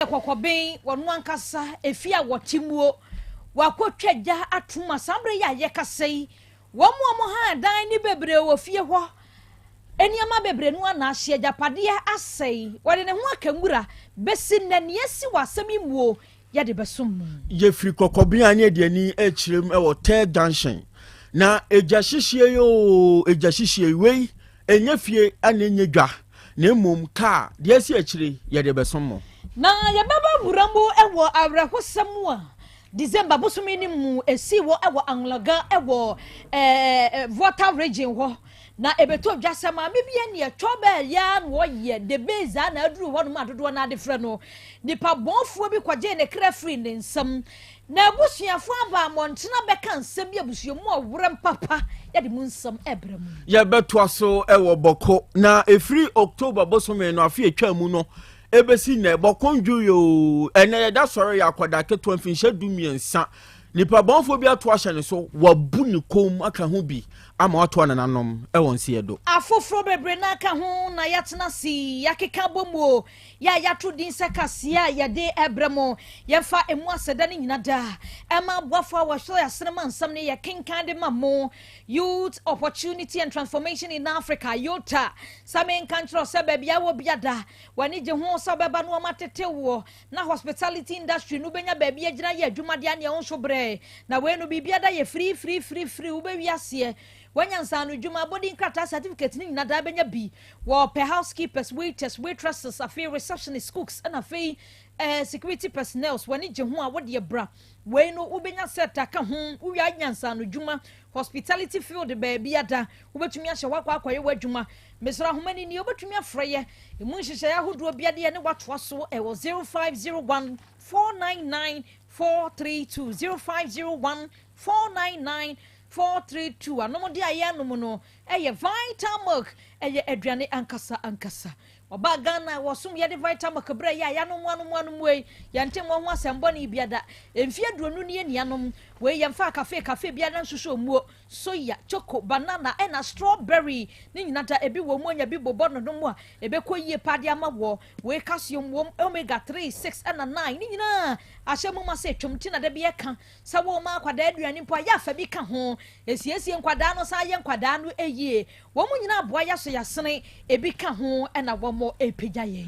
Kɔkɔben, wɔno ankasa efie a wɔte muo, wakɔtwa gya atom a saa berɛ yi a yɛkasa yi, wɔn a wɔhaa dan ne bebree wɔ fie hɔ, nneɛma bebree no ana ahye, agyapadeɛ asɛe, wɔde ne ho aka nwura, bɛsi nnɛ nea asi wɔ asɛm yi muo yɛde bɛsom mu. Yɛfiri Kɔkɔben a ne yɛde ani akyerɛ mu wɔ Third Junction na egya hyehyeɛ yi oo, egya hyehyeɛ yi, wei ɛnyɛ fie ɛna ɛnyɛ dwa na mmom kaa deɛ asi akyire yɛde bɛsom mo. Na yɛbɛba wura mu wɔ awerɛhosɛm mu a December bosome no mu esii wɔ wɔ Anloga wɔ Volta Region hɔ. Na ɛbɛtɔ dwa sɛ maame bi ɛneɛ twɔbɛl ya na ɔyɛ de base a na aduru hɔ nom a dodoɔ no ade frɛ no. Nipa bɔnfoɔ bi kɔgyee ne kra firii ne nsam. Na abusuafoɔ aba mmɔntene abɛka nsɛm bi abusua mu ɔwerɛm papa yɛde mu nsɛm ɛbrɛ mu. Yɛbɛtoa so wɔ Bɔko na ɛfiri October bosome no afe atwa mu no ɛbɛsi nnɛ Bɔko ndwoeɛ oo, ɛnnɛ yɛda sɔre yɛ akwadaa ketewa mfinhyia 13 nipa bɔnfoɔ bi ato ahyɛ ne so, wabu ne kɔn mu aka ho bi ama watoa nananom wɔ nseɛ do. Afoforɔ bebree no aka ho na yɛatena ase yɛakeka abɔ mu o, yɛ a yɛato din sɛ kaseɛ a yɛde rebrɛ mo. Yɛmfa ɛmu aseda no nyina daa ɛma aboafoɔ a wɔhwɛ yɛn asene ma nsɛm no yɛkenkan de ma mo. Youth Opportunity and Transformation in Africa, YOTA, sɛ menka nkyerɛ wo sɛ baabi a wɔ biada w'ani gye ho sɛ wobɛba na wɔatete woɔ na hospitality industry no wobɛnya baabi agyina yɛ adwuma deɛ aneɛ wo nso brɛ na wei no biribiada yɛ free free free free wobɛwi aseɛ wanya nsaano dwuma abɔdin krataa certificate ne nyina daa bɛnya bi. Wɔpɛ housekeepers, waiters, waitresses, afei receptionists, cooks ɛna afei security personnel. W'ani gye ho a wodeɛ bra. Wei no wobɛnya set aka ho, wowie anya nsaano dwuma hospitality field baabi ada wobɛtumi ahyɛ hɔ akɔ akɔyɛ w'adwuma. Mesrɛ ahoma ni nie wobɛtumi afrɛ yɛ emu nhyehyɛeɛ ahodoɔ bi adeɛ ne watoa so ɛwɔ 0501 499 432, 0501 499 432. Anom de a yɛanom no ɛyɛ Vitamilk, ɛyɛ aduane ankasa ankasa. Ɔbaa Ghana wɔsom yɛde Vitamilk berɛ yɛ a yɛanom anom anom wei yɛnte mmɔ ho asɛm bɔne biada. Mfeɛ 20 ne yɛnianom wei yɛmfa kafe kafe biara nsusu muo, soya, choco, banana ɛna strawberry ne nyina da ebi wɔ mu anya bi bobɔ no no mu a ɛbɛkɔ yie pa de ama wɔ. Wei calcium wɔ omega 3, 6 ɛna 9 ne nyinaa ahyɛ mu ma sɛ twam ti na da bi ɛka sɛ wɔn ma akwadaa aduane mpo a yɛ afa bi ka ho esiesie nkwadaa no san yɛ nkwadaa no yie. Wɔn nyinaa aboa yɛ so yɛasene ebi ka ho ɛna wɔn repagya yɛn.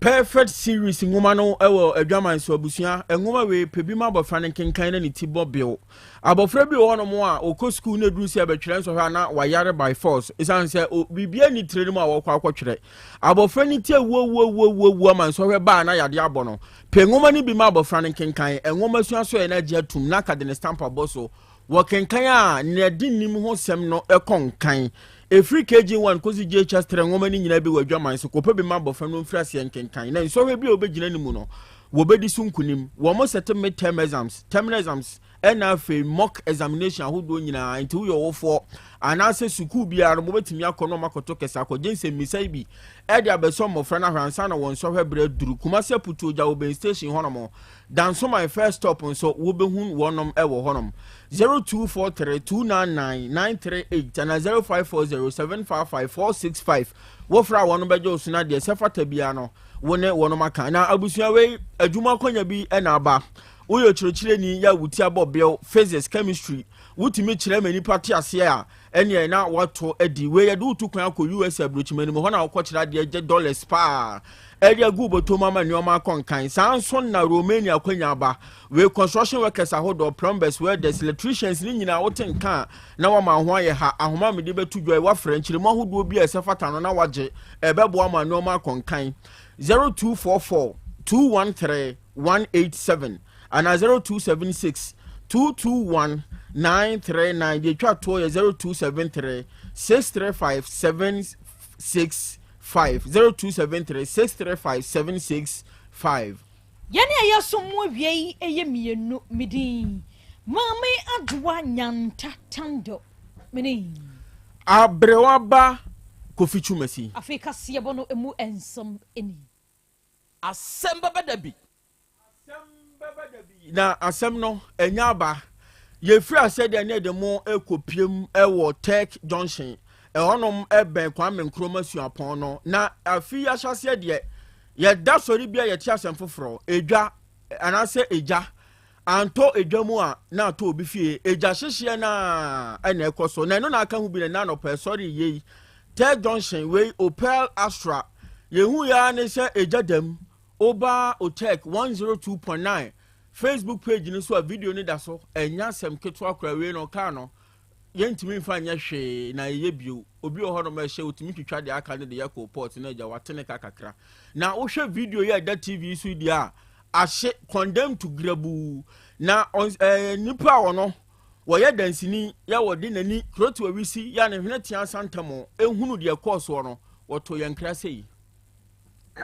Perfect Series nwoma no wɔ adwaman so. Abusua nwoma wei pɛ bi ma abɔfra no nkenkan na ne ti bɔ bew. Abɔfra bi wɔ hɔnom a ɔkɔ sukuu na eduru sɛ ɛbɛtwerɛ nsɔhwɛ a na wayare by force, ɛsiane sɛ biribiara ni tire no mu a wɔkɔ akɔtwerɛ. Abɔfra no ti awuawuawuawuawu ama nsɔhwɛ baa na yade abɔ no. Pɛ nwoma no bi ma abɔfra no nkenkan. Nwoma sua so yɛ no agye atum na aka de ne stamp abɔ so. Wɔkenkan a nea di nim ho sɛm no ɛkɔ nkan. Ɛfiri KG1 kɔsi JHS 3 nwoma no nyinaa bi wɔ adwaman so. Kɔpɛ bi ma abɔfra no mfiri aseɛ nkenkan na nsɔhwɛ bi a wɔbɛgyina no mu no wɔbɛdi so nkonim. Wɔn mo sɛte mid term exams, terminal exams ɛna afei mock examination ahodoɔ nyinaa. Nti woyɛ ɔwofoɔ anaasɛ sukuu biara no mobɛtumi akɔ na ɔmakɔtɔ kɛsɛ akɔgye nsɛmmisa yi bi ɛde abɛsɔ mmɔfra no ahwɛ ansa na wɔn nsɔhwɛ berɛ duru. Kumasi Aputuo gya wɔ Ben Station hɔnom, Dansoman First Stop nso wobɛhu wɔnom ɛwɔ hɔnom. 0243 299 938 ana 0540 755 465. Wofra a wɔn bɛgye wo so na deɛ sɛ fata biara no wo ne wɔnom aka. Na abusua, wei adwuma akɔnya bi ɛna aba. Woyɛ kyerɛkyerɛni yɛ a wo ti abɔ bew, physics, chemistry, wotumi kyerɛ ma nipa te aseɛ a ɛneɛ na wato adi. Wei yɛde wotu kwan akɔ US aburokyima no mu hɔ na wokɔkyerɛ adeɛ gye dollars paa ɛde agu bɔtɔ mu ama nneɛma akɔ nkan. Saa nso na Romania akwanya aba. Wei construction workers ahodoɔ, plumbers, welders, electricians ne nyinaa wote nka a na wama ho ayɛ ha. Ahoma mede bɛto dwa yi, wafrɛ nkyerɛmu ahodoɔ bi a ɛsɛ fata no na wagye ɛbɛboa ma nneɛma akɔ nkan. 0244 213 187 anaa 0276 221 939. Deɛ twa toɔ yɛ 0273 635 765, 0273 635 765. Yɛne a yɛsom mu awie yi ɛyɛ mmienu. Medin Maame Adoa Nyanta Tando mene Aberewa ba Kofi Twumasi. Afei kaseɛbɔ no emu nsɛm ani. Asɛm bɛbɛ da bi. Na asɛm no ɛnya aba. Yɛfiri asɛdeɛ ne yɛde mo ɛkɔpiem ɛwɔ Tech Junction ɛhɔnom ɛbɛn Kwame Nkrumah Suapɔn no. Na afi ahyɛseɛ deɛ Yɛda sɔre bi a yɛte asɛm foforɔ. Edwa anaasɛ egya antɔ edwa mu a na atɔ obi fie. Egya hyehyeɛ no a ɛna ɛkɔ so. Na ɛno na aka ho bi na ɛna anɔpa ɛsɔre yie yi. Third junction wei Opel Astra. Yɛhu yɛ ara ne sɛ egya dam. Woba Otec 102.9 Facebook page no so a video no da so. Ɛnyɛ asɛm ketewa koraa wei no kaa no. Yɛntumi mfa nyɛ hwee na yɛyɛ bio. Obi wɔ hɔnom a ɛhyɛ otumi twitwa deɛ aka no de yɛ coal pot na agya wate ne ka kakra. Na wohwɛ video yi a ɛda TV yi so yi deɛ a, ahye condemn to grabuu. Na ɔn ɛɛ nipa a ɔno wɔyɛ dansini yɛ wɔde n'ani kuroto awisi yɛ a ne hwene tea asantam ehunu deɛ ɛkɔɔ soɔ no, wɔto yɛn kra sei.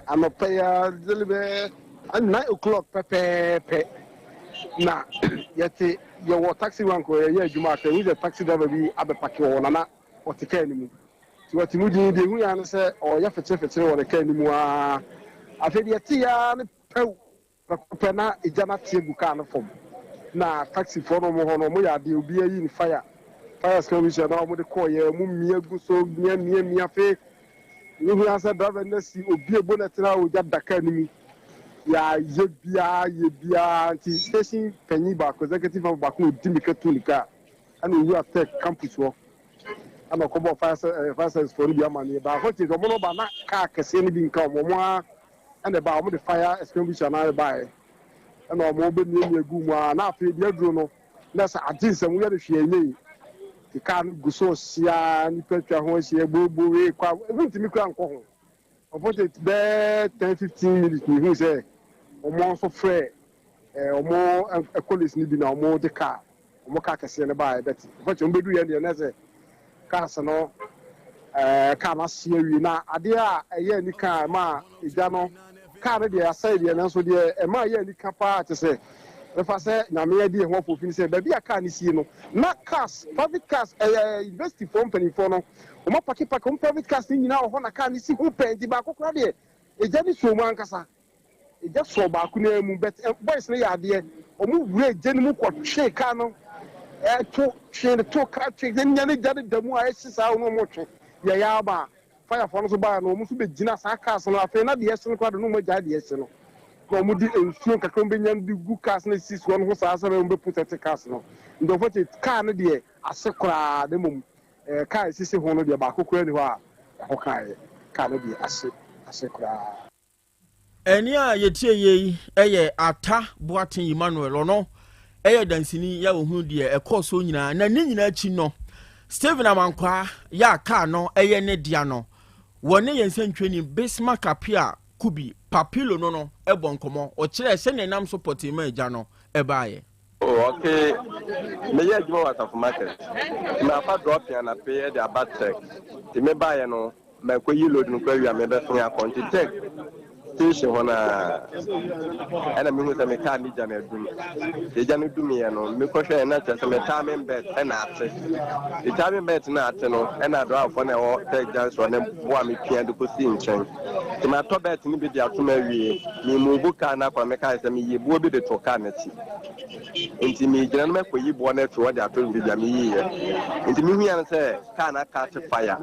Anɔpa yi ara dze bɛyɛ 9 o'clock pɛpɛɛpɛ na yɛte yɛwɔ taxi rank hɔ yɛyɛ adwuma afei ehu sɛ taxi driver bi abɛpark wɔ hɔ na na ɔte kaa no mu. Nti ɔte mu dinn deɛ ehu yɛ ara ne sɛ ɔreyɛ fekyerefekyere wɔ ne kaa no mu ara. Afei deɛ ɛte yɛ ara ne pɛw. Prɛko pɛ na egya no ate agu kaa no fam. Na taxifoɔ no wɔn hɔ no wɔyɛ adeɛ, obiara yi ne fire fire extinguisher na wɔde kɔeɛ, wɔmia gu so mia mia mia afei wohu ara sɛ driver no asi obue bonnet no a ogya da kaa no mu. Yɛayɛ biara yɛ biara nti station panyin baako, executive member baako na ɔdi mmirika tuu ne kaa ɛna owura tech campus hɔ ɛna ɔkɔbɔɔ fire fire service foɔ no bi amanneɛ. Baako nti wɔn no ba na kaa kɛseɛ no bi nka wɔn, wɔn ara ɛna ɛbaa wɔn de fire extinguisher na ɛbaeɛ ɛna wɔn bɛmiamia gu mu a na afei deɛ aduro no na sɛ agye nsɛm woyɛ no hwee ɛnyɛ yi nti kaa no gu so hyia nipa atwa ho ahyia buobuo wei kɔ a wontumi kura nkɔ ho. Unfortunately, bɛɛ 10, 15 minutes mehu sɛ wɔn nso frɛ wɔn colleagues no bi na wɔn de kaa wɔn kaa kɛseɛ no baeɛ, but unfortunately wɔn bɛdu yɛn deɛ na sɛ cars no kaa no ahye awie. Na adeɛ a ɛyɛ anika a ɛma egya no kaa no deɛ asɛe deɛ, nanso deɛ ɛma ɛyɛ anika paa te sɛ ɛfa sɛ Nyame adi ɛho afofin sɛ baabi a kaa no sie no na cars, private cars, ɛyɛ university foɔ mpanimfoɔ no wɔn apark park wɔn private cars no nyinaa wɔ hɔ na kaa no si ho pɛɛ. Nti baako koraa deɛ egya no suo mu ankasa, egya sɔɔ baako no mu, but boys no yɛ adeɛ, wɔn wura egya no mu kɔtwe kaa no ɛto twe no to kaa twe ne nya ne gya no da mu a ɛhye saa wɔn wɔn twe yɛyɛ aba firefoɔ no nso baa no wɔn nso bɛgyina saa cars no. Afei na deɛ ɛhye no koraa de no wɔn agyae deɛ ɛhye no na wɔn de nsuo nkakra wɔn bɛnya no de gu cars no si soɔ no ho saa sɛ wɔn bɛ protect cars no. Nti unfortunately car no deɛ ase koraa na mmom car esisi ho no deɛ baako koraa ni hɔ a ɛho kaa yɛ car no deɛ ase koraa. Ɛne a yɛtie yie yi yɛ Ata Boateng Emmanuel. Ɔno ɛyɛ dansini yɛ a ohunu deɛ ɛkɔɔ so nyinaa. Na ne nyinaa akyi no, Stephen Amankwaa yɛ a kaa no ɛyɛ ne dea no, wɔne yɛn nsɛntwerɛni Bismarck Appiah Kubi Papilo no ɛbɔ nkɔmmɔ. Ɔkyerɛɛ sɛnea ɛnam so pɔtee ma agya no ɛbaeɛ. Oh, okay. Meyɛ adwuma wɔ Asafo Market. Mafa dropping anape de aba Tech. Nti mebaeɛ no, makɔyi load no kɔ awia mebɛsen akɔ. Nti Tech station hɔ no a ɛna mehu sɛ me car ne gya no adum. Nti gya no dumiiɛ no, mekɔhwɛɛ na kyerɛ sɛ me timing belt ɛna ate. Nti timing belt no ate no, ɛna driverfoɔ no ɛwɔ Tech junction no boa me pia de kɔsii nkyɛn. Nti matɔ belt no bi de atom awie. Memuvu car no akɔ na mekae sɛ meyii boɔ bi de too car no akyi. Nti megyina no mɛkɔyi boɔ no afiri hɔ de ato baabi a meyiiɛ. Nti mehuiɛ no sɛ car no akatche fire.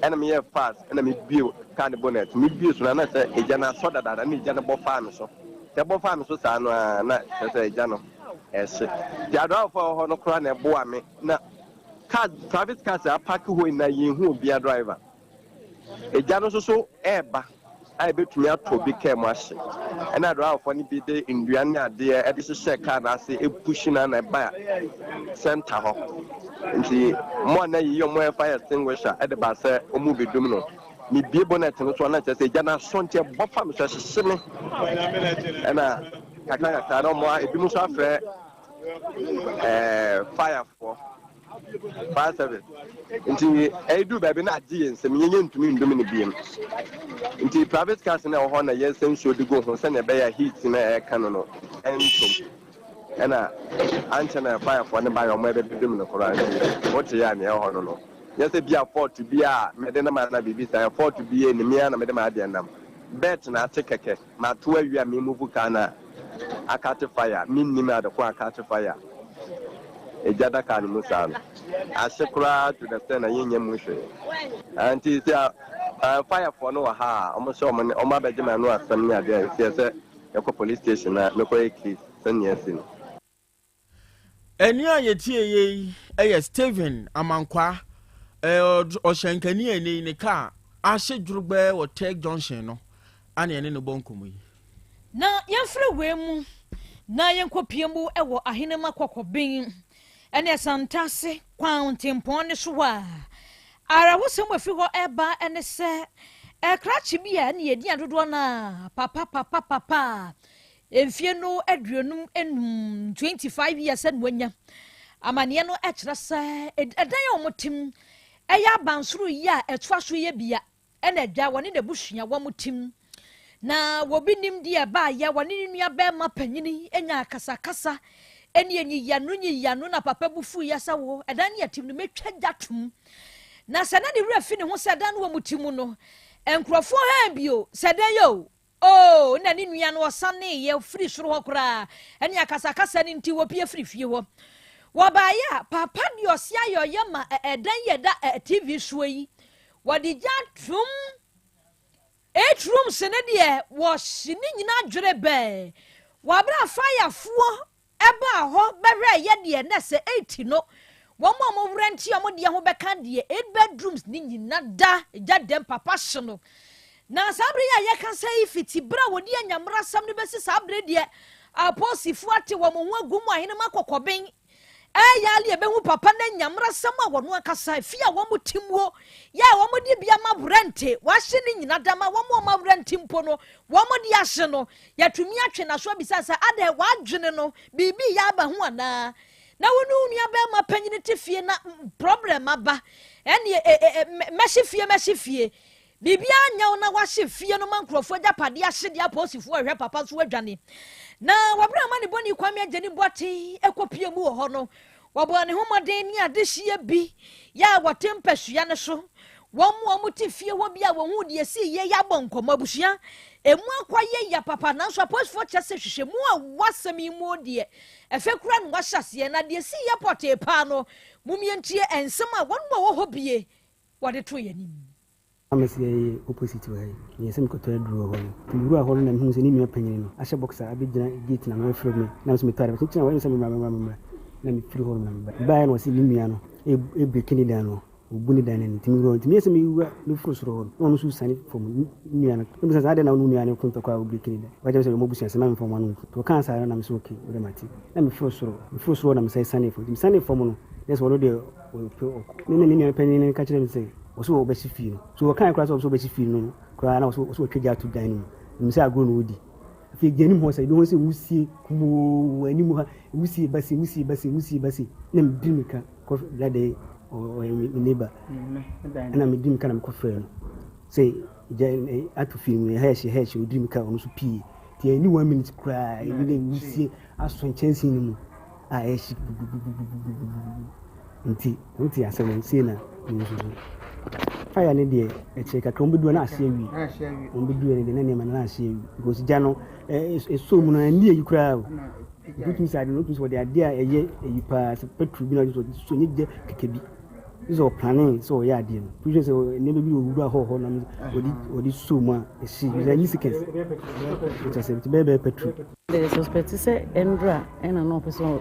Ɛna meyɛɛ fast ɛna mebue car no bonnet. Mebue so no na sɛ egya no asɔ dadaada na egya no bɔ faa me so. Nti ɛbɔ faa me so saa no ara na kyerɛ sɛ egya no ɛhye. Nti adriverfoɔ a ɛwɔ hɔ no koraa na ɛboa me na cars, private cars a apark hɔ nyinaa yɛnhu obiara driver. Egya no nso so reba a ebetumi atɔ obi kaa mu ahye. Ɛna driverfoɔ no bi de nnua ne adeɛ de hyehyɛ kaa no ase push no na ɛba center hɔ. Nti mo a na yiyi wɔn yɛ fire extinguisher de ba sɛ wɔn bɛdum no. Mebie bonnet no so a na kyerɛ sɛ egya no asɔ nti ɛbɔ fa me so ɛhyehye me. Ɛna kakra kakra na wɔn ebinom nso afrɛ firefoɔ. Fire service nti ɛdu baabi na agye yɛn nsam yɛnyɛ ntumi ndum no biem nti private cars na ɛwɔ hɔ na yɛsɛ nsuo de gu ho sɛnea ɛbɛyɛ heat na ɛka no ɛntom. Ɛna ankyɛ na firefoɔ no baeɛ ɔmo ɛbɛbɛdum no koraa. Nti wote yɛ a nea ɛwɔ hɔ no nyɛ sɛ bi a fault bi a mede nam ana biribi saa fault bi yɛ nim ya na mede ma adeɛ nam belt na ate kɛkɛ mato awie a memove car na acatch fire. Mennim adeko acatch fire egya da car no mu saa no ahye koraa to the extent na yɛnyɛ mu hwee. Nti sɛ Firefoɔ no wɔ ha a, wɔn nso wɔn ne wɔn abɛgye m'ano asɛm ne adeɛ a ɛnteɛ sɛ yɛkɔ police station na mekɔyɛ case sɛnea asi no. Ɛnne a yɛtieeɛ yi yɛ Stephen Amankwah, ɔhyɛnkani a ɛnnɛ yi ne kaa ahye dworobɛɛ wɔ Tech Junction no a na yɛne no bɔ nkɔmmɔ yi. Na yɛmfiri wei mu na yɛnkɔpue mu wɔ Ahenema Kɔkɔben ne Asantase kwan ntempɔn no so hɔ a, awerɛhosɛm a ɛfiri hɔ reba ne sɛ, krakye bi a ɛne yɛdi adodoɔ no a, papa papa papa, mfie no 55, 25 years na wanya. Amaneɛ no kyerɛ sɛ ɛdan a wɔte mu ɛyɛ abansoro yi a ɛtoa so yɛ bia ɛna agya wɔne n'abusua wɔn tim. Na wɔbi nim deɛ ɛbaayɛ wɔne ne nua bɛrima panyini nya akasakasa ɛne nyiyano nyiyano na papa bu fuiɛ sɛ wo ɛdan ne atim no mɛtwa gya tom. Na sɛ na ne werɛ fi ne ho sɛ ɛdan no wɔ mu ti mu no nkurɔfoɔ hɛn bio sɛ dɛn yɛ o. Oo, na ne nua no ɔsaneeɛ firi soro hɔ koraa, ɛne akasakasa no nti wɔpue firi fie hɔ. Wɔbaeɛ a, Papa deɛ ɔse ayɛ ɔyɛ ma ɛdan yi a ɛda TV soɔ yi, wɔde gya atom. Eight rooms no deɛ wɔhye ne nyinaa dwerebɛɛ. Wɔ berɛ a firefoɔ Ɛbaa hɔ bɛhwɛɛ yɛ deɛ na sɛ eti no wɔn a wɔn werɛ nte wɔn deɛ ho bɛka deɛ eight bedrooms ne nyina da gya dɛm papa hye no. Na saa bere yi a yɛkasa yi fiti bere a wɔdi anyammerasɛm no bɛsi saa bere deɛ apolisifoɔ ate wɔn ho agu mu ahenem akɔkɔben ɛyɛ ale ɛbɛhu papa no anyammerasɛm a wɔn ankasa fie a wɔn te muo yɛ a wɔn de bi ama rɛnte wɔahye ne nyina da ma wɔn a wɔn rɛnte mpo no wɔn de ahye no Yɛatumi atwe n'aso abisa sɛ, Adɛn, w'adwene no, biribi reyɛ aba ho anaa? Na wo ne wo nuabarima panyin te fie na problem aba. Ɛnneɛ, e, e, e, mɛhye fie, mɛhye fie. Biribiara nyɛ wo na wahye fie no ma nkurɔfoɔ agyapadeɛ ahye deɛ apolisifoɔ rehwɛ papa nso adwane. Na wɔberɛ a amanebɔni Kwame Agyani Boateng kɔpie mu wɔ hɔ no, Wɔbɔɔ ne ho mmɔden ne adehyeɛ bi yɛ a wɔte mpasua no so. Wɔn a wɔte fie hɔ bi a wɔhuu deɛ ɛsii yie yɛ abɔ nkɔmmɔ. Abusua, emu akɔ yɛ ya papa, nanso apolisifoɔ kyerɛ sɛ hwehwɛmu a ɛwɔ asɛm yi mu deɛ, ɛfɛ koraa na wɔahyɛ aseɛ. Na deɛ ɛsii yɛ pɔtee paa no, mom yɛntie nsɛm a wɔn a wɔwɔ hɔ bie wɔde too yɛn anim. Na mesi yɛyɛ opposite wɔ ha yi, meyɛ sɛ mekɔtɔ aduru wɔ hɔ no, nti mewuraa hɔ no na mehuu sɛ ne nua panyin no ahyɛ boxer abɛgyina gate no ano refrɛ me, na me nso metɔ ade, mekyekyere a wɔyɛ me sɛ memmra memmra memmra, na mefiri hɔ nom na mebae. Mebaeɛ na ɔse ne nua no rebreaki ne dan no, ɔrebu ne dan no ani, nti mewura hɔ, nti meyɛ sɛ mewura meforo soro hɔ no, na ɔno nso resiane fam, ne nua no, na mebisa sɛ adɛn na wo ne wo nua no reko ntɔkwa a worebreaki ne dan, ɔka kyerɛɛ me sɛ ɔyɛ m'abusua sɛ mma memfa wɔn ano nku, nti ɔkaa saa no na mese okay, wode mate, na meforo soro, meforo soro hɔ na mesan sianee fam, nti mesianee fam no, na ɛsɛ ɔno deɛ ɔpɛ ɔko, me na ne nua panin no ka kyerɛɛ me sɛ Ɔse ɔbɛhye fie no. So ɔkae koraa sɛ ɔpɛ sɛ ɔbɛhye fie no koraa na ɔse ɔtwa gya ato dan no mu. Menim sɛ agorɔ na ɔredi. Afei gyina anim hɔ sɛ ebi ho sɛ wusie kumoo wɔ anim ha, wusie ba sei, wusie ba sei, wusie ba sei. Na medi mirika kɔ brada yi, ɔyɛ me neighbor. Ɛna medi mirika na mekɔfrɛɛ no sɛ gya ato fie no mu, ɛha ɛhye, ɛha ɛhye, ɔdi mirika ɔno nso pii. Nti ɛni one minute koraa, ebi na wusie asɔ nkyɛnsee no mu a ɛhye gugugugugugugugu. Nti wote asɛm no sei na mensusu. Fire no deɛ ɛkyerɛ kakra wɔn bɛduru na ahye awie. Wɔn bɛduru no deɛ na nneɛma no na ahye awie because gya no ɛsɔ mu no ɛnni ayi koraa o. Nti wotumi sɛ ade no wotumi sɛ wɔde adeɛ a ɛyɛ ayi paa sɛ petrol bi na wɔde sɔ nyɛ gya kɛkɛ bi. Sɛ ɔplane sɛ ɔyɛ adeɛ no wohwɛ sɛ nneɛma bi wɔ wura hɔ hɔ na wɔde wɔde sɔ mu a ɛhye bi sɛ ɛnyi seconds. Kyerɛ sɛ nti bɛyɛ bɛyɛ petrol. Yɛ suspect sɛ ɛndra ɛna na ɔpɛ sɛ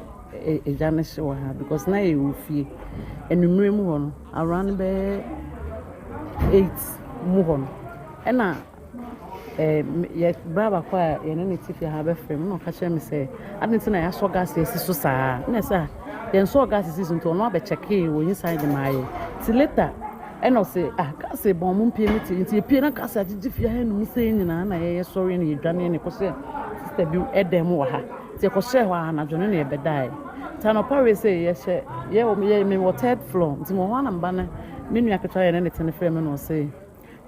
egya no hye wɔ ha because na yɛwɔ fie. Anwummerɛ mu hɔ no around bɛyɛ 8 mu hɔ no ɛna yɛ bra baako a yɛne ne te fie ha bɛfrɛ me na ɔka kyerɛ me sɛ adɛn nti na yɛasɔ gas asi so saa na ɛsɛ a yɛnsɔɔ gas si so nti ɔno abɛkyɛkee wɔ inside maa yɛ nti later ɛna ɔse ah gas bɔn mo mpie me te nti yɛpie na gas agyegye fie ha num sɛ nyinaa na yɛyɛ sɔre na yɛdwane ne kɔhyɛ sister bi ɛdan mu wɔ ha nti yɛkɔhyɛɛ hɔ a anadwo no na yɛbɛdaeɛ nti anɔpa wei sɛ yɛhyɛ yɛ yɛ mewɔ third floor nti mewɔ hɔ a na mba no me nua ketewa yɛne ne te no frɛ me na ɔse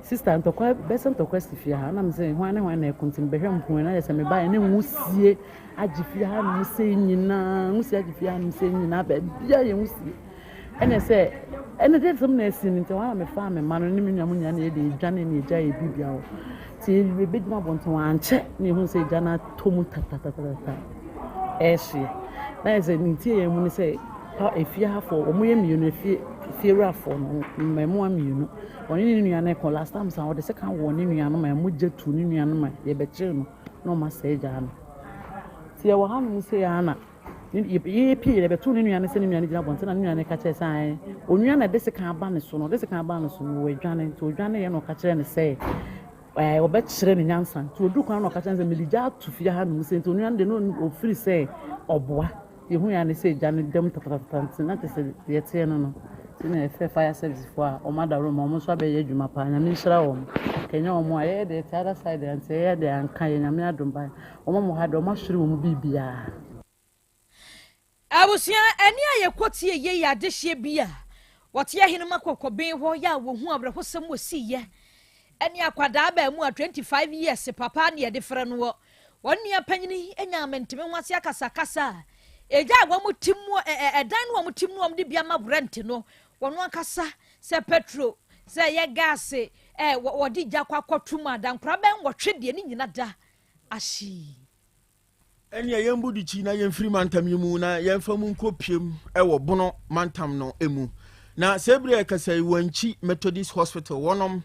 Sister, ntɔkwa bɛsɛ ntɔkwa si fie ha. Na me sɛ hwan ne hwan na ɛko nti mebɛhwɛ mpono na yɛ sɛ mebaeɛ ne nwusie agye fie ha nom sɛ nyinaa nwusie agye fie ha nom sɛ nyinaa baabia yɛ nwusie ɛna sɛ ɛna deɛ sɛm na asi no nti wɔn a mefaa me mma no ne me nua mo nyinaa na yɛde edwane ne egya yɛ bibia hɔ nti yɛbɛgyina abɔnten wɔn ankyɛ na ehu sɛ egya no atɔ mu tatatatata ɛɛhyeɛ na yɛ sɛ ne nti yɛn mu ne sɛ pa efie ha fo wɔn yɛ mmienu efie. Fiewurafoɔ no, mmaamua mmienu, ɔne ne nua no rekɔ. Last time san ɔde sekan wɔɔ ne nua no ma mogya tuu ne nua no ma yɛbɛkyeree no na ɔma sɛe gyaa no. Nti yɛwɔ hanom sei ara na yɛpie yɛbɛtoo ne nua no sɛ ne nua no gyina abɔnten na ne nua no ka kyerɛ sɛ ae onua na ɛde sekan aba ne so no, ɔde sekan aba ne so no wadwane. Nti ɔdwaneeɛ na ɔka kyerɛ no sɛ ɛɛ ɔbɛkyerɛ ne nyansa. Nti ɔduru kwan na ɔka kyerɛ no sɛ mede gya ato fie hanom sɛ nti onua no deɛ na ɔfiri sɛ ɔboa. Yehui ara ne sɛ gya no dam tatatata nti na kyerɛ sɛ deɛ ɛteɛ no no nti na yɛfrɛ fire service foɔ a wɔn ada room wɔn nso abɛyɛ adwuma paa Nyame nhyira wɔn nka ɛnyɛ wɔn a yɛyɛ deɛ yɛte other side a nti yɛyɛ deɛ anka yɛ Nyame adom ba wɔn a wɔwɔ ha deɛ wɔn ahwere wɔn biribiara. Abusua, ɛnne a yɛkɔ tie yei yɛ adehyeɛ bi a wɔte Ahenema Kɔkɔben hɔ yɛ a wɔhu awerɛhosɛm wɔ siiɛ ɛne akwadaa abaamuwa 25 years papa ne yɛde frɛ noɔ. Wɔn nua panyini nyaa mente-me-ho-ase akasakasa a egya a wɔn te mu ɛ ɛ ɛdan no wɔn te mu no wɔn de bi ama rent no wɔn ankasa sɛ petro sɛ ɛyɛ gaase ɛ wɔde gya kɔ akɔto mu adankora bɛn nwɔtwe deɛ ne nyina da ahyii. Ɛnneɛ yɛmbu dikyi na yɛmfiri mantam yi mu na yɛmfa mu nkɔpiem wɔ Bono mantam no mu. Na sɛ berɛ a yɛkasa yi, Wankyi Methodist Hospital wɔnom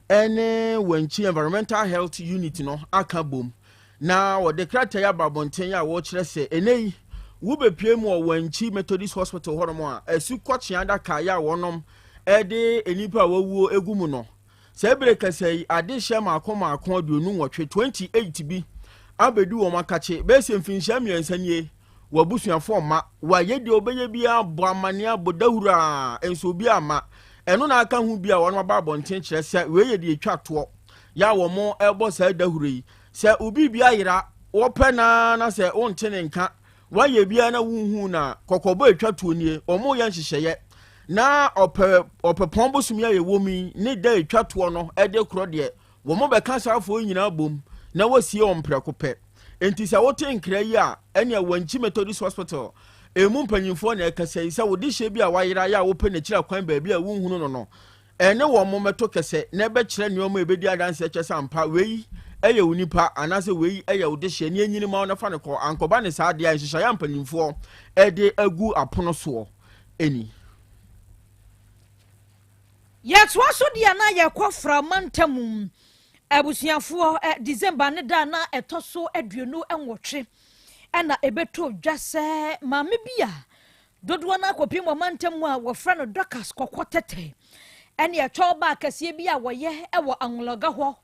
ne Wankyi Environmental Health Unit no aka bom na wɔde krataa yi aba abɔnten a wɔkyerɛ sɛ ɛnɛ yi wobɛpie mu wɔ Wankyi Methodist Hospital hɔnom a asukɔkyea adaka yɛ a wɔnom de nnipa a wɔawuo egu mu no. Saa bere kasa yi, adehyɛ mmaako mmaako 28, 28 bi abɛdu wɔn akakye. Bɛyɛ sɛ mfinhyia mmiɛnsa nie, wɔn abusuafoɔ mma. Wɔayɛ deɛ wɔbɛyɛ biara, bɔ amanneɛ, abɔ dawuro a, nso obi amma. Ɛno na aka ho bi a wɔn aba abɔnten kyerɛ sɛ wei yɛ deɛ ɛtwa toɔ yɛ a wɔn ɛrebɔ saa dawuro yi. Sɛ obi bi ayera, wɔpɛ naa na sɛ wonte ne nka, Woayɛ biara na wonhuu no a, kɔkɔbɔ a ɛtwa toɔ nie, wɔreyɛ nhyehyɛeɛ na ɔpɛ ɔpɛpɔn bosome a yɛwɔ mu yi ne da a ɛtwa toɔ no de korɔ deɛ, wɔbɛka saa afoɔ yi nyinaa bom na wɔasie wɔn prɛko pɛ. Enti sɛ wote nkra yi a, ɛnneɛ Wankyi Methodist Hospital ɛmu mpanyimfoɔ na ɛkasa yi sɛ wo dehyeɛ bi a wayera yɛ a wopɛ n'akyiri akwan baabi a wonhunu no no, Ɛne wɔn mmɛto kɛsɛ na ɛbɛkyerɛ nneɛma a ɛbɛdi adanseɛ kyerɛ sɛ ampa wei yɛ wo nipa anaasɛ wei yɛ wo dehyeɛ ne ɛnyini ma wo na fa no kɔ. Ankɔba ne saa deɛ a, nhyehyɛeɛ a mpanimfoɔ de agu apono soɔ ni. Yɛtoa so deɛ na yɛkɔ Fra mantam abusuafoɔ December ne da a na ɛtɔ so 28 na ɛbɛtɔ dwa sɛ maame bi a Dodoɔ no ara kɔpem wɔ mantam mu a wɔfrɛ no Dorcas Kɔkɔ Tɛtɛ ɛne ɛtwɛw baa kɛseɛ bi a wɔyɛ wɔ Anwulaga hɔ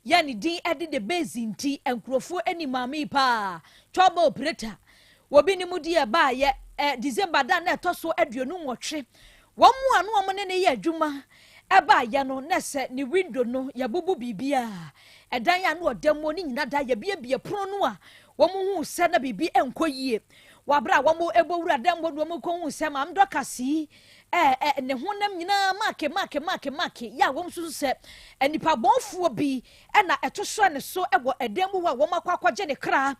yɛ ne din de The Base nti nkurɔfoɔ anim maame yi paa twɛw baa operator wɔ bi ne mu deɛ ɛbaayɛ ɛ December da na ɛtɔ so 28 wɔn mu a no wɔn ne ne yɛ adwuma ɛbaayɛ no na sɛ ne window no yɛbubu biribiara ɛdan a no ɔda mu ne nyina da yɛbiebie pono no a wɔn hu sɛ na biribi nkɔ yie Wɔ bere a wɔrebɔ wura dan mu hɔ no, wɔkohuu sɛ Maame Dorcas yi ɛ ɛ ne honam nyinaa make make make make yɛ a wɔsusu sɛ nnipa bɔnfoɔ bi na ɛto hyɛ ne so wɔ ɛdan mu hɔ a wɔakɔ akɔgye ne kra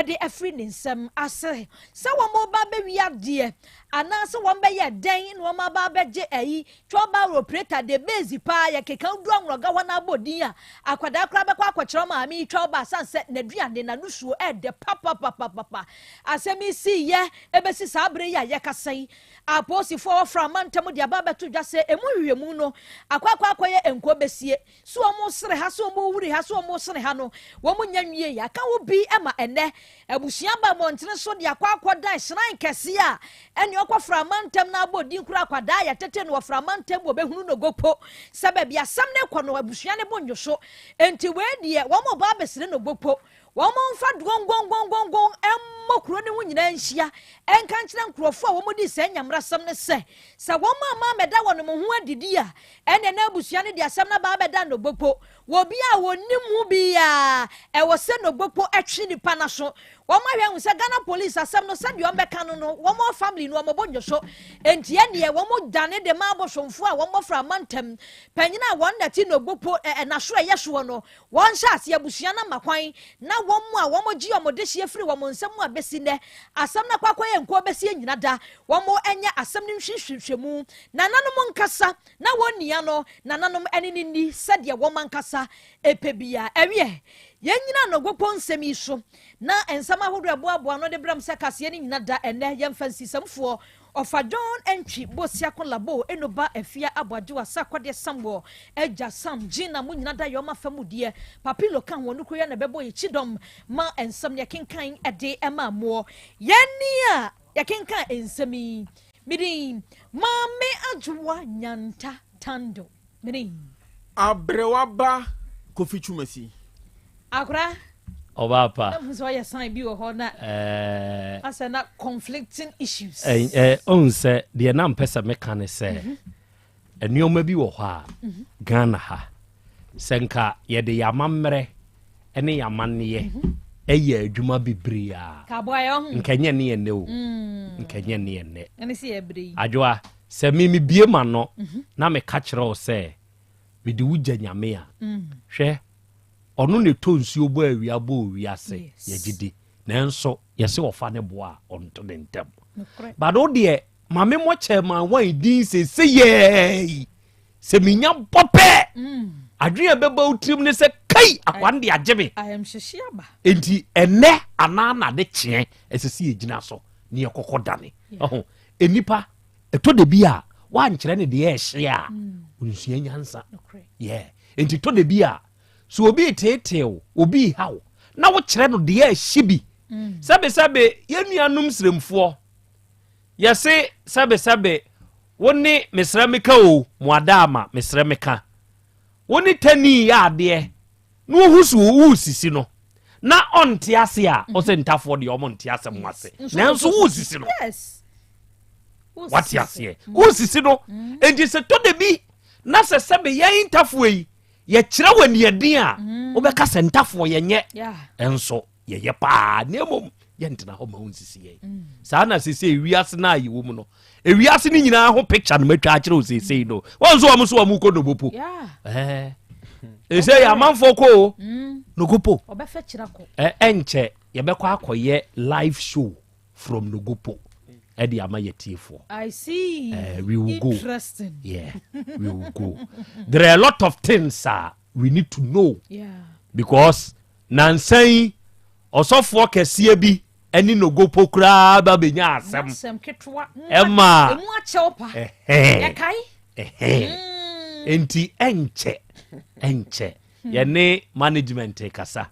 de afiri ne nsam ase sɛ wɔreba abɛwi adeɛ anaasɛ wɔbɛyɛ dɛn na wɔaba abɛgye ayi Twɔba operator de base paa yɛ keka wodu anworɔga hɔ na abɔ din a akwadaa koraa bɛkɔ akɔkyerɛ maame yi twɔba asan sɛ n'aduane n'anosuo ɛɛdɛ papapapapa asɛm yi sii yɛ ɛbɛsi saa bere yi a yɛkasa yi apolisifoɔ a wɔfra amantam de aba abɛto dwa sɛ emu nhwehwɛmu no akɔ akɔ akɔyɛ nko bɛsie so wɔn sere ha so wɔn wuri ha so wɔn sene ha no wɔn nya nwie yɛ aka wo bi ma ɛnɛ Abusua ba mmɔntene so de akɔ akɔdan shrine kɛseɛ a ɛne ɔkɔ frama ntam na abɔ din kura akwadaa a yɛtete no wɔ frama ntam wɔbɛhunu no gopo sɛ baabi asɛm no rekɔ no abusua no bo nnwo so enti wei deɛ wɔn reba abɛsene no gopo wɔn mfa dwongongongongon mmɔ kuro no ho nyinaa nhyia nka nkyerɛ nkurɔfoɔ a wɔn di saa nyamerasɛm no sɛ sɛ wɔn amma ammɛda wɔn ho adidi a ɛne na abusua no de asɛm no aba abɛda no gopo Wɔ obi a wɔnnim ho biara, ɛwɔ sɛ Nogbopo twe nipa no aso. Wɔn ahwɛ ahu sɛ Ghana police asɛm no sɛdeɛ wɔn bɛka no no, wɔn family no wɔn bo nnwo so. Enti ɛnneɛ wɔn dane de ma abosomfoɔ a wɔn bɔfra mantam panyin a wɔn na te Nogbopo n'aso ɛyɛ soɔ no. Wɔn hyɛ aseɛ abusua no ama kwan na wɔn a wɔn gye wɔn dehyeɛ firi wɔn nsam a bɛsi nnɛ asɛm no akɔ akɔyɛ nkoa bɛsi anyina da. Wɔn nyɛ asɛm no nhwehwɛmu. Nananom nkasa. Na wɔn nua no nananom ne no nni sɛdeɛ wɔn ankasa pɛ biara. Ɛweɛ, Yɛnnyina Nogokpo nsɛm yi so na nsɛm ahodoɔ a ɛboaboa ano de brɛ m sɛ kaseɛ no nyina da ɛnnɛ. Yɛmfa nsisɛmfoɔ Ɔfa John Antwi Bosiako Labo Enoba Afia Aboagyewa Sarkodie Samuel Agya Sam Gina mo nyina da yɔma fa mu deɛ Papilo ka ho ɔno kuro yi na ɛbɛbɔ yɛ kyidɔm ma nsɛm no yɛkenkan de ma moɔ. Yɛn ni a yɛkenkan nsɛm yi me din Maame Adwoa Nyanta Tando. Mene. Aberewa ba Kofi Twumasi. Akora. Ɔbaa pa. Na mu sɛ ɔyɛ sign bi wɔ hɔ na. Ɛɛ. Asɛ na conflicting issues. Ɛɛ ɛɛ ɔn sɛ deɛ na mpɛ sɛ meka ne sɛ. Mhm. Nneɛma bi wɔ hɔ a mhm. Ghana ha sɛ nka yɛde yɛn amammerɛ ne yɛn amanneɛ mhm. ɛyɛ adwuma bebree a. Nka nyɛ ne yɛn nnɛ o. Mm. Nka nyɛ ne yɛn nnɛ. Adwoa. Sɛ me mebue m'ano na meka kyerɛ wo sɛ mede wo gya Nyame a, hwɛ, ɔno na ɛtɔ nsuo bɔ awia bɔ owia ase, yɛgye di. Nanso yɛse ɔfa ne boɔ a, ɔnto ne ntam. But wo deɛ, ma me mmɔ Chairman Wine din seesei yi. Sɛ menya bɔ pɛ, adwene a ɛbɛba wo tirim ne sɛ, kai, akoa no de agye me. Enti ɛnnɛ anaa nade kyeɛ, ɛsɛ sɛ yɛgyina so na yɛkɔkɔ dane. Ɔho, nnipa ɛtɔ da bi a woankyerɛ ne deɛ ɛhye a ɔnsua nyansa. Yeah. Nti tɔ da bi a so obi teetee obi haw na wokyerɛ no deɛ ɛhye bi. Sɛbesɛbe yɛn nuanom sremfoɔ yɛse sɛbesɛbe wo ne mesrɛ meka o mo adaama mesrɛ meka wo ne tani yɛ adeɛ na ohu so woresisi no na ɔnte ase a ɔsɛ ntafoɔ deɛ ɔmo nte asɛm ho ase nanso woresisi no wate aseɛ mm. woresisi no mm. enti sɛ tɔ da bi na sɛ sɛbe yɛn ntafoɔ yi yɛkyerɛ wɔ aniɛden a mm. wobɛka sɛ ntafoɔ yɛnyɛ ɛnso yɛyɛ paa na mmom yɛntena hɔ ma wo nsisi yɛn mm. saa na sesei wiase no a yɛwɔ mu no ewiase no nyinaa ho picture no matwa akyerɛ wo seesei no wɔn nso wɔn nso wɔn kɔ nogopo ɛɛ ɛsɛ yɛ amanfoɔ kɔ o mm. nogopo ɛnkyɛ yɛbɛkɔ akɔyɛ live show from nogopo ɛde ama yɛ tiefoɔ. I see. We will go. Interesting. Yeah, we will go. There are a lot of things we need to know. Yeah. Because Nansa yi, ɔsɔfoɔ kɛseɛ bi ne Nogopo koraa ba bɛnya asɛm. Asɛm ketewa. Ɛma. Emu akyɛw pa. Ɛhɛn. Yɛkae. Ɛhɛn. Nti ɛnkyɛ, ɛnkyɛ. Yɛne management kasa.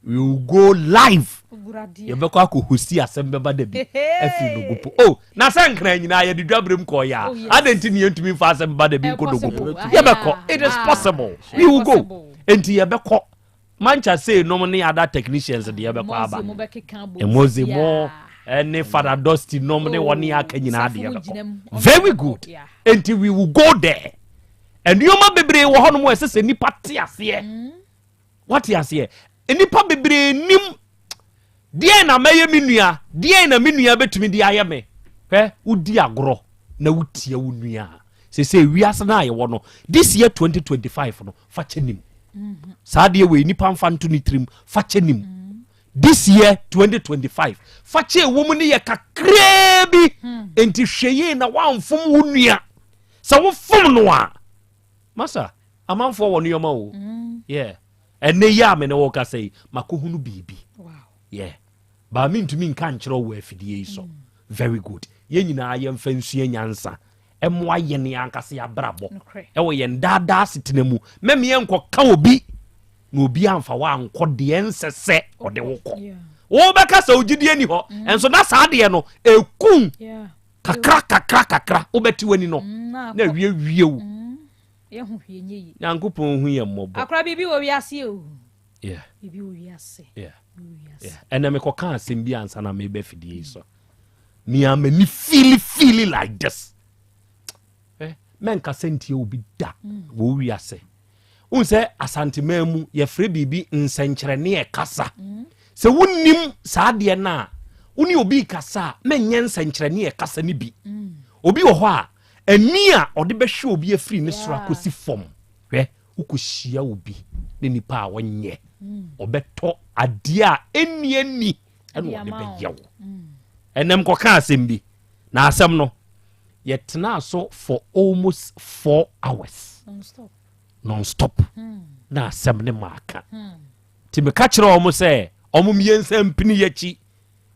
We will go live. Yɛbɛkɔ akɔ hosti asɛm bɛba da bi afiri Nogopo. Oh, na sɛ nkran nyinaa yɛde dwaberem kɔɔ yɛ a, oh, adɛn nti ne yɛntumi mfa asɛm bɛba da bi nkɔ Nogopo? Yɛbɛkɔ. It is possible. We will go. Nti yɛbɛkɔ. Mancha sei nom ne other technicians deɛ bɛkɔ aba. Emoze mo ne Father Dusty nom ne wɔne oh, aka nyinaa deɛ bɛkɔ. Very good. Enti we will go there. Nneɛma bebree wɔ hɔnom a ɛsɛ sɛ nipa te aseɛ. Mm. Wate aseɛ? Nnipa bebree nim deɛn na mɛyɛ me nua, deɛn na me nua bɛtumi de ayɛ me. Hwɛ, wodi agorɔ na wotia wo nua a, sese wiase no a yɛwɔ no, this year 2025 no, fa kyɛ nim. Mm-hmm. Saa deɛ wei nipa mfa nto ne tirim, fa kyɛ nim. Mm-hmm. This year 2025, fa kyɛ ɛwɔ mu no yɛ kakraa bi. Hmm. Enti hwɛ yie na woamfom wo nua. Sɛ wofom no a, masa, amanfoɔ wɔ nneɛma o. Mm. Yeah. Ɛnɛ yi a me ne wo kasa yi, makɔhunu biribi. Yeah. Baa mentumi nka nkyerɛ wo wɔ afidie yi so. Mm. Very good. Yɛn nyinaa yɛmfa nsua nyansa. Ɛmmoa yɛn ankasa yɛn abrabɔ. Ɛwɔ yɛn daadaa asetena mu. Mɛmeɛ nkɔka obi na obi amfa wo ankɔ deɛ ɛnsɛ sɛ ɔde wo kɔ. Wobɛka sɛ wo gyidie ni hɔ. Mm. Nso na saa deɛ no, ɛkum kakra kakra kakra. Wobɛte w'ani no mm, na awie wie wo. Yɛho hwee nyɛ yie. Nyankopɔn hu yɛn mmɔbɔ. Akora biribi wɔ wiase o. Yeah. Biribi wɔ wiase. Yeah. Yeah. Ɛnna mekɔka asɛm bi ansa na meba afidie yi so. Mea m'ani feeli feeli like this. Eh, mɛnkasa ntia obi da mm. wɔ wiase. Wohu sɛ Asanteman mu yɛfrɛ biribi nsɛnkyerɛnne ɛkasa. Mm. Sɛ wonim saa adeɛ no a, wo ne obi kasa a, mɛnyɛ nsɛnkyerɛnne ɛkasa no bi. Mm. Obi wɔ hɔ a, Ani a ɔde bɛhwɛ obi afiri ne soro akɔsi fam. Hwɛ, wokɔhyia obi ne nipa a ɔnyɛ, ɔbɛtɔ adeɛ a ɛnni ani ɛna ɔde bɛyɛ wo. Ɛnɛ mkɔka asɛm bi, na asɛm no, yɛtenaa so for almost 4 hours non-stop na asɛm ne maaka. Nti meka kyerɛ wɔn sɛ wɔn mmiɛnsa mpini yɛkyi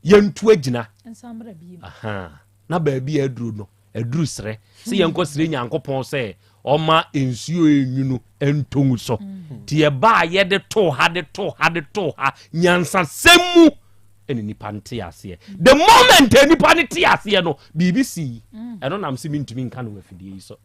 yɛntu agyina. Na baabi a aduro no aduru serɛ sɛ yɛnkɔ serɛ Nyankopɔn sɛ ɔma nsuo enwunu ntɔ ngu so. Nti yɛbaa yɛde too ha de too ha de too ha nyansasɛm mu ɛna nipa no te aseɛ. The moment a nipa no te aseɛ no biribi sii. Ɛno nam sɛ mentumi nka no wɔ afidie yi so.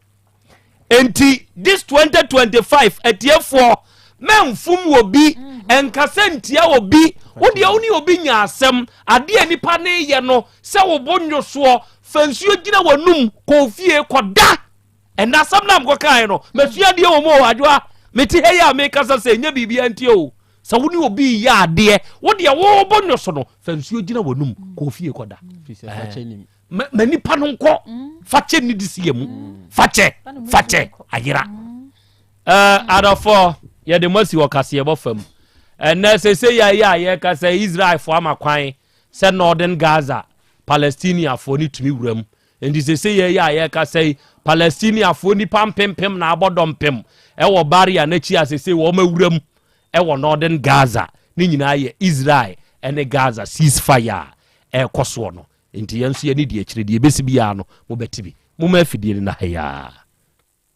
Enti this 2025 atiefoɔ mɛnfom wɔ bi ɛnkasa ntia wɔ bi wo deɛ wo ne obi nya asɛm adeɛ a nipa ne yɛ no sɛ wo bo nwo soɔ fa nsuo gyina w'anum kɔ fie kɔda ɛnna asɛm no a mekɔkaeɛ no masua adeɛ wɔ mu o adwoa mete ha yi a mekasa sɛ ɛnyɛ biribiara nti o sɛ wo ne obi yɛ adeɛ wo deɛ wo bo nwo so no fa nsuo gyina w'anum kɔ fie kɔda ma ma nipa no nkɔ fakyɛ ne disi yɛ mu fakyɛ fakyɛ ayera ɛɛ adɔfo yɛde mo asi wɔ kaseɛbɔ fam ɛnɛ sese yɛ yɛ a yɛka sɛ Israelfoɔ ama kwan sɛ Northern Gaza Palestiniafoɔ ne tumi wura mu nti sese yɛ yɛ a yɛka sɛ Palestiniafoɔ nipa mpempem na abɔ dɔmpem ɛwɔ barrier n'akyi a sese wɔn awura mu ɛwɔ Northern Gaza ne nyinaa yɛ Israel ɛne Gaza ceasefire a ɛrekɔ soɔ no Enti yɛn nso yɛne di akyire, deɛ ɛbɛsi biara no, mobɛte bi. Momma afidie no nna ha yi ara.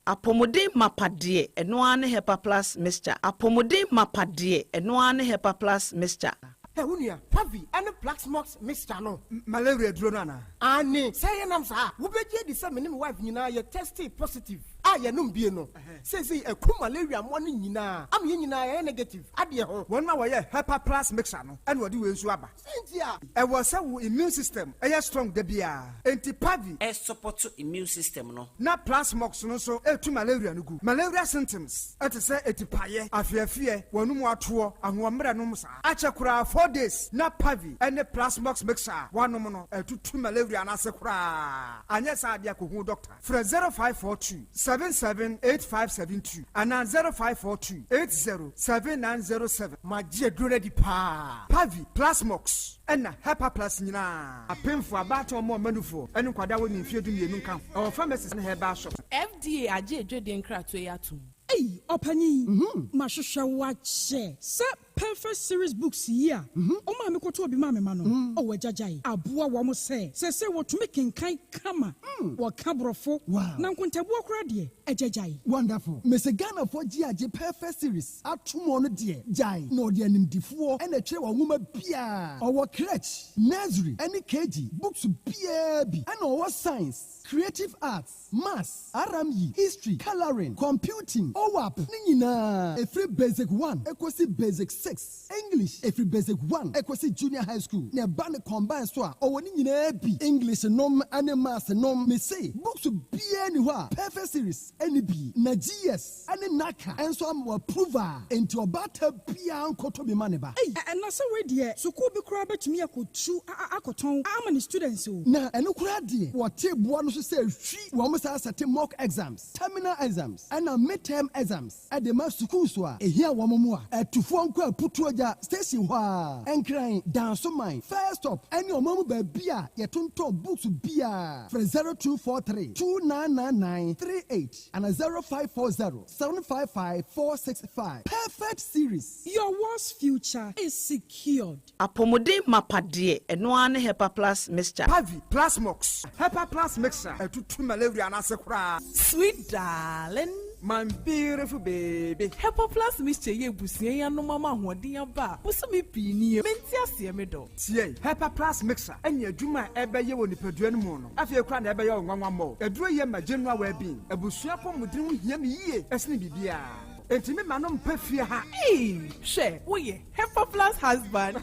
Apɔmuden mapa deɛ, ɛno ara ne Hepa Plus Mixture. Apɔmuden mapa deɛ, ɛno ara ne Hepa Plus Mixture. Hɛ wo nua, Pavi ne Plaxmox mixture no. Malaria duro no anaa? Aane, sɛ ɛyɛ nam saa a, wobɛgye adi sɛ me ne me wife nyinaa yɛ testee positive a yɛnom bie no. Seesei aku malaria mmoa no nyinaa ama yɛn nyinaa yɛayɛ negative adeɛ ho. Wɔn a wɔyɛ Hepa Plus mixture no na wɔde wei nso aba. Sɛ nti a. Ɛwɔ sɛ wo immune system yɛ strong da biara. Enti Pavi. Ɛsupɔto immune system no. Na Plasmox no nso ɛtu malaria no gu. Malaria symptoms te sɛ atipaeɛ, afeafeɛ, w'anum atoɔ, ahoɔmmerɛ nom saa. Akyɛ koraa 4 days na Pavi ne Plasmox mixture a woanom no atutu malaria no ase koraa. Anyɛ saa deɛ kɔhu doctor. Frɛ 0542 778572 anaa 0542 80 7907. Magye aduro no adi paa. Pavi, Plasmox, ɛna Hepa Plus nyinaa. Apemfoɔ, abaatan, ɔmo ɔmanufoɔ, ne nkwadaa a wɔnni mfeɛ 12 nka ho. Ɛwɔ pharmacies ne herbal shops. FDA agye adwadie nkratoɔ yi atom. Ei ɔpanyin, mahwehwɛ wo akyɛ sɛ Perfect Series Books yi a wo maame kɔtɔɔ bi maa me ma no, oh agyagyae aboa wɔn sɛ seesei wɔtumi kenkan kama, wɔka Borɔfo, na nkontabuo koraa deɛ, agyagyae. Wonderful. Mese Ghanafoɔ gye agye Perfect Series atom ɔno deɛ gyae na ɔde animdifoɔ na ɛtwerɛ wɔ nwoma biaa. Ɔwɔ crèche, nursery ɛne KG books biaa bi ɛna ɔwɔ science, creative arts, maths, RME, history, colouring, computing, OAP ne nyinaa ɛfiri basic one ɛkɔsi basic six, English ɛfiri basic one ɛkɔsi junior high school na ɛba ne combine so a ɔwɔ ne nyinaa bi English nom ɛne maths nom. Mese books biaa ni hɔ a Perfect Series ɛni bi na GS ɛne NaCCA ɛnso ama wɔ approve a enti ɔbaata biaa nkɔtɔ bi ma ne ba. Ei na sɛ wei deɛ sukuu bi koraa bɛtumi akɔtu akɔtɔn ama ne students o. Na ɛno koraa deɛ wɔte boɔ no so sɛ hwi wɔn saa sɛte mock exams, terminal exams ɛna mid-term exams ɛde ma schools a ehia wɔn mu a atufoɔ nkɔ Aputuogya station hɔ a Nkran, Dansoman, First Stop ɛne ɔman mu baabi a yɛtontɔn books biara. Frɛ 0243 2999 38 ana 0540 755 465. Perfect Series. Your world's future is secured. Apɔmuden mapa deɛ, ɛno ara ne Hepa Plus Mixture. Pavi, Plasmox, Hepa Plus Mixture ɛtutu malaria no ase koraa. Sweet darling. My beautiful baby. Hepa Plus Mixture yɛ abusua yi anom ama ahoɔden aba a bosome pii nie. Mente aseɛ me dɔ. Tie, Hepa Plus Mixture ɛne adwuma a ɛbɛyɛ wɔ nipadua no mu no afei koraa na ɛbɛyɛ wo nwanwa mmɔ. Aduro yɛ ma general well-being. Abusua apɔmuden ho hia me yie ɛsene biribiara. Enti me ma no mpa fie ha. Ei, hwɛ, woyɛ Hepa Plus husband.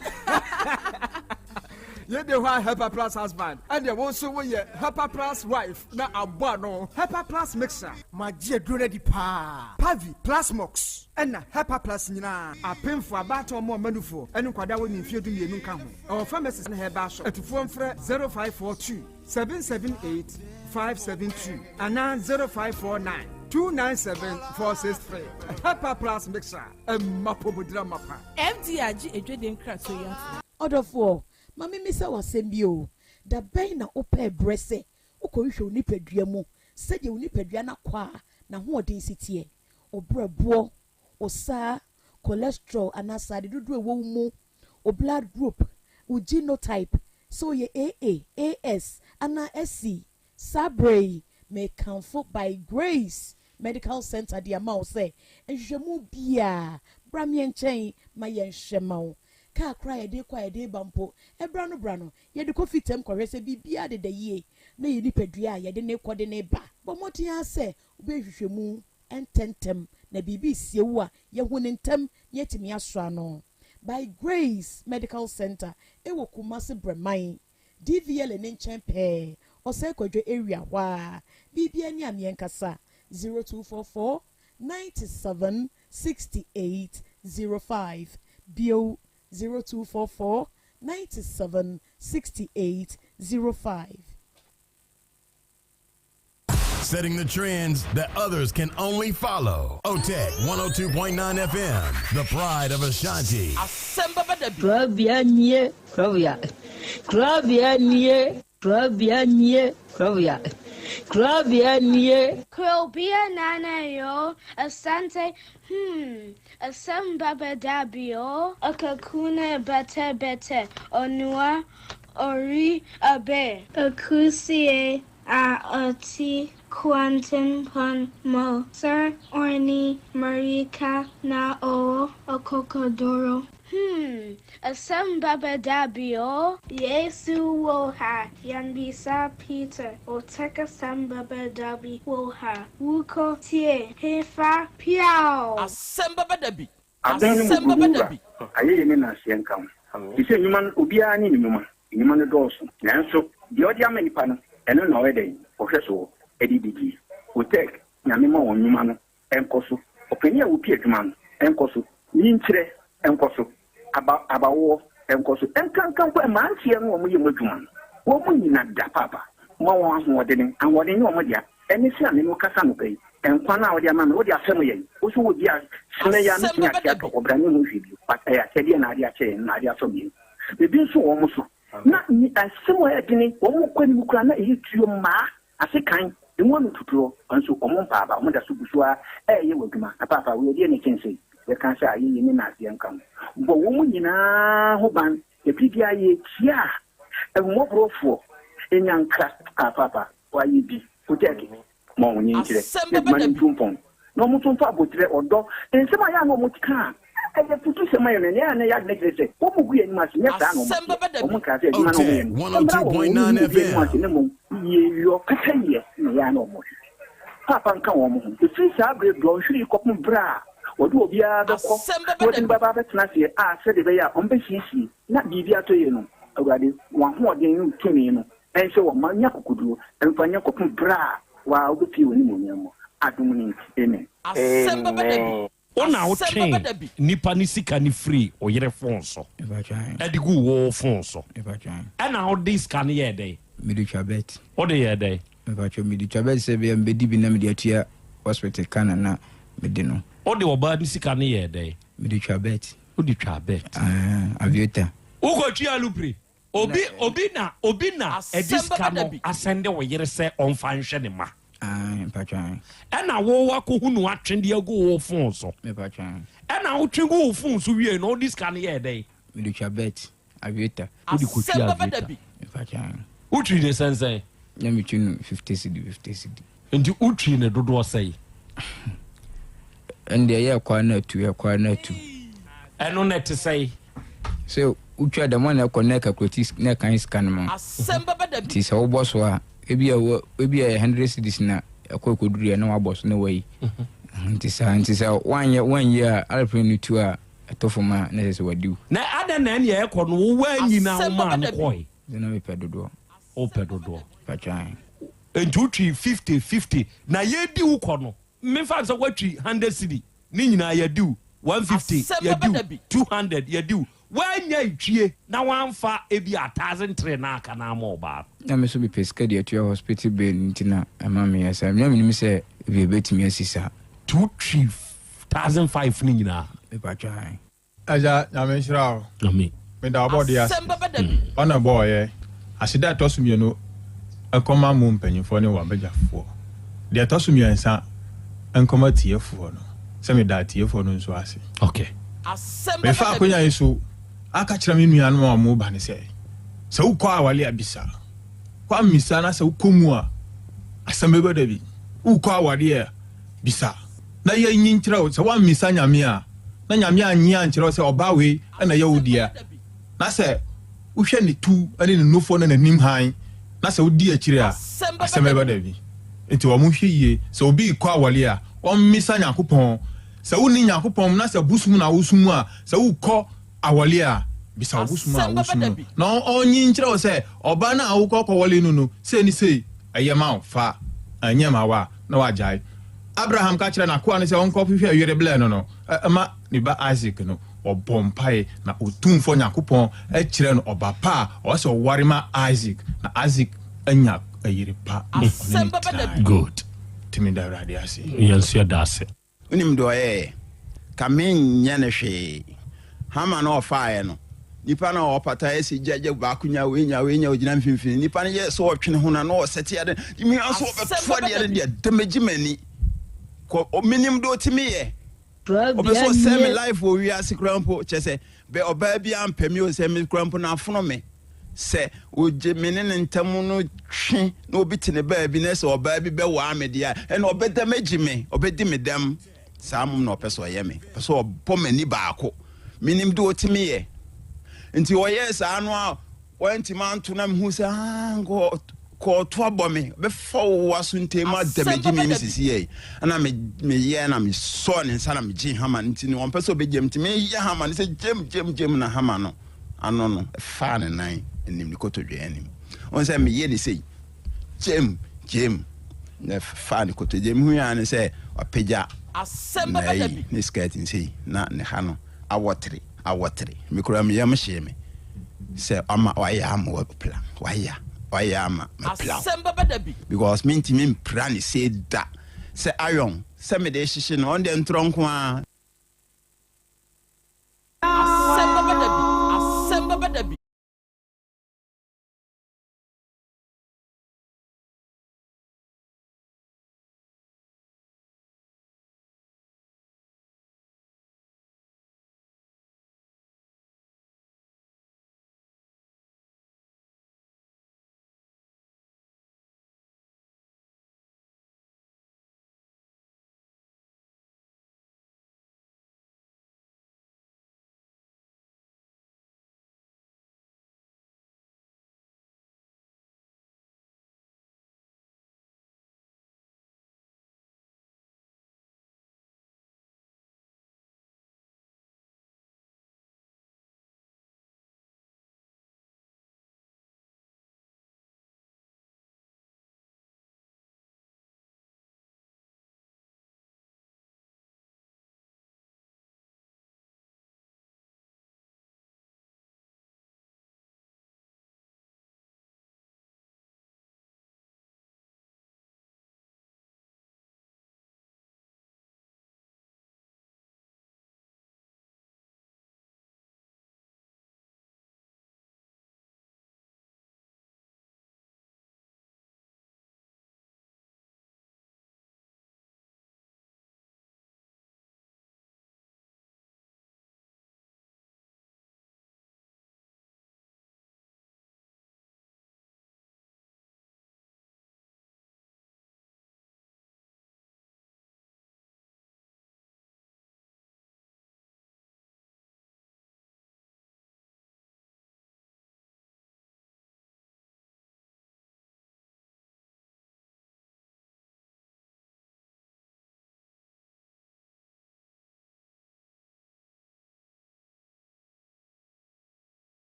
Yɛde hɔ a Hepa Plus husband ɛdeɛ wo nso woyɛ Hepa Plus wife na abɔ ano. Hepa Plus Mixture. Magye aduro no adi paa. Pavi, Plasmox, ɛna Hepa Plus nyinaa. Apemfoɔ, abaatan, ɔmo ɔmanufoɔ, ɛne nkwadaa a wɔnni mfeɛ 12 nka ho. Ɛwɔ pharmacies ne herbal shop. Atufoɔ mfrɛ 0542 778 572 anaa 0549 297 463. Hepa Plus Mixture ɛmma pomodira mapa. FDA agye adwadie nkratoɔ yi atom. Ɔdɔfoɔ, ma memmisa wo asɛm bi o, da bɛn na wopɛɛ berɛ sɛ wokɔhwehwɛ wo nipadua mu sɛdeɛ wo nipadua no akɔ a n'ahoɔden si teɛ? Wo berɛboɔ, wo saa, cholesterol anaa srade dodoɔ a ɛwɔ wo mu, wo blood group, wo genotype, sɛ woyɛ AA, AS anaa SC. Saa berɛ yi, mekamfo By Grace Medical Center de ama wo sɛ nhwehwɛmu biara, bra me nkyɛn ma yɛnhwɛ ma wo. Kaa koraa a yɛde rekɔ a yɛde reba mpo, ɛberɛ ano berɛ ano, yɛde kɔ fitam kɔhwɛ sɛ biribiara deda yie na yɛn nipadua a yɛde no rekɔ de no reba. Bɔ mmɔden ara sɛ wobɛyɛ nhwehwɛmu ntɛmntɛm na biribi resie wo a, yɛahu no ntɛm na yɛatumi asɔ ano. By Grace Medical Center wɔ Kumasi Brɛman, DVLA no nkyɛn pɛɛ, Ɔsɛe Kwadwo area hɔ ara. Biribiara ni a meɛnkasa, 0244 97 68 05, bio, 0244 97 68 05. Setting the trends that others can only follow. OTEC 102.9 FM, the pride of Ashanti. Korabea nie, korabea, korabea nie, korabea nie, korabea, korabea nie. Krobea nana yo, asante, hmm, asem baba dabi o. Akakuna bete bete, onua, ori abe. Akusie a ɔte kwantempɔn mu. Sir Orni mmirika na ɔwɔ akokoduru. Hmm, asɛm bɛba da bi o. Yesu wɔ ha, yɛmmisa Peter, Otec asɛm bɛba da bi wɔ ha, wokɔ tie hefa piaw! Asɛm bɛba da bi. Adan no mu Asɛm gu bɛba da wura, bi. Ayɛyie ne nnaseɛ nka ho. Te sɛ nnwuma no, obiara ne ne nnwuma. Nnwuma no dɔɔso, nanso deɛ ɔde ama nnipa no, ɛno na ɔyɛ dɛn? Ɔhwɛ soɔ de didie. Otec, Nyame ma wɔn nnwuma no nkɔ so. Ɔpanin a ɔpi adwuma no nkɔ so. Nyinkyerɛ nkɔ so. Aba, abawoɔ nkɔ so. Nkanka mpo mmeranteɛ no a wɔyɛ mu adwuma no, wɔn nyina da paapa. Ma wɔn ahoɔdene. Ahoɔden nyɛ wɔn dea. Ɛne sɛ a me ne wo kasa anɔpa yi, nkwa no a wode ama me, wode afɛm yɛn. Wo nso wɔ bi a, sene yi a mɛtumi ate atɔ, ɔbra ne ho hwee bio. But ɛyɛ akyɛdeɛ na ade akyɛ yɛn, na ade afɛm yɛn. Ebi nso wɔ wɔn so. Na asɛm a ɛyɛ dene, wɔn kɔ anim koraa na ɛyɛ tuo mmaa, ase kan, emu ano tutuo, nso wɔn mpa aba, wɔn da so gu so ara ɛreyɛ wɔ adwuma. Na paapa, wei ɛdeɛn na ɛkyɛn sei? Yɛka sɛ ayɛyie ne naaseɛ nka ho. Bɔ wɔn nyinaa ho ban, ɛberɛ biara yɛkyia a, ahummɔborɔfoɔ, nyanka, ah paapa, Wɔayɛ bi, Kotɛɛke, ma wɔn nyinkyerɛ Asɛm na bɛba adwuma da no bi. ntu mpɔn, na wɔn nso mfa aboterɛ, ɔdɔ, nsɛm a ɛyɛ a na wɔka a ɛyɛ afutusɛm ma yɛn no, nea ɛyɛ a na ɛyɛ adwene kyerɛ sɛ wɔgu yɛn anim ase, nyɛ saa na Asɛm wɔteɛ. bɛba da bi. Wɔnkaa sɛ adwuma no a wɔyɛ OTEC no, ɛmmra wɔn, wɔn 102.9 ngu obi anim ase, FM. na mmom yieyɔ, pɛpɛyɛ na ɛyɛ a na wɔhwehwɛ. Paapa nka wɔn ho. Ɛfiri saa berɛ dɔnhwere yi kɔpem berɛ a wɔde obiara bɛkɔ Asɛm na bɛba wɔde da no bi. bɛba abɛtena aseɛ a sɛdeɛ ɛbɛyɛ a wɔbɛsiesie na biribi atɔ yie no, Awurade, w'ahoɔden ne wo tumi no Ɛnsɛ wɔn ma nya akokoduro mfa nyɛ kɔpem berɛ a waa wobɛpue w'animuonyam mu. Adom no nti, amen. Asɛm bɛba da bi. Wo na wo Asɛm twee bɛba da bi. nipa no sika no firii wo yere phone so de guu wo phone so ɛna wo de sika no yɛɛ dɛn? Mede twa bet. Wo de yɛɛ dɛn? Mepakyɛw mede twa bet sɛ ɛbɛyɛ a mebɛdi bi na mede atua hospital ka na na mede no. Wo de ɔbaa no sika no yɛɛ dɛn? Mede twa bet. Wo de twaa bet. Aah aviator. Wo kɔ twaa lupre? Obi obi na obi na ɛde Asɛm sika bɛba da no bi. asɛnde wo yere sɛ ɔmfa nhwɛ ne mma. Ae, mpakyɛ ae. Ɛna wo wakɔhu no atwe de agu wo phone so. Mepakyɛ ae. Ɛna wotwe gu wo phone so wiei no wode sika no yɛɛ dɛn? Mede twa bet, aviator. Wode Asɛm kɔtwi bɛba da aviator. bi. Mepakyɛ ae. Wotwi ne sɛnsɛn? Na metwi no 50 cedi, 50 cedi. Nti wotwii no dodoɔ sɛn? Ɛnde ɛyɛ ɛkɔ ara na atu, ɛkɔ ara na atu. Ɛno na ɛte sɛn? Sɛ wotwa dɛm a na ɛkɔ na ɛkakulati na ɛkan sika no ma wo. Asɛm bɛba da bi. Nti sɛ wobɔ so a, ebi a wɔ ebi a ɛyɛ hundred cedis na ɛkɔ ɛkɔduru yɛ na wabɔ so na wayi. Nti saa nti sɛ woanyɛ woanyi a aeroplane no tu a ɛtɔ fam a na ɛsɛ sɛ wadi wo. Na adɛn na ɛnea ɛkɔ no wo woanyi na Asɛm womaa bɛba no da bi. kɔe? Sɛ na mepɛ dodoɔ. Wopɛ dodoɔ. Patwan. Nti wotwi 50 50 na yɛdi wo kɔ no memfa no sɛ woatwi 100 cedi ne nyinaa yɛadi wo 150 Asɛm yɛadi bɛba wo da bi. 200 yɛadi wo woannya ntwie na woamfa ebia 1003 no aka no amma ɔbaa no. Na me nso mepɛ sika de atua hospital bill nti na ɛma meyɛ saa. Na menim sɛ ebia ɛbɛtumi asi saa. Nti wotwi 1005 no nyinaa? Mepatwa ae. Agya Nyame nhyira wo. Amen. Meda ɔbɔdeɛ ase. Asɛm bɛba da bi. Ɔna ɛbɔɔ yɛ. Aseda a ɛtɔ so mienu nkɔma mo mpanyinfoɔ ne w'abadwafoɔ. Deɛ ɛtɔ so miɛnsa nkɔma atiefoɔ no, sɛ meda atiefoɔ no nso ase. Okay. Mefa akonya yi so aka kyerɛ me nuanom a wɔba no sɛ, sɛ wokɔ awale a bisa. Woammisa na sɛ wokɔ mu a, asɛm bɛba da bi. Wokɔ awadeɛ a, bisa na yɛnyi nkyerɛ wo. Sɛ woammisa Nyame a, na Nyame annye ankyerɛ wo sɛ ɔbaa wei na ɛyɛ wo dea, na sɛ wohwɛ ne tu ne ne nufoɔ ne n'anim hann, na sɛ wodi akyire a, asɛm bɛba da bi. Nti wɔnhwɛ yie, sɛ obi rekɔ awale a, ɔmmisa Nyankopɔn. Sɛ wonni Nyankopɔn mu na sɛ bosom na wosom a, sɛ wokɔ awɔle a, bisa wo bosom a wosom no na ɔnyi nkyerɛ wo sɛ ɔbaa no a wokɔ kɔwɔle no no, sei ne sei, ɛyɛ ma wo, fa, ɛnyɛ ma wo a, na wagyae. Abraham ka kyerɛɛ n'akoa no sɛ ɔnkɔhwehwɛ yere blɛ no no ma ne ba Isak no, ɔbɔɔ mpae na Otumfoɔ Nyankopɔn kyerɛɛ no ɔba pa a ɔwɔ sɛ ɔware ma Isak, na Isak anya yere pa na ɔne no tenae. Good. Nti meda Awurade ase. Yɛn nso yɛda ase. Wonim deɛ ɔyɛeɛ? Ka menyɛ no hwee. Hama no a ɔfaeɛ no, nipa no a ɔpata yɛ sɛ gya gya baako nya wei nya wei nya ɔgyina mfimfini. Nipa no yɛ sɛ ɔtwe ne ho na na ɔsɛte ade. Mehia sɛ ɔbɛto adeɛ no deɛ damage m'ani. Kɔ menim deɛ ɔtumi yɛ. Ɔpɛ sɛ ɔsɛe me life wɔ wiase koraa mpo. Kyɛ sɛ bɛ ɔbaa bi ampɛ me o sɛ me koraa mpo na afono me. Sɛ ogye me ne ne ntam no twe na obi te ne baabi na sɛ ɔbaa bi bɛwaa me deɛ a, ɛna ɔbɛdam agye me, ɔbɛdi me dɛm. Saa mmom na ɔpɛ sɛ ɔyɛ me. Ɔpɛ sɛ ɔbɔ m'ani baako. Menim deɛ ɔtumi yɛ. Nti ɔyɛɛ saa no a wantumi anto na mehu sɛ ah, nka kɔɔto abɔ me, bɛfa wo aso ntɛm mu adamagye me sisi yɛ. Ɛna meyɛ na mesɔɔ ne nsa na megyee hama no nti no ɔmpɛ sɛ ɔbɛgyam nti meyɛ hama no sɛ gyam gyam gyam na hama no ano no faa ne nan anim, ne kotodwe anim. Ɔn sɛ meyɛ ne sei, gyem, gyem, na faa ne kotodwe. Mehu ya ne sɛ wapagya n'ayi, ne skirt nsei, na ne ha no awɔtere, awɔtere. Me koraa me yam hyee me sɛ ama wayɛ ama wapira, wayɛ, wayɛ ama mapira. Because mentumi mpira ne sei da. Sɛ iron, sɛ mede hyehye no, ɔno deɛ ntorɔ nko ara. Asɛm bɛba da bi, asɛm bɛba da bi.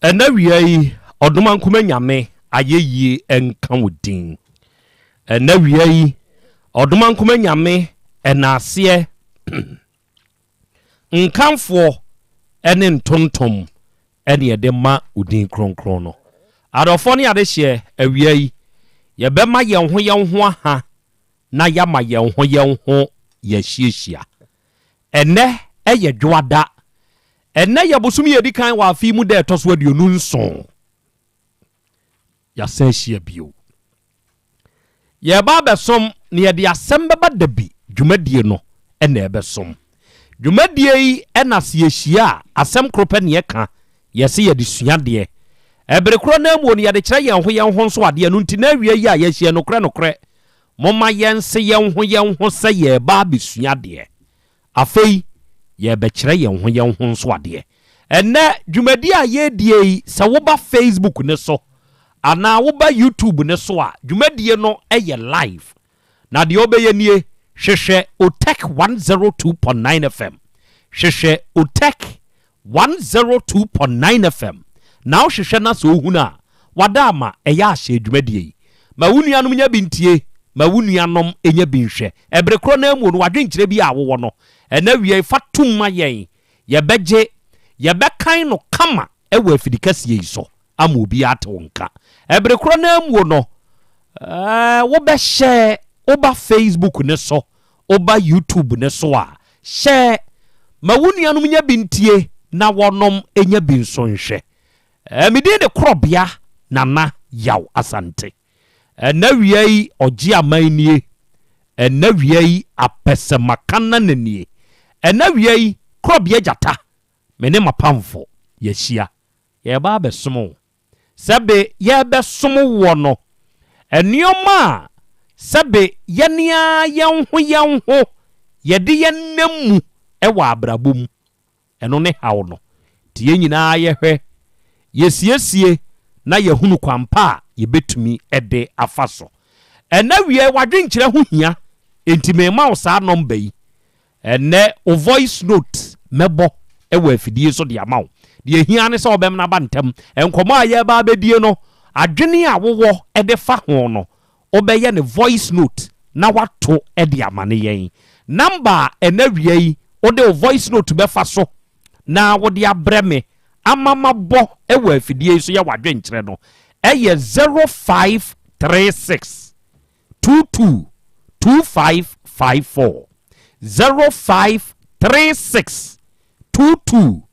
Ɛnnɛ awia yi, Ɔdomankoma Nyame ayɛyie nka wo din. Ɛnnɛ awia yi, Ɔdomankoma Nyame ɛnaaseɛ nkamfoɔ ne ntontom ɛne yɛde ma wo din kronkron no. Adɔfoɔ ne adehyeɛ, awia yi, yɛbɛma yɛn ho yɛn ho aha na yɛama yɛn ho yɛn ho yɛahyiahyia. Ɛnnɛ yɛ Dwoada. Ɛnnɛ yɛ bosome a ɛdi kan wɔ afe yi mu da a ɛtɔ so 27. Yɛasan ahyia bio. Yɛreba abɛsom na yɛde asɛm bɛba da bi dwumadie no na ɛbɛsom. Dwumadie yi na sɛ yɛhyia a, asɛm koro pɛ na yɛka, yɛse yɛde sua adeɛ. Ɛbere korɔ no ara mu no yɛde kyerɛ yɛn ho yɛn ho nso adeɛ, ɛno nti na awia yi a yɛahyia nokorɛ nokorɛ, momma yɛnse yɛn ho yɛn ho sɛ yɛreba abɛsua adeɛ. Afei yɛrebɛkyerɛ yɛn ho yɛn ho nso adeɛ. Ɛnnɛ dwumadie a yɛredie yi, sɛ woba Facebook no so anaa woba YouTube no so a, dwumadie no yɛ live. Na deɛ wobɛyɛ nie, hwehwɛ Otec 102.9 FM. Hwehwɛ Otec 102.9 FM na wohwehwɛ na sɛ wohunu a, wada ama ɛyɛ ahyɛ dwumadie yi. Ma wo nuanom nya bi ntie, ma wo nuanom nya bi nhwɛ. Ɛbere korɔ no ara mu no, w'adwenkyerɛ bi a wowɔ no, ɛnnɛ awia yi, fa tom ma yɛn. Yɛbɛgye, yɛbɛkan no kama wɔ afidikɛseɛ yi so ama obiara ate wo nka. Ɛbere korɔ no ara mu no, wobɛhyɛ, woba Facebook no so, woba YouTube no so a, hyɛ ma wo nuanom nya bi ntie na wɔnom nya bi nso nhwɛ. Me din de Korɔbea Nana Yaw Asante. Ɛnnɛ awia yi ɔgye aman nie. Ɛnnɛ awia yi apɛsɛmakanana nie. Ɛnnɛ awia yi Korɔbea Gyata, me ne m'apamfo yɛahyia. Yɛreba abɛsom wo. Sɛbe yɛrebɛsom woɔ no, nnoɔma a sɛbe yɛne ara yɛn ho yɛn ho yɛde yɛn nam mu wɔ abrabɔ mu, ɛno ne haw no. Nti yɛn nyinaa yɛhwɛ, yɛsiesie na yɛhunu kwan pa a yɛbɛtumi de afa so. Ɛnnɛ awia yi w'adwenkyerɛ ho hia, enti merema wo saa nɔmba yi. Ɛnnɛ wo voice note mɛbɔ wɔ afidie so de ama wo. Deɛ ɛhia ne sɛ wobɛmena aba ntɛm. Nkɔmmɔ a yɛreba abɛdie no, adwene a wowɔ de fa ho no, wobɛyɛ no voice note na woato de amane yɛn. Number a ɛnnɛ awia yi wode wo voice note bɛfa so na wode abrɛ me ama mabɔ wɔ afidie yi so yɛ w'adwenkyerɛ no yɛ 0536 22 2554 0536 22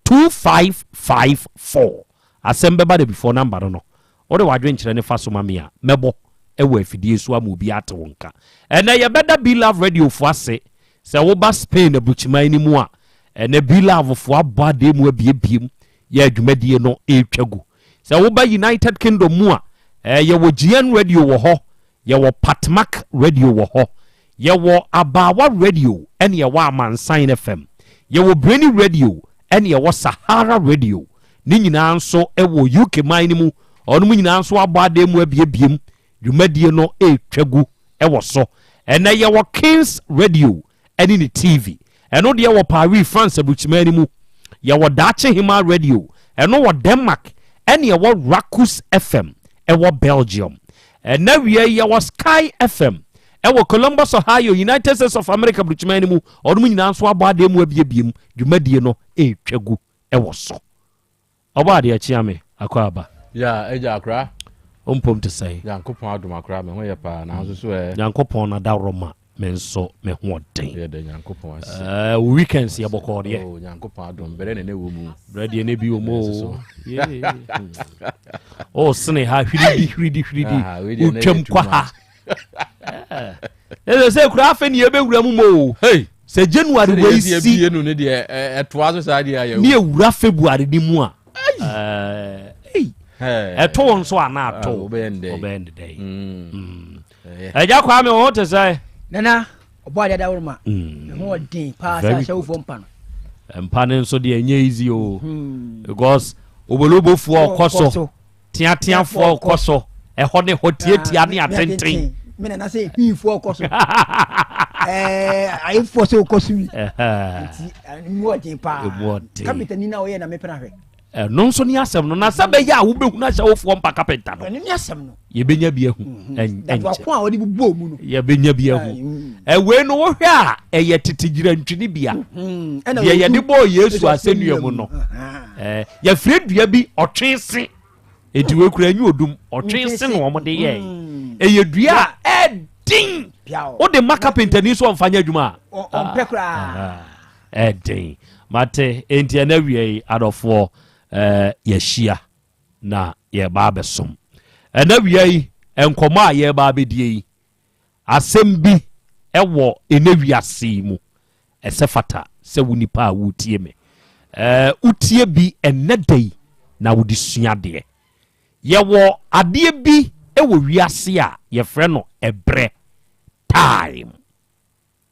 2554 Asɛm bɛba da before number no no wode w'adwenkyerɛ no fa so ma me a mɛbɔ wɔ afidie so ama obiara ate wo nka. Ɛnɛ yɛbɛda Be Love Radio foɔ ase sɛ woba Spain aburukyiman no mu a ɛnɛ Be Love foɔ abɔ adeɛ mu abiebiem yɛ dwumadie no retwa gu. Sɛ woba United Kingdom mu a, eh, yɛwɔ GN Radio wɔ hɔ, yɛwɔ Patmak Radio wɔ hɔ, yɛwɔ Abaawa Radio ɛne yɛwɔ Amansan FM, yɛwɔ Brainy Radio ɛne yɛwɔ Sahara Radio. Ne nyinaa nso wɔ UK man no mu. Ɔnom nyinaa nso abɔ adan mu abiebiem. Dwumadie no retwa gu wɔ so. Ɛnɛ yɛwɔ Kings Radio ɛne ne TV. Ɛno deɛ wɔ Paris, France aburukyiman no mu. Yɛwɔ Daakye Hemaa Radio, ɛno wɔ Denmark, ɛne ɛwɔ Rakus FM ɛwɔ Belgium. Ɛnɛ awia yi yɛwɔ Sky FM ɛwɔ Columbus, Ohio, United States of America aburukyiman no mu. Ɔnom nyinaa nso abɔ adeɛ mu abiebie mu. Dwumadie no ɛretwa gu ɛwɔ so. Ɔbɔ adeɛ kyea me akɔ aba. Ya agya akora. Wo mpom te sɛn? Nyankopɔn adom akora me ho yɛ paa nanso so ɛ. Nyankopɔn n'adaworoma me nso me ho ɔden. Yɛda Nyankopɔn ase. Ɛɛ wo weekends yɛ bɔkɔɔ deɛ. Oh Nyankopɔn adom brɛ na ne wɔ mu. Brɛ deɛ ne bi wɔ mu o. Oh sene ha hwiridi hwiridi hwiridi. Wotwam kwa ha. Ɛsɛ sɛ kura afei ne yɛbɛwura mu mo o. Sɛ January wei si ne yɛwura February ne mu a ɛto wo nso anaa ato wobɛyɛ ne dɛn ɛgya kwaa me wo ho te sɛ nana ɔbɔ adeɛ daworo ma me ho ɔden paa sɛ ahyɛ wofoɔ mpa no mpa no nso deɛ ɛnyɛ easy o because obolobofoɔ ɔkɔ so Teateafoɔ kɔ so, ɛhɔ ne hɔ, tiatia ne atenten. Me nana sɛ hwiifoɔ kɔ so, ayefoɔ sɛ wokɔ so bi. Nti emu ɔden paa. Emu ɔden. Kapita ni na ɔyɛ na mepena hwɛ. Ɛno nso ne asɛm no, na sɛ bɛyɛ a wobɛhunu ahyɛwofoɔ mpa kapenta no. Ɛno ne asɛm no. Yɛbɛnya bi ahu. Ɛnkyɛ. Ko a wɔde bobɔɔ mu no. Yɛbɛnya bi ahu. Ɛwei no wohwɛ a ɛyɛ tete gyirantwini bia. Deɛ yɛde bɔɔ Yesu asɛnnua mu no. Yɛfrɛ dua bi ɔtwe se. Enti wei kura enyi odum ɔtwe se na wɔn de yɛɛ. Ɛyɛ dua a ɛden. Wode ma kapentani so ɔmfa nyɛ adwuma a. Ɔmpɛ koraa. Ɛden. Mate, enti ɛnɛ awia yi, adɔfoɔ, eh, yɛahyia na yɛreba abɛsom. Ɛnɛ awia yi, nkɔmmɔ a yɛreba abɛdie yi, asɛm bi ɛwɔ ɛnɛ wiase yi mu. Ɛsɛ fata sɛ wo nipa a wotie me, eh, wotie bi ɛnɛ da yi na wode sua adeɛ. Yɛwɔ adeɛ bi ɛwɔ wiase a yɛfrɛ no ɛberɛ, time.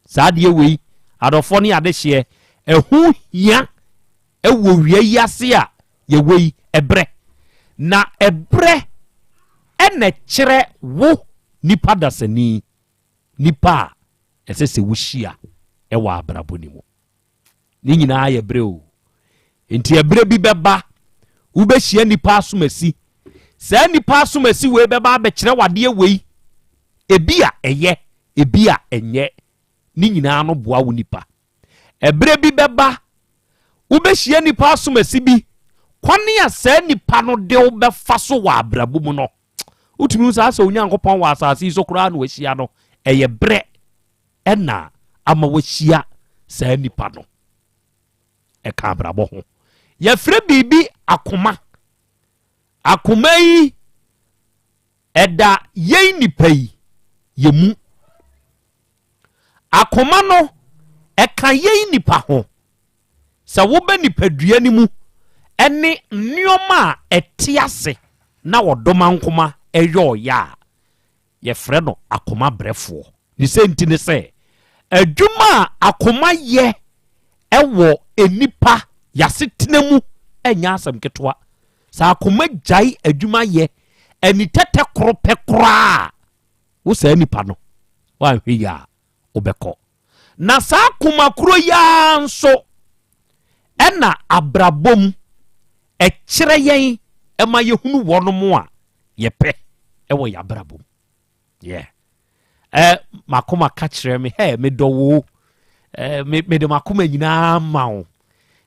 Saa adeɛ wei, adɔfoɔ ne adehyeɛ, ɛho hia wɔ wia yi ase a yɛwɔ yi, ɛberɛ. Na ɛberɛ na ɛkyerɛ wo nipa dasani, nipa a ɛsɛ sɛ wohyia wɔ abrabɔ no mu. Ne nyinaa yɛ berɛ o. Nti ɛberɛ bi bɛba, wobɛhyia nipa asomasi. Saa nipa asomasi wei bɛba abɛkyerɛ wadeɛ wei. Ebi a ɛyɛ, ebi a ɛnyɛ. Ne nyinaa no boa wo nipa. Ɛberɛ bi bɛba, wobɛhyia nipa asomasi bi. Kwane a saa nipa no de wo bɛfa so wɔ abrabɔ mu no, wotumi hu saa sɛ Onyankopɔn wɔ asase yi so koraa na wahyia no. Ɛyɛ berɛ na ama wahyia saa nipa no. Ɛka abrabɔ ho. Yɛfrɛ biribi akoma. Akoma yi, ɛda yɛn nipa yi yɛ mu. Akoma no, ɛka yɛn nipa ho. Sɛ woba nipadua no mu ɛne nneɛma a ɛte ase na ɔdomankoma ɛyɛ ɔyɛ a, Yɛfrɛ no akoma brɛfoɔ. Ne sɛ nti ne sɛ, adwuma a akoma yɛ wɔ nnipa y'asetena mu nyɛ asɛm ketewa. Sɛ akoma gyae adwuma yɛ anitɛtɛ koro pɛ koraa a, wo saa nipa no, woanhwɛ yie a, wobɛkɔ. Na saa akoma koro yi ara nso ɛna abrabɔ mu ɛkyerɛ yɛn ɛma yɛhunu wɔnom a yɛpɛ ɛwɔ yɛn abrabɔ mu. Yeah. Eh, makoma ka kyerɛ me, hey, medɔ wo. Eh, me, mede makoma nyinaa ma wo.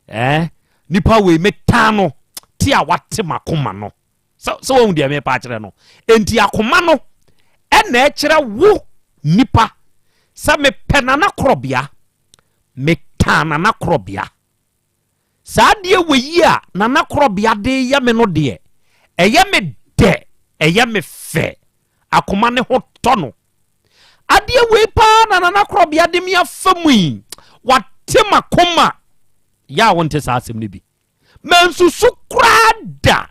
Eh, nipa wei metaa no, te a wate makoma no. Sɛ sɛ wɔn deɛ mepa akyerɛ no. Enti akoma no ɛna ɛkyerɛ wo nipa sɛ mepɛ nana korɔbea, metaa nana korɔbea. Saa adeɛ wɔ yi a nana korɔbea de yɛ me no deɛ, ɛyɛ me dɛ, ɛyɛ me fɛ. Akoma ne ho tɔ no. Adeɛ wei paa na nana korɔbea de me afa mu yi, wate m'akoma. Yɛ a wonte saa asɛm no bi. Mansusu koraa da.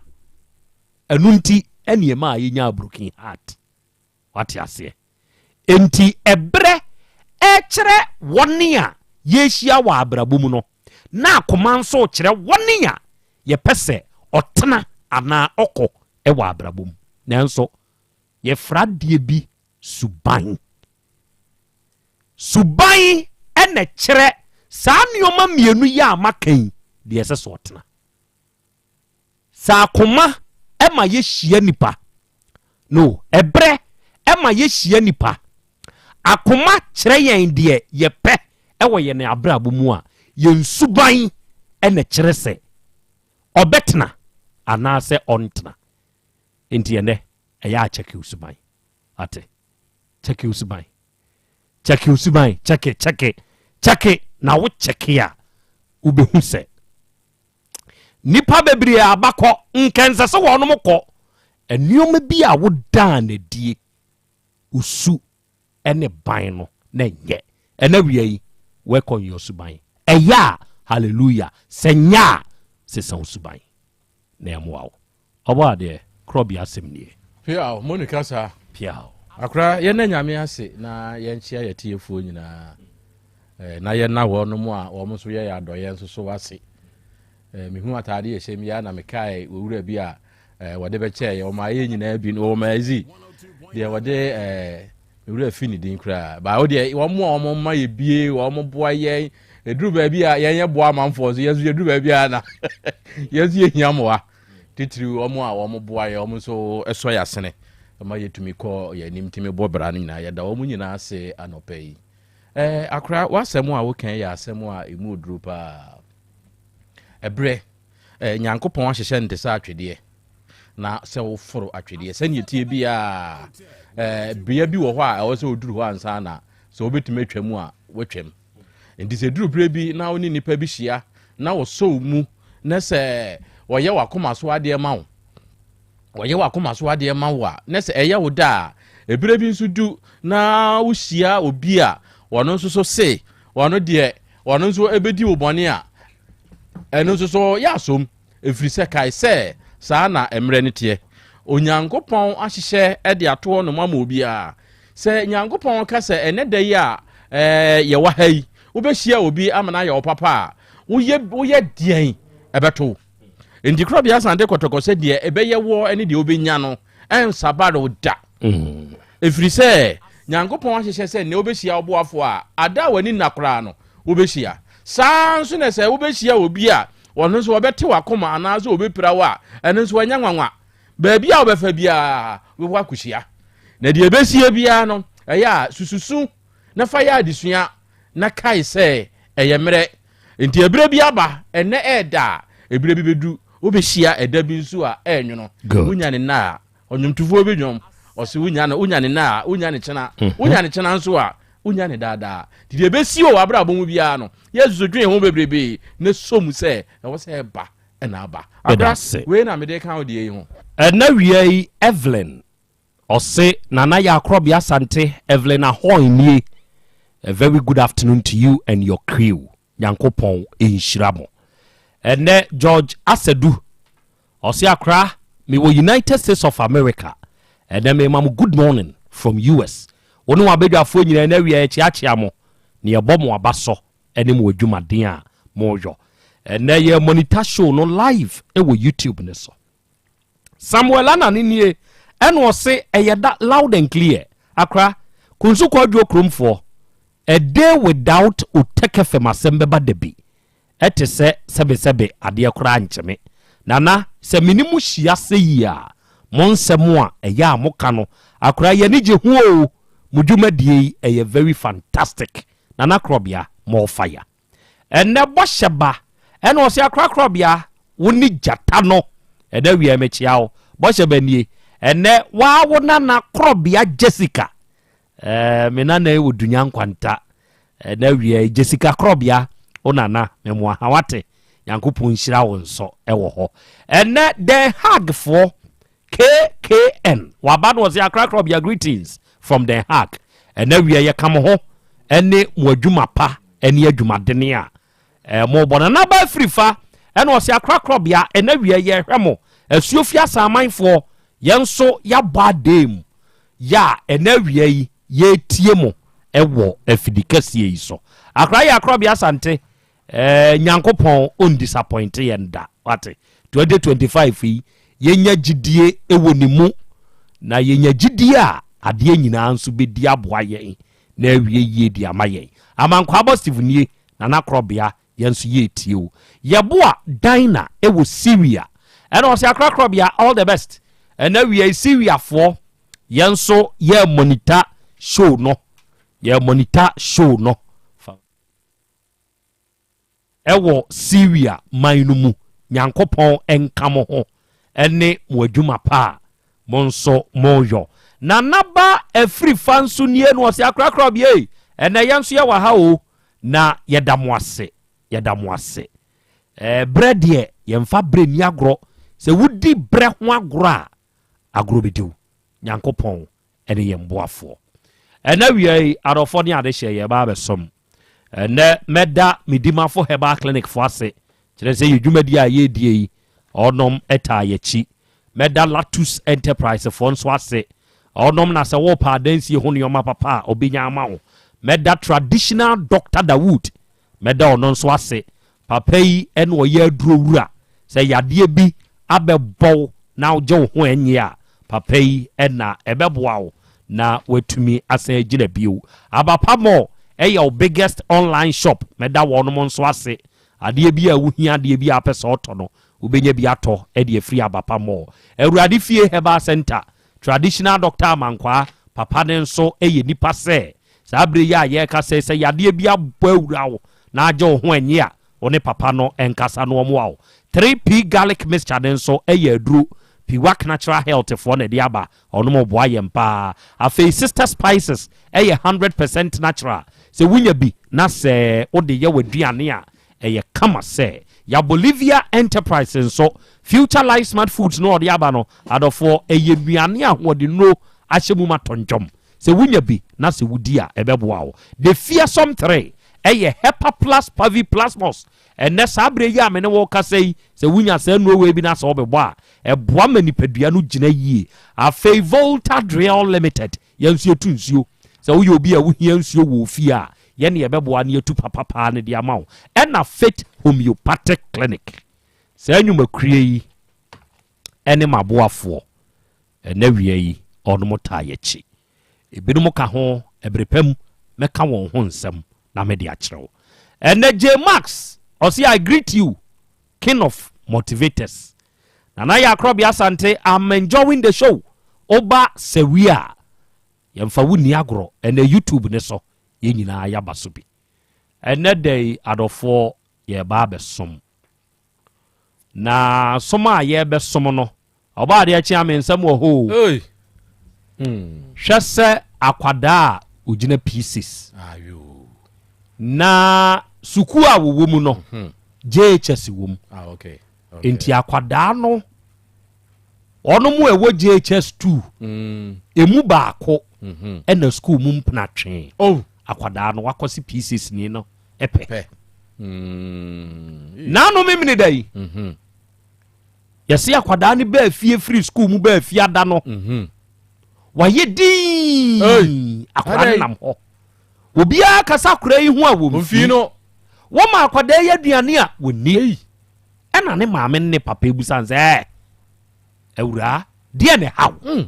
Ɛno nti ɛne ɛmaa yɛnyaa broken heart. Wate aseɛ? Enti ɛberɛ ɛkyerɛ wɔne a yɛhyia wɔ abrabɔ mu no, na akoma nso kyerɛ wɔne a yɛpɛ sɛ ɔtena anaa ɔkɔ wɔ abrabɔ mu. Nanso yɛfra adeɛ bi suban. Suban na ɛkyerɛ saa nneɛma mmienu yi a maka yi deɛ ɛsɛ sɛ ɔtena. Sɛ akoma ma yɛhyia nipa, no, ɛberɛ ma yɛhyia nipa, akoma kyerɛ yɛn deɛ yɛpɛ wɔ yɛn abrabɔ mu a, yɛn suban na ɛkyerɛ sɛ ɔbɛtena anaasɛ ɔntena. Nti ɛnɛ ɛyɛ a kyɛke wo suban. Ate? Kyɛke wo suban. Kyɛke wo suban. Kyɛke, kyɛke, kyɛke. Na wo kyɛke a, wobɛhu sɛ nnipa bebree abakɔ nkɛnsɛ sɛ wɔnom kɔ nneɛma bi a wodaa n'adie osu ne ban no na ɛnyɛ ɛna wia yi work on your suban ɛyɛ a hallelujah sɛ nyɛ a sesa wo suban na ɛmoa wo Ɔbɔ adeɛ, korɔbea asɛm nie. Piaw, mo ne kasa. Piaw. Akora, yɛnna Nyame ase na yɛnkyea yɛ tiefoɔ nyinaa eh, na yɛnna wɔnom a wɔn nso yɛ yɛ adɔyɛ nso so ase. Eh, mehu ataade yɛ hyɛm yi a na mekae owura bi a eh, wɔde bɛkyɛɛ yɛ, wɔn ayɛ nyinaa bi no, wɔn azi deɛ wɔde eh, me wura fi ne din koraa. Baa wo deɛ wɔn a wɔn ma yɛ bie, wɔn boa yɛn. Ɛduru baabi a yɛn yɛboa amanfoɔ nso, yɛn nso yɛduru baabi a na yɛn nso yɛhia mmoa. Titiriw wɔn a wɔn boa yɛn, wɔn nso sɔ yɛn asene ma yɛtumi kɔ yɛn anim tumi bɔ bra no nyinaa. Yɛda wɔn nyinaa ase anɔpa yi. Ɛɛ akora, w'asɛm a woka yi yɛ asɛm a ɛmu oduro paa. Ɛberɛ, ɛɛ Nyankopɔn ahyehyɛ no te sɛ atwedeɛ. Na sɛ woforo atwedeɛ sɛnea ɛteɛ biara, ɛɛ bea bi wɔ hɔ a ɛwɔ sɛ woduru hɔ ansa na sɛ wobɛtumi atwa mu a, woatwam. Nti sɛ ɛduru berɛ bi na wo ne nnipa bi hyia na wɔsɔ wo mu na sɛ wɔyɛ w'akoma so adeɛ ma wo, wɔyɛ w'akoma so adeɛ ma wo a, na sɛ ɛyɛ wo da a, ɛberɛ bi nso du na wohyia obi a ɔno nso so se ɔno deɛ ɔno nso ɛbɛdi wo bɔne a, ɛno nso so yɛ asom. Ɛfiri sɛ kae sɛ saa na mmerɛ no teɛ. Onyankopɔn ahyehyɛ de ato hɔ nom ama obiara. Sɛ Nyankopɔn ka sɛ ɛnɛ da yi a yɛwɔ ha yi, wobɛhyia obi ama no ayɛ wo papa a, woyɛ, woyɛ deɛn ɛbɛto wo? Enti Korɔbea Asante Kɔtɔkɔ sɛ deɛ ɛbɛyɛ woɔ ne deɛ wobɛnya no ɛnsabare wo da. Ɛfiri sɛ Nyankopɔn ahyehyɛ sɛ nnɛ wobɛhyia wo boafoɔ a, ada a w'ani nna koraa no, wobɛhyia. Saa ara nso na sɛ wobɛhyia obi a ɔno nso ɔbɛte w'akoma anaasɛ ɔbɛpira wo a, ɛno nso ɛnyɛ nwanwa. Baabi a wobɛfa biara, wobɛkɔ akɔhyia. Na deɛ ɛbɛsie biara no, ɛyɛ a sususu na fa yɛ adesua na kae sɛ ɛyɛ mmerɛ. Enti ɛberɛ bi aba, ɛnnɛ ɛɛda a, ɛberɛ bi bɛdu, wobɛhyia ɛda bi nso a ɛɛnwono. Wonya ne nna a, Ɔnwomtofoɔ bi dwom, ɔse wonya no, wonya ne nnɛ a, wonya ne kyena, mhm. wonya ne kyena nso a, wonya ne daadaa. Nti deɛ ɛbɛsi wɔ w'abrabɔ mu biara no, yɛsusu dwen ho bebrebe na sɔ mu sɛ ɛwɔ sɛ ɛba ɛna aba. Abra, wei na mede ka wo deɛ yi ho. Ɛna wia yi Evelyn ɔse Nana Yaa Korɔbea Asante Evelyn Ahoy nie A very good afternoon to you and your crew. Nyankopɔn nhyira mo. Ɛnɛ George Asadu ɔse akora mewɔ United States of America ɛnɛ mema mo good morning from US. Wo ne w'abadwafoɔ nyinaa ɛnɛ awia yɛkyeakyea mo na yɛbɔ mo aba sɔ ɛne mo adwumaden a moyɔ. Ɛnɛ yɛ monitor show no live ɛwɔ YouTube no so. Samuel Anane nie ɛna ɔse ɛyɛ da loud and clear akora Kunsu Kwadwo kuromfoɔ a day without Otec FM asɛm bɛba dabi ɛte sɛ sɛbesɛbe adeɛ koraa nkyeme Nana sɛ mene mo hyia sɛyi a mo nsɛm a ɛyɛ a moka no akora yɛne gye ho oo mo dwumadie yi ɛyɛ very fantastic Nana Korɔbea more fire. Ɛnɛ bɔhyɛ ba ɛna ɔse akorakorabea wo ne gyata no ɛnɛ awia mekyea wo bɔhyɛ ba nie ɛnɛ waa wo nana korɔbea Jessica ɛɛ me nana yi wɔ dunya nkwanta ɛnɛ awia Jessica korɔbea wo nana memoa ha wate Nyankopɔn nhyira wo nso ɛwɔ hɔ ɛnɛ Den Haag foɔ KKN waba no ɔse Accra Krɔbea greetings from Den Haag ɛnɛ awia yɛka mo ho ɛne mo adwuma pa ɛne adwumadene a eh, mo bɔ Nana Aba Afirifa ɛna ɔse Accra Krɔbea ɛnɛ awia yɛhwɛ mo Asuo fi Asanmanfoɔ yɛn nso yɛabɔ adee mu yɛ a ɛnɛ awia yi yɛretie mo ɛwɔ afidi kɛseɛ yi so Accra yɛ Akrɔbea Asante Eh, Nyankopɔn ɔndisapɔinte yɛn da, wate. 2025 yi, yɛnya gyidie wɔ ne mu, na yɛnya gyidie a, adeɛ nyinaa nso bɛdi aboa yɛn na awie yie de ama yɛn. Amankwaa Steve nie, Nana Korɔbea, yɛn nso yɛretie wo. Yɛboa Dinah wɔ Syria, ɛna ɔsɛ Akra Korɔbea, all the best. Ɛna wia yi Syriafoɔ, yɛn nso yɛ monitor show no, yɛ monitor show no. Wɔ Syria man no mu, Nyankopɔn nka mo ho ne mo adwuma pa a mo nso moyɔ. Nana ba Afrifa nso nie no ɔse akorakora obi ei, ɛnɛ yɛn nso yɛwɔ ha o, na yɛda mo ase, yɛda mo ase. Ɛɛ berɛ deɛ yɛmfa berɛ nni agorɔ, sɛ wodi berɛ ho agorɔ a, agorɔ bɛdi wo. Nyankopɔn ne yɛn boafoɔ. Ɛnɛ awia yi, adɔfoɔ ne adehyeɛ yɛreba abɛsom. Ɛnɛ mɛda me Dimafo Herbal Clinic foɔ ase, kyerɛ sɛ yɛ dwumadie a yɛredie yi, ɔnom taa yɛakyi. Mɛda Latus Enterprise foɔ nso ase, ɔnom na sɛ worepɛ adansie ho nneɛma papa a ɔbɛnya ama wo. Mɛda Traditional Doctor Dawood Mɛda ɔno nso ase. Papa yi na ɔyɛ aduro wura. Sɛ yadeɛ bi abɛbɔ wo na wogye wo ho ɛnnye a, papa yi na ɛbɛboa wo na woatumi asan agyina bio. Aba pa more ɛyɛ wo biggest online shop. Mɛda wɔnom nso ase. Adeɛ bi a wohia, adeɛ bi a wopɛ sɛ ɔtɔ no, wobɛnya bi atɔ de afiri Abapa Mall. Awurade Fie Herbal Centre, Traditional Doctor Amankwaa, papa no nso yɛ nipa sɛ saa berɛ yi a yɛrekasa yi, sɛ yadeɛ bi abɔ awura wo na agye wo ho ɛnye a, wo ne papa no nkasa na ɔmmoa wo. 3P Garlic Mixture no nso yɛ aduro. Piwak Natural Health foɔ na ɛde aba. Ɔnom boa yɛn paa. Afei Sister Spices yɛ 100% natural. Sɛ wonya bi na sɛ wode yɛ w'aduane a, ɛyɛ kama sɛ. Ya Bolivia Enterprise nso, Future Life Smart Foods no a ɔde aba no, adɔfoɔ, ɛyɛ nnuane a ahoɔdennuro ahyɛ mu ma tɔntwɔm. Sɛ wonya bi na sɛ wodi a, ɛbɛboa wo. The Fearsome 3 yɛ Hepa Plus Pavi Plasmos. Ɛnnɛ saa berɛ yi a me ne wo rekasa yi, sɛ wonya saa nnuro wei bi na sɛ wobɛbɔ a, ɛboa ma nipadua no gyina yie. Afei Volta Drill Limited, yɛn nso yɛtu nsuo. Sɛ woyɛ obi a wohia nsuo wɔ wo fie a, yɛn ne yɛbɛboa na yɛatu papa paa no de ama wo. Ɛna Faith Homeopathic Clinic. Saa nnwumakuo yi ne m'aboafoɔ. Ɛnnɛ awia yi, wɔnom taa yɛakyi. Ebinom ka ho, ɛbere pa mu, mɛka wɔn ho nsɛm na mede akyerɛ wo. Ɛnnɛ J Max, ɔse I greet you, king of motivators. Nana Yaa Korɔbea Asante, I'm enjoying the show. Woba Sɛwi a, yɛmfa wo nni agorɔ. Ɛnnɛ YouTube ne so, yɛn nyinaa yɛaba so bi. Ɛnnɛ da yi, adɔfoɔ, yɛreba abɛsom. Na som a yɛrebɛsom no, ɔbɔ adeɛ kye ame nsɛm wɔ hɔ o. Hmm. Hwɛ sɛ akwadaa a ogyina P6 na sukuu a wɔwɔ mu no mhm. JHS wɔ mu. Ah, Nti akwadaa no ɔno mu ɛwɔ JHS 2 mm. emu baako mhm. ɛna sukuu mu mpena twee oh. akwadaa no wakɔsi P6 ni no pɛ. Naano memene da yi mhm. yɛse akwadaa no baa fie firi sukuu mu baa fie ada no mhm. wayɛ din akwadaa no nam hɔ obiara kasa akwadaa yi ho a wɔmfii no wɔma akwadaa yi aduane a wɔnni ɛna ne maame ne papa ebusa sɛ awuraa deɛ ne haw hmm.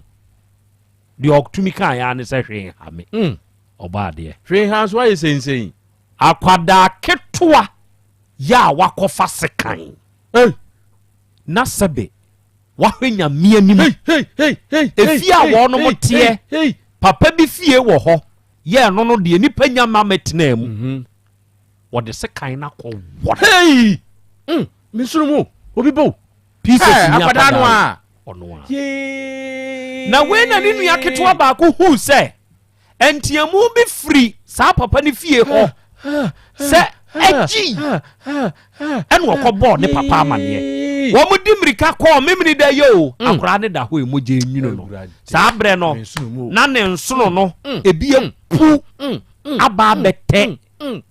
Deɛ ɔtumi kaa ya ne sɛ hwee nha me. Mm. Ɔbɔ adeɛ. Hwee nha nso ayɛ sɛnsɛn. Akwadaa ketewa yɛ a wakɔfa sekan. Hey. Na sɛbe wahwɛ nyame anim. Hey, hey, hey, hey, Efie a wɔnom hey, teɛ. Hey, hey. Papa bi fie wɔ hɔ. Yɛ ɛno no deɛ nipa nya ma mɛtenaa mu. Mm -hmm. Wɔde sekan no akɔ wɔ. Hey! Mm, me soro mu obi bo. Pieces Hey, ni akwadaa no a. Ɔno a. Na wei na ne nua ketewa baako huu sɛ nteamu bi firi saa papa no fie hɔ sɛ agyi ɛna ɔkɔbɔɔ ne papa amaneɛ. Wɔn di mmirika kɔɔ memene da yɛ o mm. akwadaa ne da hɔ emogya enwunu no saa berɛ no na ne nsono no mm. ebi mm. apu aba abɛtɛ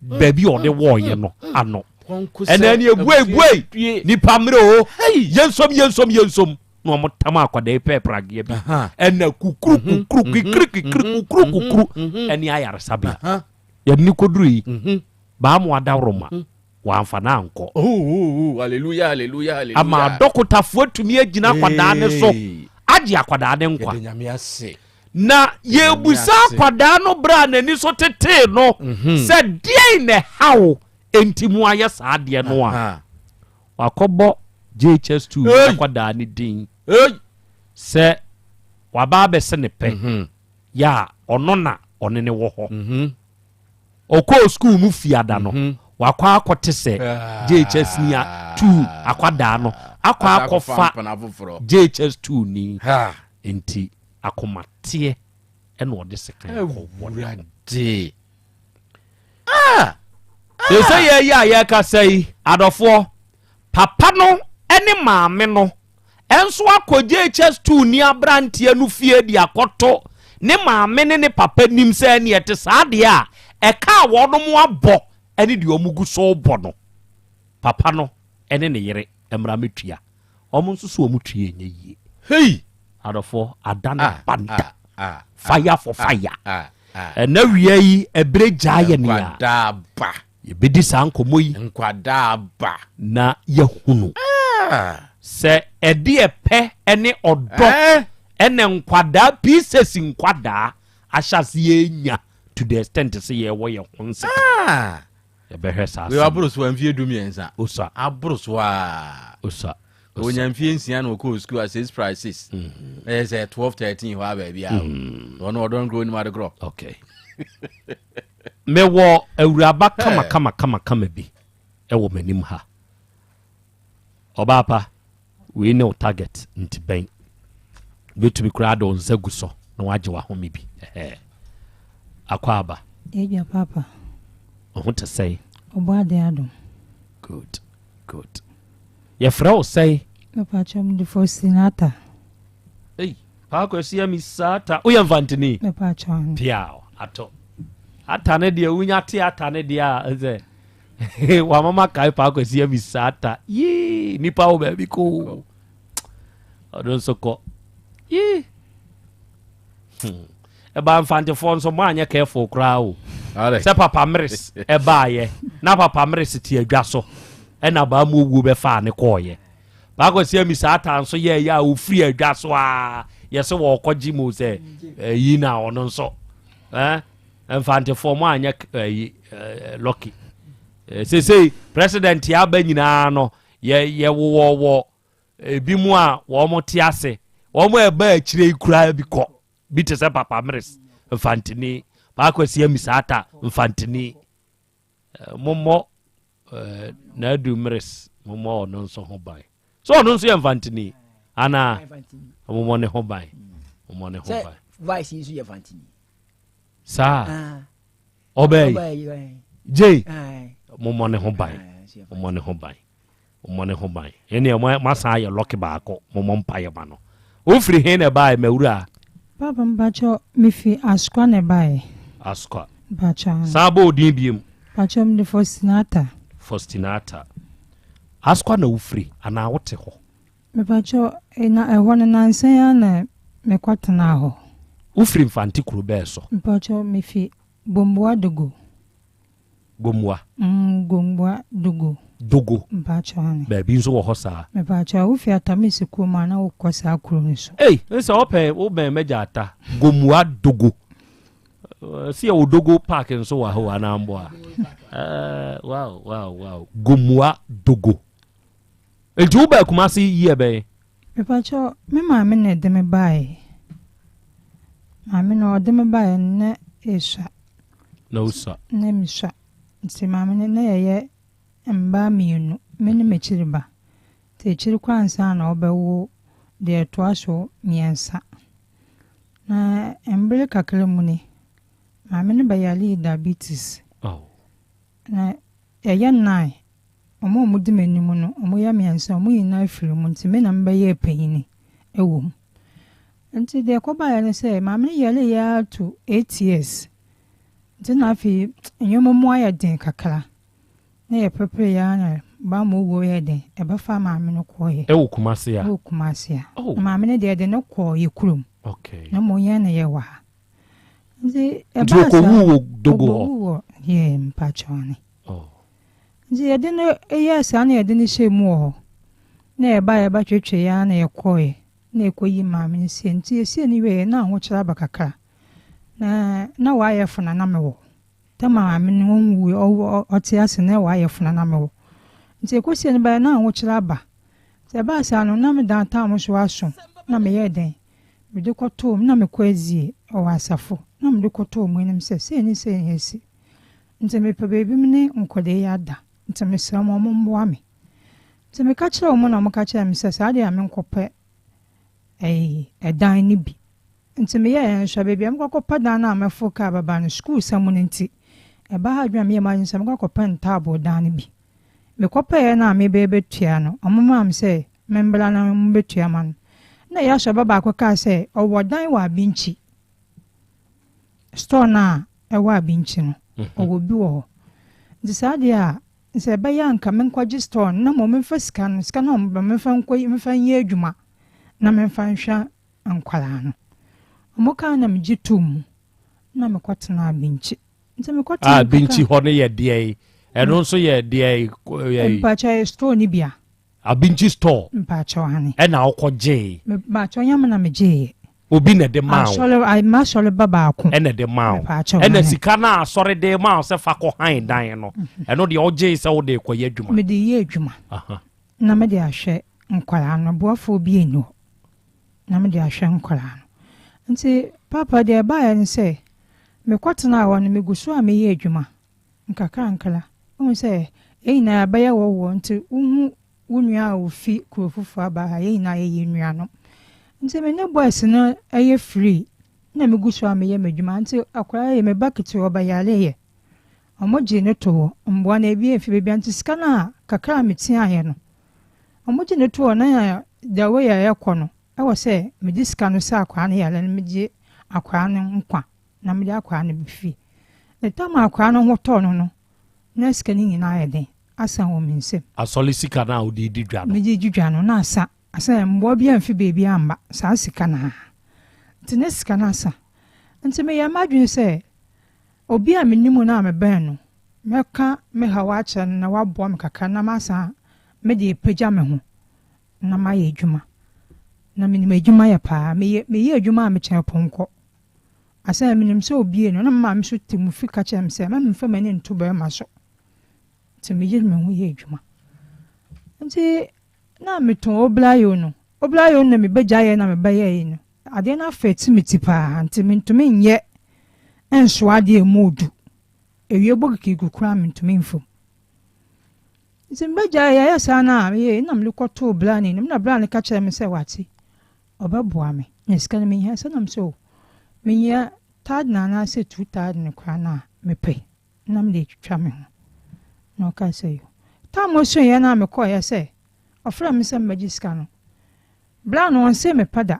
baabi a ɔde wɔɔyɛ no ano ɛnna ni ebue ebue nipa mmerɛ o yɛnsom yɛnsom yɛnsom na wɔn tam akwadaa yi pɛɛ prageɛ bi ɛnna kukuru mhm. kukuru mhm. kikiri kikiri mhm. kukuru kukuru ɛne ayaresabea yɛde ne koduru yi baamu adaworoma wɔamfa no ankɔ. Oh, oh, oh, hallelujah, hallelujah, hallelujah. Ama adɔkotafoɔ atumi agyina akwadaa no so agye akwadaa no nkwa. Na yɛbusa akwadaa no berɛ a n'ani so tetee no mhm. sɛ deɛn na ɛha wo enti mu ayɛ saa adeɛ no a wakɔbɔ JHS2 akwadaa no din sɛ waba abɛse ne pɛ mhm. yɛ a ɔno na ɔne ne wɔ hɔ mhm. Ɔkɔɔ sukuu mu fiada no, wakɔ akɔte sɛ JHS ni a tuu akwadaa no akɔ akɔfa JHS tuu ni. Nti akomateɛ ɛna ɔde sekan kɔ wɔ ne ho. Sɛ yɛyɛ a yɛkasa yi, adɔfoɔ, papa no ne maame no nso akɔ JHS 2 ni aberanteɛ no fie de akɔto ne maame ne ne papa nim sɛ ɛne ɛte saa deɛ a ɛka a wɔnom abɔ ne deɛ wɔn gu so bɔ no papa no ne ne yere mmra mɛtua wɔn nso so wɔn tua ɛnyɛ yie. Hey! Adɔfoɔ adane ah, banta ah, ah, fire for fire ɛna wia yi ɛberɛ gyaa yɛ nea Yɛbɛdi saa nkɔmmɔ yi. Nkwadaa ba. Na yɛahunu. Sɛ ɛde ɛpɛ ne ɔdɔ ɛna nkwadaa pieces nkwadaa ahyɛ aseɛ nya. To the extent sɛ yɛwɔ yɛ ho nsɛ. Ah! Yɛbɛhwɛ saa Wei aboro so a mfie 13. Osa. Aboro so a. Osa. Onya mfie 6 na ɔkɔɔ sukuu a 6 price 6. Ɛyɛ sɛ 12 13 hɔ a baabi a. Ɔno ɔdɔ nkuro onim ade korɔ. Okay. Mewɔ awuraba kama kama kama kama bi ɛwɔ m'anim ha. Ɔbaa pa, wei ne wo target nti bɛn. Wobɛtumi koraa de wo nsa gu so na wagye w'ahome bi. Ɛhɛɛ. Akɔ aba. Agya papa. Wo ho te sɛn? Ɔbɔ ade adom. Good, good. Yɛfrɛ wo sɛn? Mepakyɛ mede Faustinata. Ei, Paa Kwasi Amisata. Woyɛ Mfantini? Mepakyɛ ahe. Piaw, ato. Ata ne deɛ, wonya te ata ne deɛ a, sɛ wamama kae Paa Kwasi Amisata. Yii, nipa wo baabi ko. Ɔno nso kɔ. Yii. Hmm. Ɛbaa Mfantefoɔ nso mo anyɛ careful koraa o. Sɛ Papa Mmeres ɛbaayɛ, na Papa Mmeres te adwa so, ɛna baa mu owuo bɛfaa ne kɔɔyɛ. Paa Kwasi Amisata nso yɛɛyɛ a ofiri adwa so a yɛsɛ wɔkɔgye mu sɛ ɛyi na ɔno nso eh, Mfantefoɔ mo anyɛ ɛyi eh, lucky. Eh, sesei president yɛ aba nyinaa no yɛ yɛwowɔ wɔ ebi mu a wɔn te ase wɔn a ɛba akyire yi koraa bi kɔ bi te sɛ Papa Mmeres Mfantini, Paa Kwasi Amisata Mfantini. Eh, mommɔ eh, Nadu Mmeres mommɔ ɔno nso ho ban so ɔno nso yɛ Mfantini anaa mommɔ ne ho ban mommɔ ne ho ban. Vice nso yɛ Mfantini. Saa ah. ɔbɛɛ yi Jay mommɔ ne ho ban mommɔ ne ho ban. Mommɔ ne ho ban. Ɛnneɛ mo asan ayɛ lɔki baako. Mommɔ mpaeɛ ma no. Wofiri he na ɛbaeɛ, m'awuraa? Papa mpakyɛ mefi Asukwa na ɛbaeɛ. Asukwa. Mpakyɛ aane. San bɔ wo din biom. Mpakyɛ mede Faustinata. Faustinata. Asukwa na wofiri anaa wote hɔ? Mepakyɛ na ɛhɔ no nansa yi ara na mekɔ tenaa hɔ. Wofiri Mfante kuro bɛɛ so? Mpakyɛ mefi Gomboa Dogo. Gomoa. Mm, Gomoa Dogo. Dogo. Mpakyɛw ane. Baabi nso wɔ hɔ saa. Mepakyɛw, wofi Atamisi kurom a na wokɔ saa kuro no so. Ei, nsɛ wopɛ wobɛn m'agya Ata. Gomoa Dogo. Eh, si yɛwɔ Dogo Park nso wɔ ha o anaa mboa. Eh, wow, wow, wow. Gomoa Dogo. Nti wobaa Kumasi year bɛn? Mepakyɛw, me maame na ɛde me baeɛ. Maame no ɔde me baeɛ no na esua. Na osua. Na mesua. Nti maame no na yɛyɛ mmaa mmienu, me ne m'akyiri ba. Nti akyiri koraa ansa na ɔbɛwo deɛ ɛtoa so mmiɛnsa. Na mbere kakra mu ni, maame no bɛyaree diabetes. Oh. Na yɛyɛ nnan, wɔn a wɔdi m'anim no, wɔyɛ mmiɛnsa, wɔn nyinaa firi mu nti me na mebɛyɛɛ panyini wɔ mu. Nti deɛ ɛkɔbaeɛ ne sɛ, maame no yareeɛ ara to eight years. Nti na afei nneɛma mu ayɛ den kakra. Na yɛperepereeɛ ara na bammɔ wuo yɛɛ den, ɛbɛfaa maame no kɔeɛ. Ɛwɔ Kumasi a? Ɛwɔ Kumasi a. Oh. Na maame no deɛ yɛde no kɔɔ yɛ kurom. Okay. Na mmom yɛn na yɛwɔ ha. Nti Nti ɛbaa saa. ɔkɔwuu wɔ Dogo hɔ? Ɔkɔwuu wɔ, yeah, mpakyɛw ane. Oh. Nti yɛde no yɛɛ saa na yɛde no hyɛɛ mu wɔ hɔ. Na yɛbaeɛ yɛbɛtwetweeɛ ara na yɛkɔeɛ. Na yɛkɔyii maame no sie. Nti yɛsiee no wieeɛ na ahokyerɛ aba kakra. Na na wayɛ fo na na mewɔ. Tɛm a maame no ɔnwuiɛ, ɔwɔ ɔte ase na wayɛ fo na na mewɔ. Nti yɛkɔsiee no baeɛ na ahokyerɛ aba. Nti ɛbaa saa no na me downtown nso aso. Na meyɛɛ dɛn? Mede kɔtoo mu, na mekɔ adzie wɔ asafo, na mede kɔtoo wɔn anim sɛ sei ne sei na asi. Nti mepɛ baabi me ne nkwadaa yi ada, nti mesrɛ mo wɔmmoa me. Nti meka kyerɛɛ wɔn na wɔka kyerɛɛ me sɛ saa deɛ a menkɔpɛ ɛyi ɛdan no bi. Nti meyɛɛ nso a baabi a mekɔ akɔpɛ dan no a mɛforo kaa bɛba no sukuusɛm no nti ɛbaa ha adwene a meyɛɛ m'adwene sɛ mekɔ akɔpɛ ntaaboo dan no bi. Mekɔpɛeɛ no a merebɛtua no wɔmaa me sɛ Membra na mobɛtua ma no. Ɛna Yasua ba baako kaa sɛ, Ɔwɔ dan wɔ Abinkyi. Store no a ɛwɔ Abinkyi no, ɔwɔ bi wɔ hɔ. Nti saa deɛ a, sɛ ɛbɛyɛ a nka menkɔgye store no na mmom memfa sika no, sika no a wɔbɛma me, memfa nkɔ, memfa nyɛ adwuma na memfa nhwɛ nkwadaa no. Wɔkaa na megye too mu na mekɔtenaa Abinkyi. Nti mekɔtenaa Ah, Abinkyi kakra. hɔ no yɛ deɛn? Ɛno nso yɛ deɛn? Mpakyɛ, ɛyɛ store no bi a. Abinkyi store. Mpakyɛw ane. Ɛna wokɔ gyee. Mpakyɛw nyɛ me na me gyeeɛ. Obi na ɛde maa wo. Asɔre, m'asɔre ba baako. Ɛna ɛde maa wo. Ɛna sika no a asɔre de maa wo sɛ fa kɔ han dan no, mhm. ɛno deɛ ɔgyee sɛ wode kɔyɛ adwuma. Mede yɛ adwuma. Na mede ahwɛ nkwadaa no, boafoɔ bi nni hɔ. Na mede ahwɛ nkwadaa no. Nti papa deɛ ɛbaeɛ ne sɛ, mekɔtenaa hɔ no, megu so a meyɛ adwuma nkakrankra. Wohu sɛ yɛn nyinaa yɛabɛyɛ wɔwoɔ nti wohu Wo nua a ofi kuro foforɔ aba ha, yɛn nyinaa yɛyɛ anuanom. Nti me ne boys no yɛ free na me gu so a meyɛ m'adwuma. Nti akwadaa yi, me ba ketewa ɔbɛyareeɛ. Wɔn gyee no too hɔ, mmoa no ebi amfi baabiara. Nti sika no a kakra a meteaeɛ no, wɔn gye no too hɔ na the way a ɛrekɔ no, ɛwɔ sɛ mede sika no sa akwadaa no yare no, megye akwadaa no nkwa na mede akwadaa no ba fie. The time a akwadaa no ho tɔɔ no no, na sika no nyinaa ayɛ den. Asa wɔ me nsam. Asɔre sika no a wode redi dwa no. Mede redi dwa no, na asa. Asa, mmoa biara mfi baabiara mma, saa sika no ara. Nti na sika no asa. Nti meyɛɛ m'adwene sɛ, obi a menim no a mebɛn no, mɛka me haw akyerɛ no na waboa me kakra na masan mede apagya me ho na mayɛ adwuma. Na menim adwuma yɛ paa. Meyɛ, meyɛ adwuma a mekyɛn pɔnkɔ. Asa, menim sɛ obie no, na me maame nso te mu fi ka kyerɛ me sɛ, mma memfa m'ani nto barima so. Nti meyere me ho yɛ adwuma. Nti na metɔn oblayo no. Oblayo no na mebɛgyaeɛ na mebɛyɛe no. Adeɛ no afɛte me ti paa nti mentumi nyɛ nsoa adeɛ a ɛmu odu. Awie bɔ kikiriku koraa mentumi mfa mu. Nti mebɛgyaeɛ ɛyɛ saa no a meyɛe na mede kɔtoo bra no anim na bra no ka kyerɛɛ me sɛ wate ɔbɛboa me na sika no mehia sɛ na mesɛ o mehia thousand anaasɛ 2000 koraa no a mepɛ. na mede retwitwa me ho. Na ɔkaa sɛ, Yo. Tam osuiɛ no a mekɔeɛ sɛ ɔfrɛɛ me sɛ mmɛgye sika no, bra no ɔnsee me pɛ da.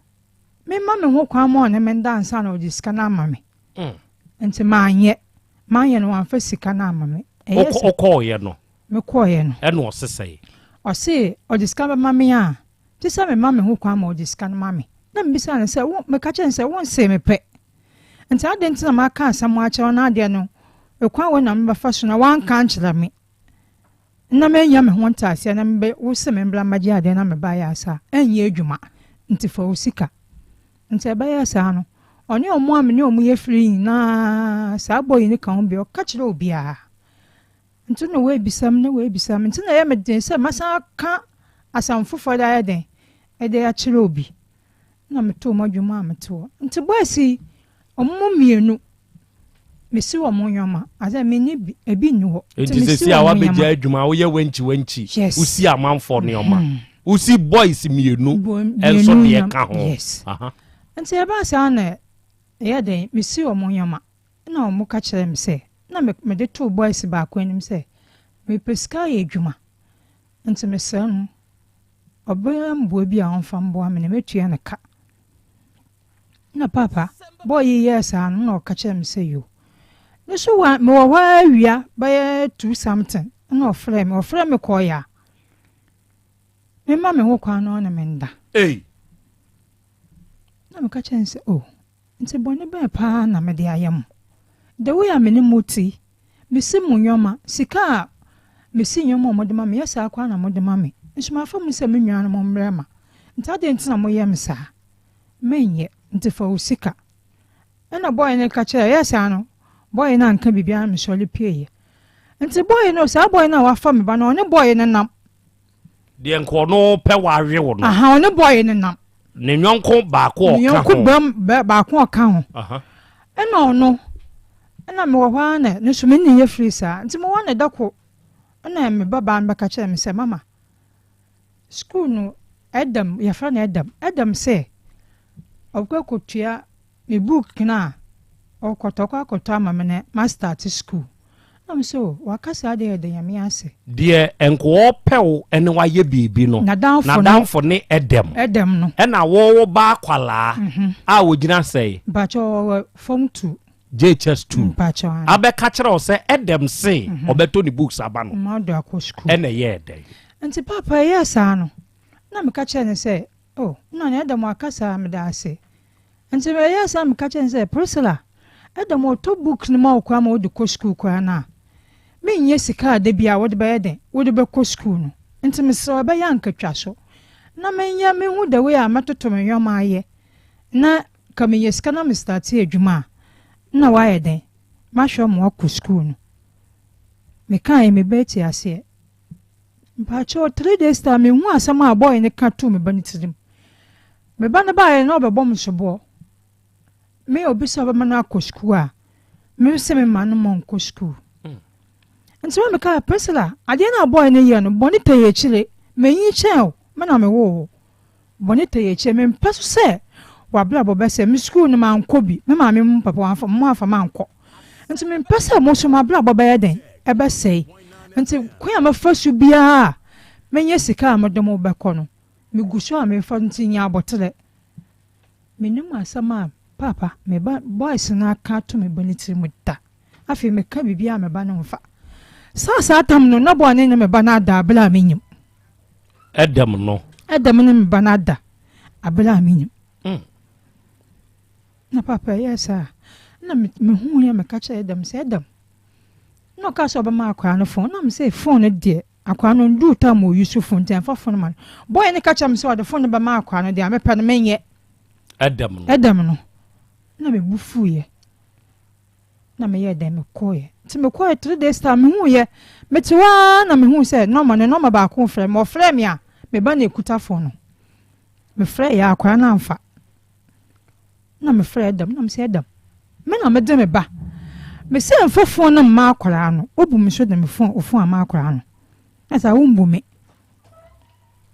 Memma me ho kwan ma ɔne me nda ansa na ɔde sika no ama me. Nti manyɛ. Manyɛ no wamfa sika no amma me. Ɛyɛɛ sɛ. Wokɔeɛ no? Mekɔeɛ no. Ɛna ɔse sɛn? Ɔse ɔde sika bɛma me a, gye sɛ mema me ho kwan ma ɔde sika no ma me. Na mebisaa no sɛ, wo, meka kyerɛɛ no sɛ, wonsee me pɛ. Nti adɛn nti na maka asɛm akyerɛ wo na adeɛ no, ɛkwan wei na mebɛfa so na woanka ankyerɛ me na manya me ho nteaseɛ na mebɛ wo se membra mmɛgye adeɛ na mebaeɛ a saa ɛnyɛ adwuma nti fa wo sika. Nti ɛbɛyɛɛ saa no, ɔne ɔmo a me ne ɔmo yɛ firi nyinaa saa boy no ka ho bi, ɔka kyerɛ obiara. Nti na woebisa me na woebisa me, ntsi na ɔyɛ me dzen sɛ mɛsan aka asɛm fofor dze ayɛ dɛn, dze akyerɛ obi. Nna motoo m'adwen mu a metse hɔ. Ntsi boys yi, hɔn mu mienu, mesi hɔn ndzɛmba, adze a minnyi bi, bi nnyi hɔ. Ntsi mesi sesei a hɔn woabɛgyaa ndzɛmba. adwuma, woyɛ wankyi wankyi, Yes. wosi amanfoɔ nneɛma, wosi boys mienu nso Mienu deɛ nneɛma, ka ho. yes. Aha. Ntsi ɛbaa saa na ɛyɛ dɛn, mesi hɔn ndzɛmba. Ɛnna wɔka kyerɛɛ me sɛ, na mede too boys baako anim sɛ, mepɛ sika ayɛ adwuma, nti mesrɛ no, ɔbɛyɛ mmoa bi a ɔmfa mmoa me na mɛtua no ka. Ɛnna paapa, boy yi yɛɛ saa no, na ɔka kyerɛɛ me sɛ, yo. Me nso wa, mewɔ hɔ ara awia bɛyɛ two something, ɛnna ɔfrɛɛ me, ɔfrɛɛ me kɔeɛ a, memma me ho kwan na ɔne me nda. Ei! Na meka kyerɛɛ no sɛ, oh, Nti bɔne bɛn paa na mede ayɛ mo? The way a me ne mo te yi, mesi mo nnoɔma, sika a mesi nnoɔma a mode ma me, nyɛ saa koraa na mode ma me. Nso mafa mo sɛ me nuanom mmarima. Nti adɛn nti na moyɛ me saa? Menyɛ, nti fa wo sika. Ɛna boy no ka kyerɛɛ, ɛyɛɛ saa no, boy no anka biribiara na mesɔre pueeɛ. Nti boy no, saa boy no a wafa me ba no, ɔne boy no nam. Deɛ nka ɔno pɛ wawe wo no. Aha, ɔne boy no nam. Ne yɔnko baako a ɔka ho. Ne yɔnko bɛm baako a ɔka ho. Ɛna ɔno, ɛna mewɔ hɔ ara na ne nso me nne yɛ firi saa. Nti mewɔ hɔ na da ko ɛna me babaa no bɛka kyerɛ me sɛ, mama, sukuu no Adam, yɛfrɛ no Adam, Adam sɛ ɔkɔ akɔtua Me book no a ɔkɔtɔ ɔkɔ akɔtɔ ama me no ma start school na me sɛ oh waka saa deɛ yɛda Nyame ase. Deɛ nka ɔɔpɛ wo ne wayɛ biribi no N'adamfo no ne Edem. Edem no. Ɛna wo wo ba akwalaa a ɔgyina sɛe? Mpakyɛ ɔwɔ form 2. JHS 2. Mpakyɛ aane. Abɛka kyerɛ wo sɛ Edem se ɔbɛtɔ ne books aba no. Ma ɔde akɔ school. Ɛna ɛyɛɛ dɛn? Nti paapa ɛyɛɛ saa no na meka kyerɛɛ no sɛ oh nna Edem waka saa meda ase. Ntsi meyɛɛ saa meka kyerɛɛ no sɛ, Priscilla, dɛ motɔ book no ma wo koraa ma wode kɔ skuul koraa no a, minnya sika a da biara wode bɛyɛ dɛn, wode bɛkɔ skuul no. Ntsi meserɛ wo ebɛyɛ a anka twa so na menyɛ mehu the way a mɛtoto me ndzɛmba ayɛ na. Nka menya sika na me starte adwuma a, nna wayɛ dɛn? Mahwɛ ɔmo akɔ sukuu no. Mekaeɛ me ba te aseɛ. Mpakyɛw, 3 days time menhu asɛm a boy no ka too me ba no tirim. Me ba no baeɛ no na ɔbɛbɔ me soboɔ. Me obi sɛ ɔbɛma no akɔ sukuu a, me se me ma no ma ɔnkɔ sukuu. Nti ma mekaa Priscilla, adeɛ no a boy no yɛ no, bɔne tɛi akyire, menyi kyɛn o, me na mewoo wo. Bɔne tɛi akyire, mempɛ so sɛ w'abrabɔ bɛsɛe. Me sukuu no mankɔ bi, me maame mu papa wamfa, mo amfa mankɔ. Nti mempɛ sɛ mo nso mo abrabɔ bɛyɛ dɛn? Ɛbɛsɛe. Nti kwan a mɛfa so biara a mɛnya sika a mede mo bɛkɔ no, megu so a mefa nti nya aboterɛ. Mennim asɛm a paapa, me ba boys no aka ato me ba no tirim da. Afei meka biribiara a me ba no mfa. Saa saa tam no, na boy no ne me ba no ada bere a menyim. Ɛdɛm no. Ɛdɛm ne me ba no ada bere a menyim. Na paapa ɛyɛɛ saa. Na mehu yɛ meka kyerɛ Ɛdɛm sɛ Ɛdɛm. Na ɔka sɛ ɔbɛma akwaraa no phone. Na me sɛ phone no deɛ Akwadaa no nduu time a ɔyi so phone nti ɛmfa phone ma no. Boy no ka kyerɛ me sɛ ɔde phone no bɛma akwadaa no deɛ mepɛ no menyɛ. Ɛdɛm no. Ɛdɛm no. Na me bu fuiɛ. Na meyɛɛ dɛn mekɔeɛ. Nti mekɔeɛ 3 days time mehuiɛ. Mete hɔ ara na mehuu sɛ nɔma no nɔma baako frɛ me. Ɔfrɛɛ me a me ba na ɛkuta phone no. Mefrɛeɛ a akwadaa no amfa. Na mefrɛɛ Adam na mesɛ Adam, me na mede me ba. Mesɛ mfa fon no mma akwadaa no, wobu me so de me fon ofon ama akwadaa no. Na sɛ wombu me.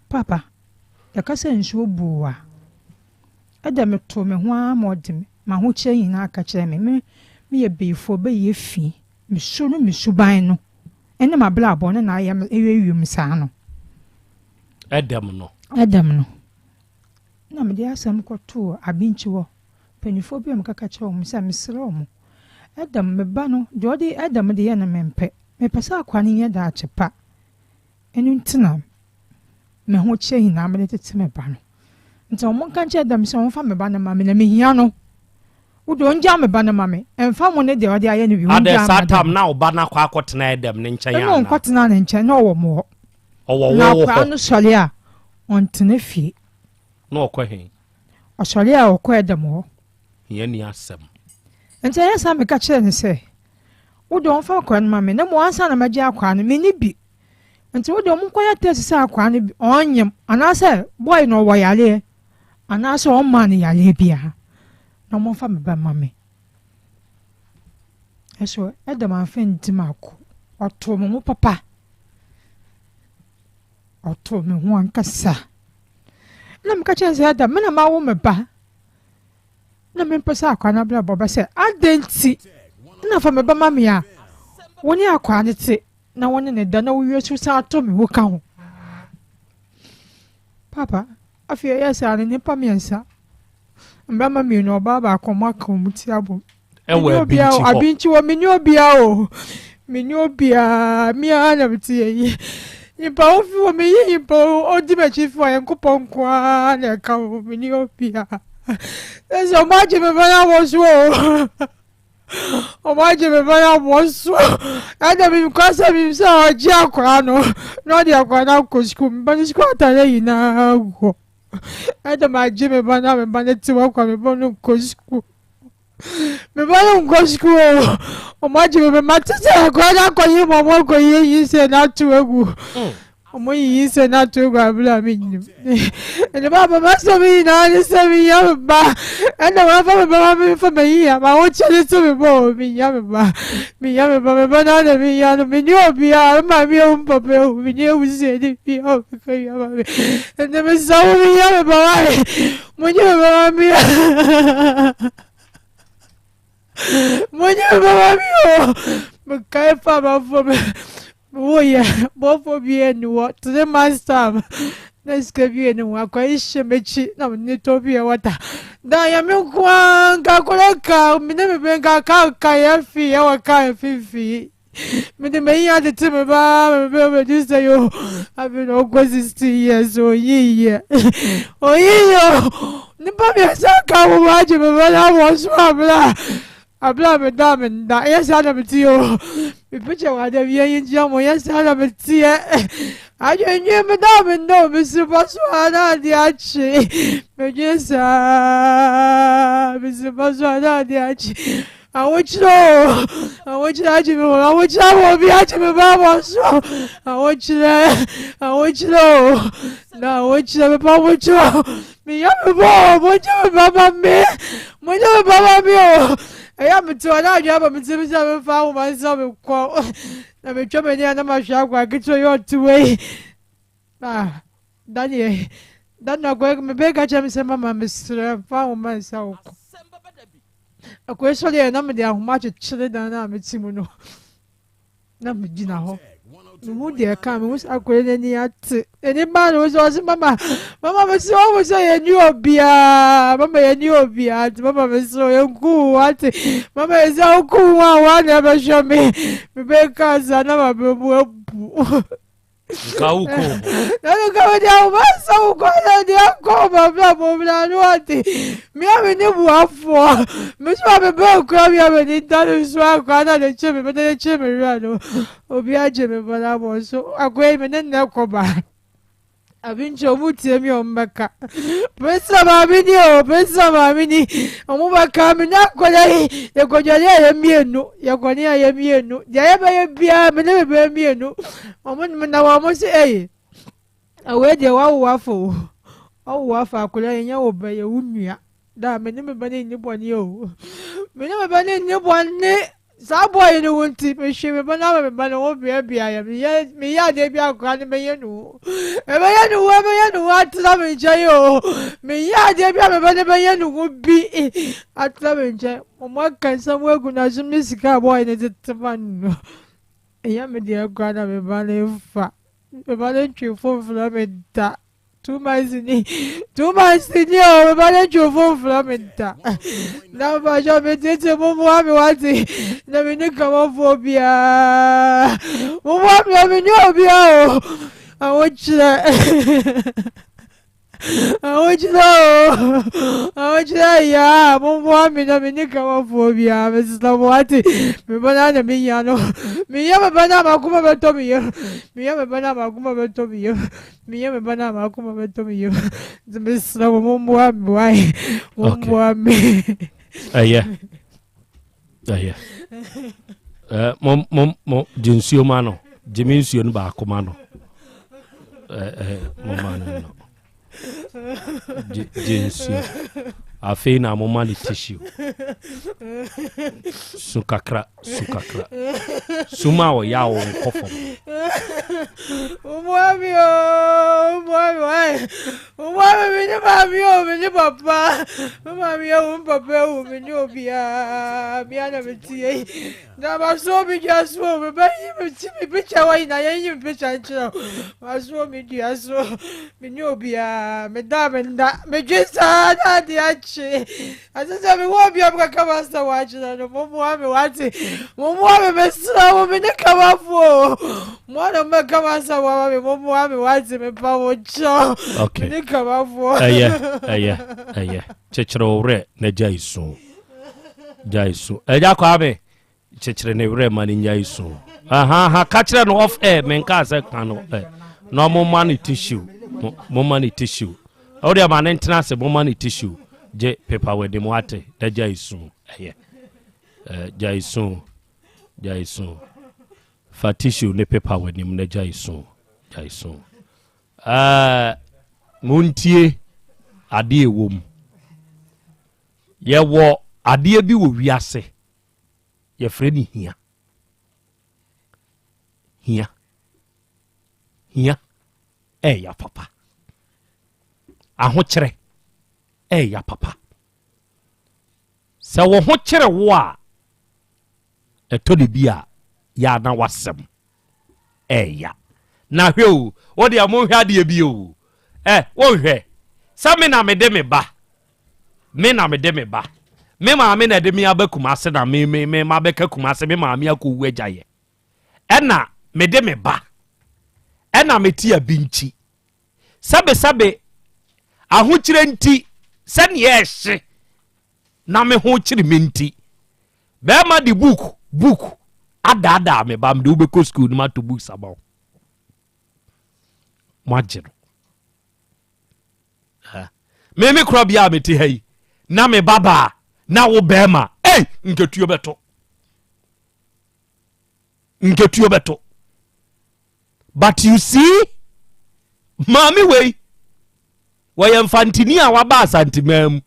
Papa, yɛka sɛ nsuo buu a, Adam metoo me ho ara ma ɔde me m'ahokyerɛ nyinaa ka kyerɛ me. Me meyɛ beyifoɔ, bɛyɛ fi. Me su no, me suban no, ɛne m'abrabɔ no na ayɛ me ɛyɛ wiem saa no. Adam no. Adam no. Ɛnna mede asɛm kɔtoo abinkyi hɔ mpanimfoɔ bi a mekaka kyerɛɛ wɔn sɛ, Mesrɛ mo, Adam, me ba no, deɛ ɔde Adam de yɛ no mempɛ. Mepɛ sɛ akoa no nya daakye pa. Ɛno nti na me ho kyerɛ nyinaa mede tete me ba no. Nti wɔnka nkyerɛ Adam sɛ ɔmfa me ba no mma me, na mehia no. Wo deɛ ɔngyaa me ba no mma me. Ɛmfa ho ne deɛ ɔde ayɛ no bi, Adɛn, ɔngyaa saa me tam Adam. na wo ba no akɔ akɔtena Adam no nkyɛn Ɛnna anaa? ɔnkɔtenaa ne nkyɛn, na ɔwɔ mo hɔ. Ɔwɔ Na wo akwadaa hɔ. no sɔre a, ɔntena fie. Na ɔkɔ he? Ɔsɔre a, ɔkɔ Adam hɔ. Hiani asɛm. Nti ɛyɛ saa meka kyerɛɛ no sɛ, Wo deɛ ɔmfa akwadaa no ma me, na mmom ansa na mɛgye akwadaa no, menni bi. Nti wo deɛ monkɔyɛ test sɛ akwadaa no ɔnyem, anaasɛ boy no ɔwɔ yareɛ, anaasɛ ɔmmaa no yareɛ biara, na momfa me ba ma me. Ɛso Adam amfa ndi m'ako. Ɔtoo me ho papa. Ɔtoo me ho ankasa. Na meka kyerɛ sɛ Adam, me na mawo me ba. Na mempɛ sɛ akwaa no abrabɔ bɛsɛ. Adɛn nti na fa me ba ma me a wo ne akwaa no te na wo ne ne da na wowie so san to me ho ka ho? Papa, afei ɛyɛ saa no nnipa mmiɛnsa, mmarima mmienu, ɔbaa baako, wɔn aka wɔn ti abom. Ɛwɔ abinkyi hɔ. Abinkyi hɔ, menni obiara o. Menni obiara, me ara na mete yɛ yi. Nyimpa wofi hɔ, meyi nyimpa odi m'akyi fi hɔ, Nyankopɔn nko ara na ɛka ho, menni obiara. Sɛ wɔn agye me ba no abɔ so o. Wɔn agye me ba no abɔ so. Ɛna menim kora sɛ menim sɛ ɔgye akwaraa no na ɔde akwaraa no akɔ sukuu. Me ba no sukuu ataadeɛ nyinaa gu hɔ. Ɛna magye me ba no a me ba no te hɔ kwa me ba no nkɔ sukuu. Me ba no nkɔ sukuu o. Wɔn agye me ba mate sɛ akwaraa no akɔyi ma wɔn akɔyi nyinsɛn no ato agu. Wɔyiyi nsɛm no ato gu bere a minnim. Ɛnna baaba m'asɛm nyinaa ne sɛ mehia me ba. Ɛnna wɔafa me ba ma memfa m'ayi a m'ahokyɛ no to me bɔ o. Mehia me ba. Mehia me ba. Me ba no ara na mehia no. Menni obiara. Me maame awu, me papa awu. Menni abusuani biara a ɔbɛka bi ama me. Ɛnna mesrɛ mo, mehia me ba ma me. Monye me ba ma me. Monye me ba ma me o. Mekae fa amanfoɔ me. Woyɛ bɔfo bi nni hɔ 3 months time na sika bi nni hɔ akwa yi hyɛ m'akyi na mene ne tɔ pure water da nyame nko ara nka akɔlɔ ka mene me bɛ nka ka ka yɛ fi yɛ wɔ ka mfimfini mede m'ayi atete me ba me bɛ bɛdu sɛ yo afei na ɔkɔ 16 years oyi yɛ oyi yɛ nipa mmiɛnsa ka wo agye me ba na wɔ so abla. Abere a meda a menda, ɛyɛ saa na meteɛ o. Me picture wɔ ada bi yɛn nkyia mo, ɛyɛ saa na meteɛ. Adwendwen meda a menda o, mesiri pa so a na adeɛ akye. Medwen saa, mesiri pa so a na adeɛ akye. Ahokyerɛ o, ahokyerɛ agye me hɔ, ahokyerɛ ama obi agye me ba abɔ so. Ahokyerɛ, ahokyerɛ o, na ahokyerɛ mepa ahokyerɛ o. Meyɛ me bɔ o, mogye me ba ma me, mogye me ba ma me o. Ɛyɛ me te hɔ na adwene aba me tirim sɛ memfa ahoma nsɛ me kɔ. Na metwa m'ani a na mahwɛ akwa ketewa yi ɔte wei. Ah, Daniel, Daniel akwa mebɛka kyerɛ me sɛ mama mesrɛ fa ahoma nsa wo kɔ. Akwa sɔre yɛ na mede ahoma akyekyere dan no a mete mu no. Na megyina hɔ. Mehu deɛ ɛka mehu sɛ akwadaa n'ani ate. N'ani baa ne ho so ɔse mama mama mesrɛ wo sɛ yɛnni obiara mama yɛnni obiara nti mama mesrɛ wo yɛnku wo ate mama yɛ sɛ woku wo a woa na ɛbɛhwɛ me mebɛka saa na mabrɛ mu abu. Nka wo kɔ ho. Na no ka mede ahoma sɛ wo kɔ na de akɔ wo mabra mo bra no ate. Me a me ne boafoɔ. Me so a me bɛ kura me a me ne da no so akora na ne kye me me ne kye me werɛ no. Obi agye me ba na abɔ so. Akora yi me ne nnɛ kɔ ba. Abi nkyɛ ɔmo tie mi ɔmo bɛka. Pesa maame ni o, pesa maame ni. Ɔmo bɛka me ne akɔda yi yɛkɔdwale a yɛ mmienu, yɛkɔne a yɛ mmienu. Deɛ yɛbɛyɛ biara me ne me bɛyɛ mmienu. Ɔmo ne me na wɔn se ɛyi. Awei deɛ wawo wafa o. Wawo wafa akɔda yi nyɛ wo bɛ yɛ wo nua. Da me ne me ba no nni bɔne o. Me ne me ba no nni bɔne. Saa bɔɔ yi no wo nti, mehwe me ba no ama me ba no ho beabea yɛ. Meyɛ meyɛ adeɛ bi akora no bɛyɛ no ho. Ɛbɛyɛ no ho, ɛbɛyɛ no ho atena me nkyɛn o. Meyɛ adeɛ bi a me ba no bɛyɛ no ho bi atena me nkyɛn. Wɔn aka nsɛm agu n'asom ne sika a bɔɔ yi no tete ma no. Ɛyɛ me deɛ koraa na me ba no mfa. Me ba no ntwe fon mfrɛ me da. 2 months ni 2 months ni o me ba ne ntwofo mfrɛ me da na mpakyɛ me tete mo mmoa me wate na me ne kamafoɔ biara mo mmoa me me ne obiara o ahokyerɛ ahokyerɛ o ahokyerɛ yaa mo mmoa me na me ne kamafoɔ biara mesesa mo wate me ba na na menya no meyɛ me ba na makoma bɛtɔ me yam meyɛ me ba na makoma bɛtɔ me yam Meyɛ me ba no a m'akoma bɛtɔ me yam nti mesrɛ mo mommoa me wae mommoa me. Ɛyɛ ɛyɛ ɛɛ mo mo mo gye nsuo ma no gye me nsuo no baako ma no ɛɛ ɛɛ mo ma no no gye gye nsuo afei na mo ma no tissue su kakra. Su kakra. Su ma ɔyaw nkɔ fam. Mmoa mi o, mmoa mi wai. Mmoa mi, me ne maame o, me ne papa. Me maame awu, me papa awu, me ne obiara. Me ana me tie yi. Na maso me dua so o, me ba yi me ti me picture wɔ yi na yɛn yi me picture nkyerɛ o. Maso me dua so, me ne obiara. Me da me nda, me dwe saa na ade akye. Ɛsɛ sɛ mewɔ obi a mekɔka m'asɛm akyerɛ no. Mommoa me, wate? Mommoa me, mesrɛ mo, me ne kamafoɔ o. Mo a na mobɛka m'asɛm ama me, mommoa me, wate? Mepa mo kyɛw. Okay. Me ne kamafoɔ. Ɛyɛ, ɛyɛ, ɛyɛ. Kyekyere wo werɛ na gyae su. Gyae su. Ɛgya Kwame, Kyekyere ne werɛ ma no nya su. Ahaha, ka kyerɛ no off air, menkaa sɛ ka no ɛ. Na mo ma no tissue. Mo ma no tissue. Ɛwo deɛ ma ne ntena ase, mo ma no tissue. Gye pepa w'anim wate, na gya esu. Ɛyɛ. Gya esu. Gya esu. Fa tissue ne pepa w'anim na gya esu. Gya esu. Ɛɛ, montie adeɛ ɛwɔ mu. Yɛwɔ adeɛ bi wɔ wiase. Yɛfrɛ no hia. Hia. Hia ɛɛya papa. Ahokyerɛ ɛɛya papa. Sɛ wo ho kyere wo a, ɛtɔ de bi a yɛ a na w'asɛm ɛɛya. Na hwɛ o, wo deɛ monhwɛ adeɛ bi o. Ɛ, wonhwɛ sɛ me na mede me ba Me na mede me ba. Me maame na ɛde me aba Kumase na me me me mabɛka Kumase me maame akɔwu agya yɛ. Ɛna mede me ba. Ɛna mete Abinkyi. Sɛbesɛbe ahokyerɛ nti sɛdeɛ ɛhye na me ho kyere me nti. Bɛrima de book book adaadaa me ba mede wobɛkɔ school no mato books ama wo. Moagye no. Me me korɔ bia a mete ha yi na me babaa na wo bɛrima ei nketuo bɛto. Nketuo bɛto. But you see maame wei wɔyɛ mfantini a waba asantemaa mu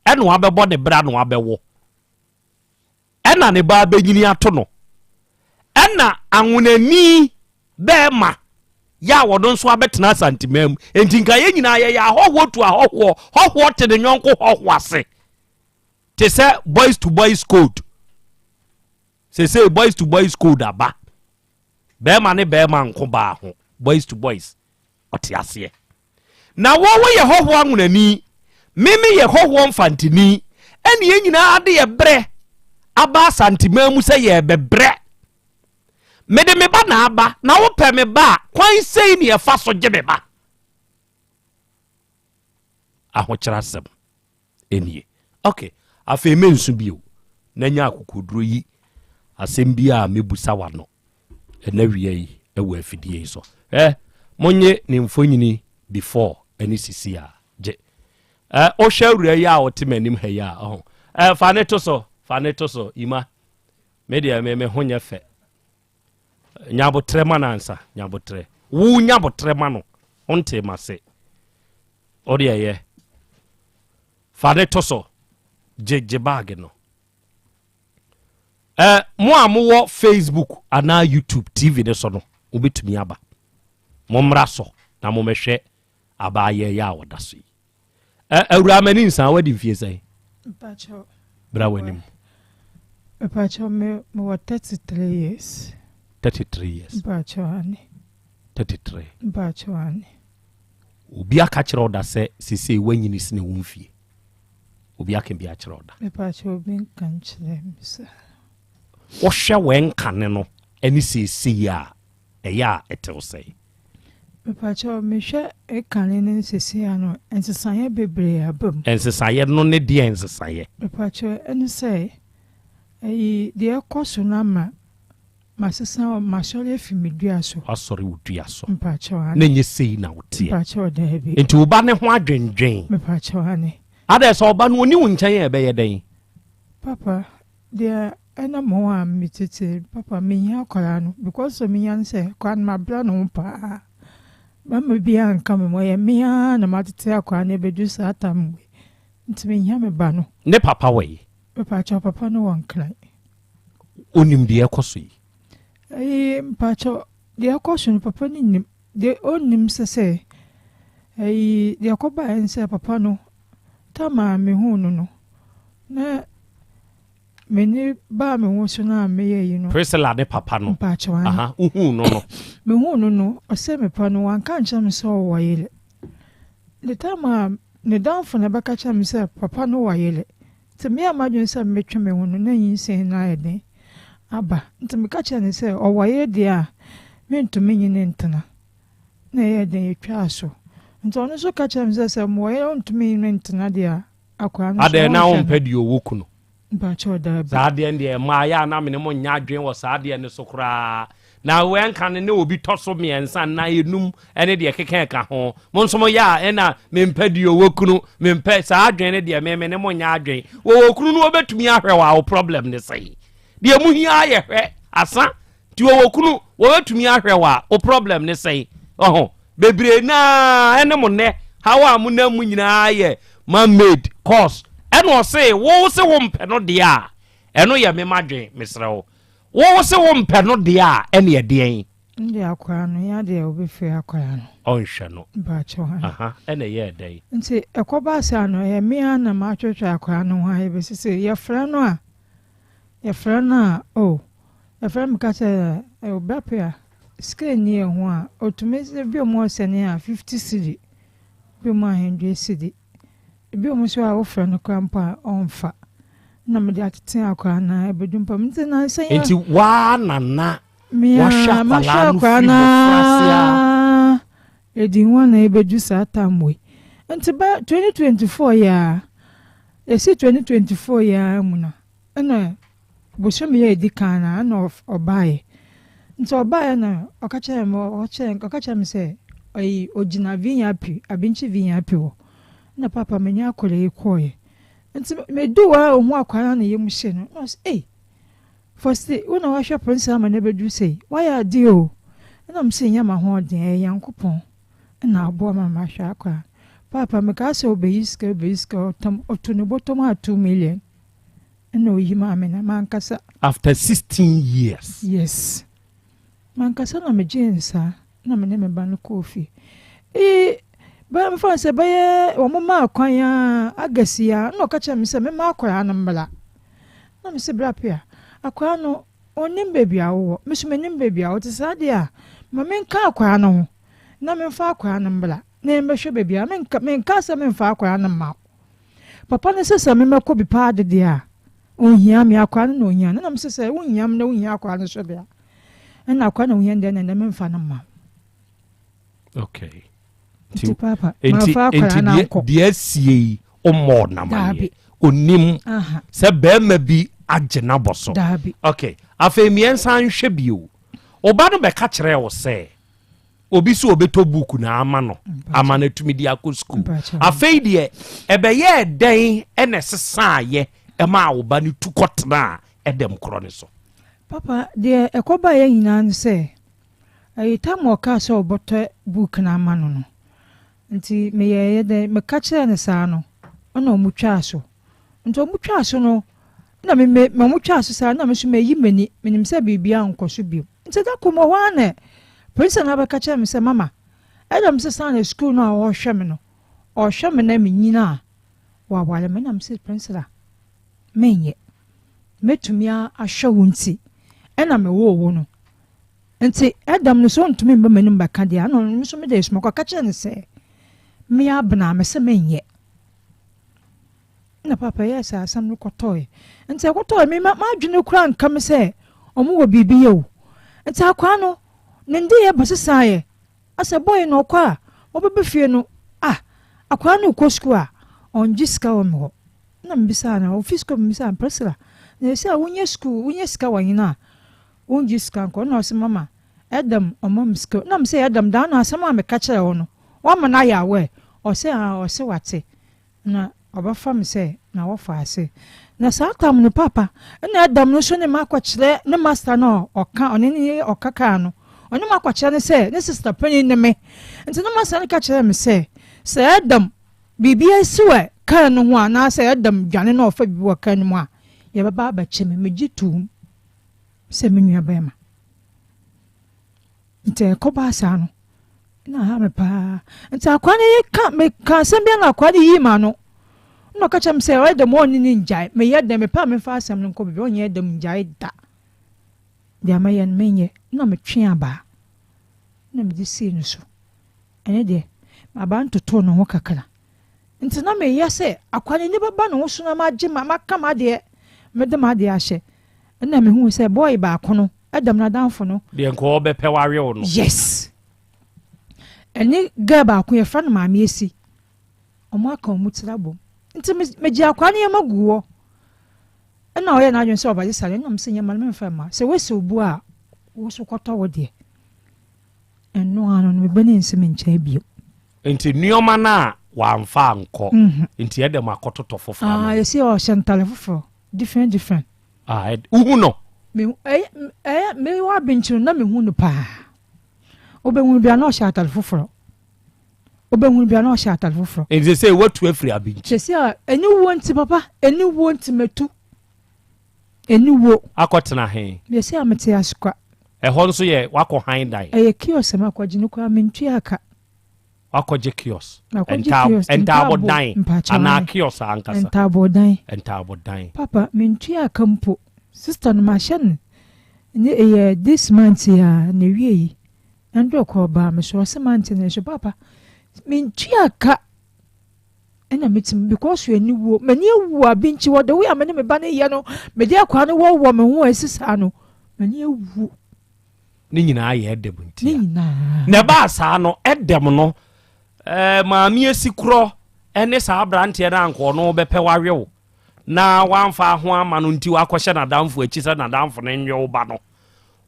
ɛna wabɛbɔ ne bra na wabɛwɔ ɛna ne ba abɛnyini ato no ɛna anwonani bɛɛma yɛ a wɔno nso abɛtena asantemaa mu enti nka yɛn nyinaa yɛyɛ ahɔhoɔ tu ahɔhoɔ hɔhoɔ te ne nyɔnko hɔhoɔ ase te sɛ boys to boys code Sesei boys to boys code aba. Bɛɛma ne bɛɛma nko baa ho. Boys to boys. Ɔte aseɛ. Na wo woyɛ hɔhoɔ anwonani, me me yɛ hɔhoɔ mfantini, ɛne yɛn nyinaa de yɛ berɛ aba Asanteman mu sɛ yɛrebɛbrɛ. Mede me ba na aba, na wopɛ me ba a, kwan sei ne yɛfa so gye me ba. Ahokyerɛ asɛm. nie. Ok, afei mensu bio na nya akokoduro yi asɛm bi a mɛbusa w'ano ɛna wia yi ɛwɔ afidie yi so. Ɛ, monye ne mfonyini before ɛne sisi a gye. Ɛ, wohwɛ awura yi a ɔte m'anim ha yi a, ɔho. Ɛ, fa ne to so, fa ne to so, Ima. Me deɛ me, me ho nyɛ fɛ. Nyabotrɛ ma no ansa, nyabotrɛ. Wo nyabotrɛ ma no, wontee m'ase. Wo deɛ yɛ. Fa ne to so. Gye gye baage no. Ɛ mo a mowɔ Facebook anaa YouTube TV ne so no, mobɛtumi aba. Mommra so na mommɛhwɛ abaayɛ yɛ a ɔda so yi. Ɛ awura m'ani nsa wadi mfie sɛn? Mpakyɛw. Bra w'anim. Mpakyɛw me mewɔ 33 years. 33 years. Mpakyɛw ane. 33. Mpakyɛw ane. Obi aka kyerɛ wo da sɛ sesei woanyini sene wo mfie? Obi aka bi akyerɛ wo da? Mepakyɛ obi nka nkyerɛ me saa. Wohwɛ w'ɛnkane no ɛne seesei a, ɛyɛ a ɛtew sɛn? Mepakyɛ mehwɛ ɛkane ne seesei a no, nsesaeɛ bebree aba mu. Nsesaeɛ no ne deɛn nsesaeɛ? Mepakyɛ ɛne sɛ, ɛyi deɛ ɛkɔ so no ama Masesa o, masɔre afi me dua so. Wasɔre wo dua so. Mpakyɛw, ane. Na ɛnyɛ sei na woteɛ. Mpakyɛw, daabi. Nti wo ba no ho adwendwen. Mepakyɛw, ane. Adɛn, sɛ ɔba no ɔni wo nkyɛn a ɛbɛyɛ dɛn? Papa, deɛ ɛnam ho a metete, papa mehia akwadaa no because sɛ mehia no sɛ, akwadaa no mabrɛ ne ho paa. Barima biara nka me ho, ɛyɛ me ara na matete akwadaa no abɛduru saa tam wei. Nti mehia me ba no. Ne papa wɔ he? Mepakyɛw, papa no wɔ Nkran. Onim deɛ ɛkɔ so yi? Ɛyi mpakyɛw deɛ ɛkɔ so no papa no nim deɛ ɔnnim sɛ sɛ ɛyi deɛ ɛkɔ baeɛ ne sɛ papa no tam a mehuu no no na m'ani baa me ho so no a meyɛ yi no. Priscilla ne papa no. Mpakyɛw ano. Aha wohuu no no. Mehuu no no ɔsɛ me pa no wanka nkyerɛ me sɛ ɔwɔ yere. Ne tam a ne damfo na ɛbɛka kyerɛ me sɛ papa no wɔ yere. Nti meyɛɛ m'adwene sɛ metwe me ho no, na nyinsɛn no ayɛ den aba. Nti meka kyerɛɛ no sɛ ɔwɔ yere deɛ a, mentumi nye no ntena. Na ɛyɛɛ den, yɛtwaa so. Nti ɔno nso ka kyerɛɛ me sɛ, sɛ mewɔ yere a ɔntumi nye me ntena deɛ a, akwadaa no nso Adɛn, na ɔnhwɛ wompɛ no. deɛ ɔwɔ kunu? Mpakyɛw, daabi. Saa adeɛ no deɛ mmaa yɛ a na mene mo nyɛ adwene wɔ saa adeɛ no so koraa. Na wɛnka no ne obi tɔ so mmiɛnsa nnan enum ne deɛ keka ɛka ho. Mo nso mo yɛ a ɛna mempɛ deɛ ɔwɔ kunu mempɛ saa adwene no deɛ me me ne mo nyɛ adwene. Wɔwɔ kunu no wɔbɛtumi ahwɛ wɔ a wo problem ne sɛn? Deɛ mo hia ayɛ hwɛ asa nti wɔwɔ kunu wɔbɛtumi ahwɛ wɔ a wo problem ne sɛn? Ɔho bebree naa ɛne mo nnɛ haw a mo nam mu nyinaa yɛ man made cause ɛna ɔse wo se wo mpɛ no deɛ a ɛno yɛ me madwen mesrɛ wo. Wo se wo mpɛ no deɛ a ɛneɛ deɛn? Ndeɛ akwadaa no hia deɛ obɛfiri akwadaa no. Ɔnhwɛ no. Mpakyɛw han. Aha ɛna ɛyɛɛ dɛn? Nti ɛkɔbaa saa no ɛyɛ me ara na matwetwe akwadaa no ho ayɛ bɛsi sɛ yɛfrɛ no a yɛfrɛ no a oh yɛfrɛ no meka sɛ oh bra pɛ a sika nni yɛn ho a ɔtumi sɛ bi ɔmo ɔsɛne a 50 cedi bi ɔmo a 100 cedi. Ebinom nso a wofrɛ no koraa mpo a ɔmfa. Na mede atete akwadaa no ara ɛbɛdu mpa mu. Nti nansa yi. Nti waa na na wahwɛ akwadaa no firi mmɔfraase a. Ɛdi ho na ɛbɛdu saa tam wei. Nti bɛ 2024 yi ara, ɛsi 2024 yi ara mu no, ɛna. Bosome a ɛdi kan no ara na ɔbaeɛ. Nti ɔbaeɛ na ɔka kyerɛɛ me, ɔka kyerɛɛ me sɛ ɔyi ɔgyina Vinyapi, Abinkyi Vinyapi hɔ. Ɛna paapa me ne akwadaa yi kɔeɛ. Nti meduu hɔ a ɔhu akwadaa no a ne yam hye no, na ɔse ei, Fosti, wo na woahwɛ Prince ama no abɛduru sei, woayɛ adeɛ o. Ɛna mese nyɛ m'ahoɔden, ɛyɛ Nyankopɔn na aboa ma mahwɛ akwadaa no. Paapa mekaa sɛ ɔbɛyi sika, ɔbɛyi sika, ɔtɔm, ɔto ne bɔtɔm a 2 million. Ɛna oyi maa me na mankasa. After 16 years. Yes. Mankasa na megyee no saa na me ne me ba no kɔɔ fie. Ee, bɛyɛ mefa no sɛ bɛyɛ wɔn maa kwan a August yi a na ɔka kyerɛ me sɛ memma akwaraa no mmra. Na me sɛ bra pia, akwaraa no ɔnnim baabi a wowɔ, me nso mennim baabi a wote saa deɛ a ma menka akwaraa no ho na memfa akwaraa no mmra na yɛmbɛhwɛ baabi a menka menka sɛ memfa akwaraa no mma wo. Papa no sɛ sɛ memɛkɔ bi paa de deɛ a, ɔnhia me, akwaa no na ɔhia no. Ɛna mese sɛ wonhia me na wohia akwaa no so deɛ a, ɛna akwaa na wohia no deɛ ɛna ɛnɛ memfa no mma wo. Okay. Nti papa, mamfa akwaa no ankɔ. Deɛ asie yi, ɔmmɔɔ namaneɛ. Onim sɛ bɛrima bi agye n'abɔ so. Daabi. Okay. Afei mmiɛnsa nhwɛ bio. Ɔba no bɛka kyerɛɛ wo sɛ, Obi sɛ ɔbɛtɔ book na ama no ama no atumi de akɔ sukuu. Afei deɛ ɛbɛyɛɛ dɛn ɛna ɛsesaayɛ ɛmaa wo ba no tu kɔtenaa ɛdɛm korɔ no so? Papa, deɛ ɛkɔbaeɛ nyinaa ne sɛ, ɛyi tam a ɔkaa sɛ ɔbɔtɔ book no ama no no, nti meyɛeɛ dɛn, meka kyerɛɛ no saa no, ɛna wɔtwaa so. Nti wɔtwaa so no, na me me wɔtwaa so saa na me nso mayi m'ani, menim sɛ biribiara nkɔ so bio. Nti da koro mewɔ hɔ ara na Prince no abɛka kyerɛ me sɛ, Mama, ɛna mesesa no sukuu no a ɔrehwɛ me no, ɔrehwɛ me na menyin a, waware me. Ɛna mese, Priscilla, menyɛ. Mɛtumi ahwɛ wo nti ɛna mewoo wo no. Nti Adam no sɛ ɔntumi mba m'anim bɛka deɛ, ɛna ɔno nso mede soma kɔka kyerɛ no sɛ, me abena, mese menyɛ. Ɛna papa yɛɛ saa asɛm no kɔtɔe. Nti ɛkɔtɔe me m'adwene koraa nka me sɛ ɔmo wɔ biribi yɛ o. Nti akwaa no ne ndeyɛ bɛsesaeɛ. Asɛ bɔy no ɔkɔ a ɔbɛba fie no ah akwaa no rekɔ sukuu a ɔngye sika wɔ me hɔ. Ɛna mebisaa no ɔfi sukuu mebisaa no Priscilla na ɛsɛ a wonya sukuu wonya sika wɔ hene a wongye sika nkɔ? Ɛna ɔse mama Adam ɔma me sika o. Ɛna mese Adam daa no asɛm a meka kyerɛɛ wo no woama no ayɛ aware? Ɔse ah ɔse wate. Na ɔbɛfa me sɛ n'awɔfo ase. Na saa tam no paapa na Adam no nso ne me akɔkyerɛ ne master no a ɔka ɔne ne yɛ ɔka kaa no, ɔne me akɔkyerɛ no sɛ ne sister panyin ne me. Nti ne master no ka kyerɛɛ me sɛ, sɛ Adam biribi asi wɔ kaa no ho anaasɛ Adam dwane na ɔfa biribi wɔ kaa no mu a, yɛbɛba abɛkye me. Megye toom sɛ me nua barima. Nti ɛkɔbaa saa no, na aha me paa. Nti akwaa no yi ka meka asɛm bi na akwaa no yii m'ano. Na ɔka kyerɛ me sɛ ɔyɛ dɛm ɔnne ne ngyae. Meyɛ dɛn mepɛ a memfa asɛm no nkɔ baabi ɔnyɛ dɛm ngyae da. Deɛ mɛyɛ no menyɛ. Na metwe abaa na mede sii no so. Ɛno deɛ abaa no totoo ne ho kakra. Nti na meyɛ sɛ akwaa no ani bɛba ne ho so na magye ma maka m'adeɛ mede m'adeɛ ahyɛ. Ɛna mehuu sɛ bɔɔy baako no Adam n'adamfo no. Deɛ nka ɔbɛpɛ wawe wo no. Yes. Ɛne girl baako yɛfrɛ no Maame Esi. Wɔn aka wɔn tiri abom. Nti megye akwaa no nneɛma gu hɔ. Ɛna ɔyɛ n'adwene sɛ ɔbɛgye sare. Ɛna mese nneɛma no memfa mma. Sɛ woasi wo bo a, wo so kɔtɔ wo deɛ. Ɛno ano no, me ba no nsi me nkyɛn bio. Nti nneɛma no a wamfa ankɔ. Nti ɛdɛm akɔtotɔ foforɔ ama no. Ah, yɛsi ɔhyɛ ntare foforɔ. Different different. Ah, wohu no? Me ɛyɛ ɛyɛ me wɔ abenkyere na mehu no paa. Wobɛhu bia na ɔhyɛ atare foforɔ. Wobɛhu bia na ɔhyɛ atare foforɔ. Nti sɛ watu afiri abenkyere. Sɛsi a aniwuo nti papa aniwuo nti matu. Aniwuo. Akɔtena he? Mesi a mete Asukwa. Ɛhɔ nso yɛ wakɔ han dan? Ɛyɛ kiosk makɔgye no koraa mentua ka. Wakɔgye kiosk. Makɔgye kiosk. Ntaabodan anaa kiosk ankasa. Ntaabodan. Ntaabodan. Papa, mentua ka mpo. Sister no mahyɛ no ne ɛyɛ this month yi a na ewie yi. Ɛnde ɔkɔ ɔbaa me so ɔse month no nso papa mentua ka ɛna metumi because aniwuo m'ani awu abinkyi wɔ the way a me ne me ba no yɛ no mede akwaa no wɔwɔ me ho a ɛsi saa no m'ani awu. Ne nyinaa yɛ ɛdɛm ntia. Ne nyinaa. Na ɛbaa saa no, ɛdɛm no, ɛɛ maame esi korɔ ɛne saa aberanteɛ no anka ɔno bɛpɛ wawe wo. na wamfa ho ama no nti wakɔhyɛ n'adamfo akyi sɛ n'adamfo no nwe wo ba no,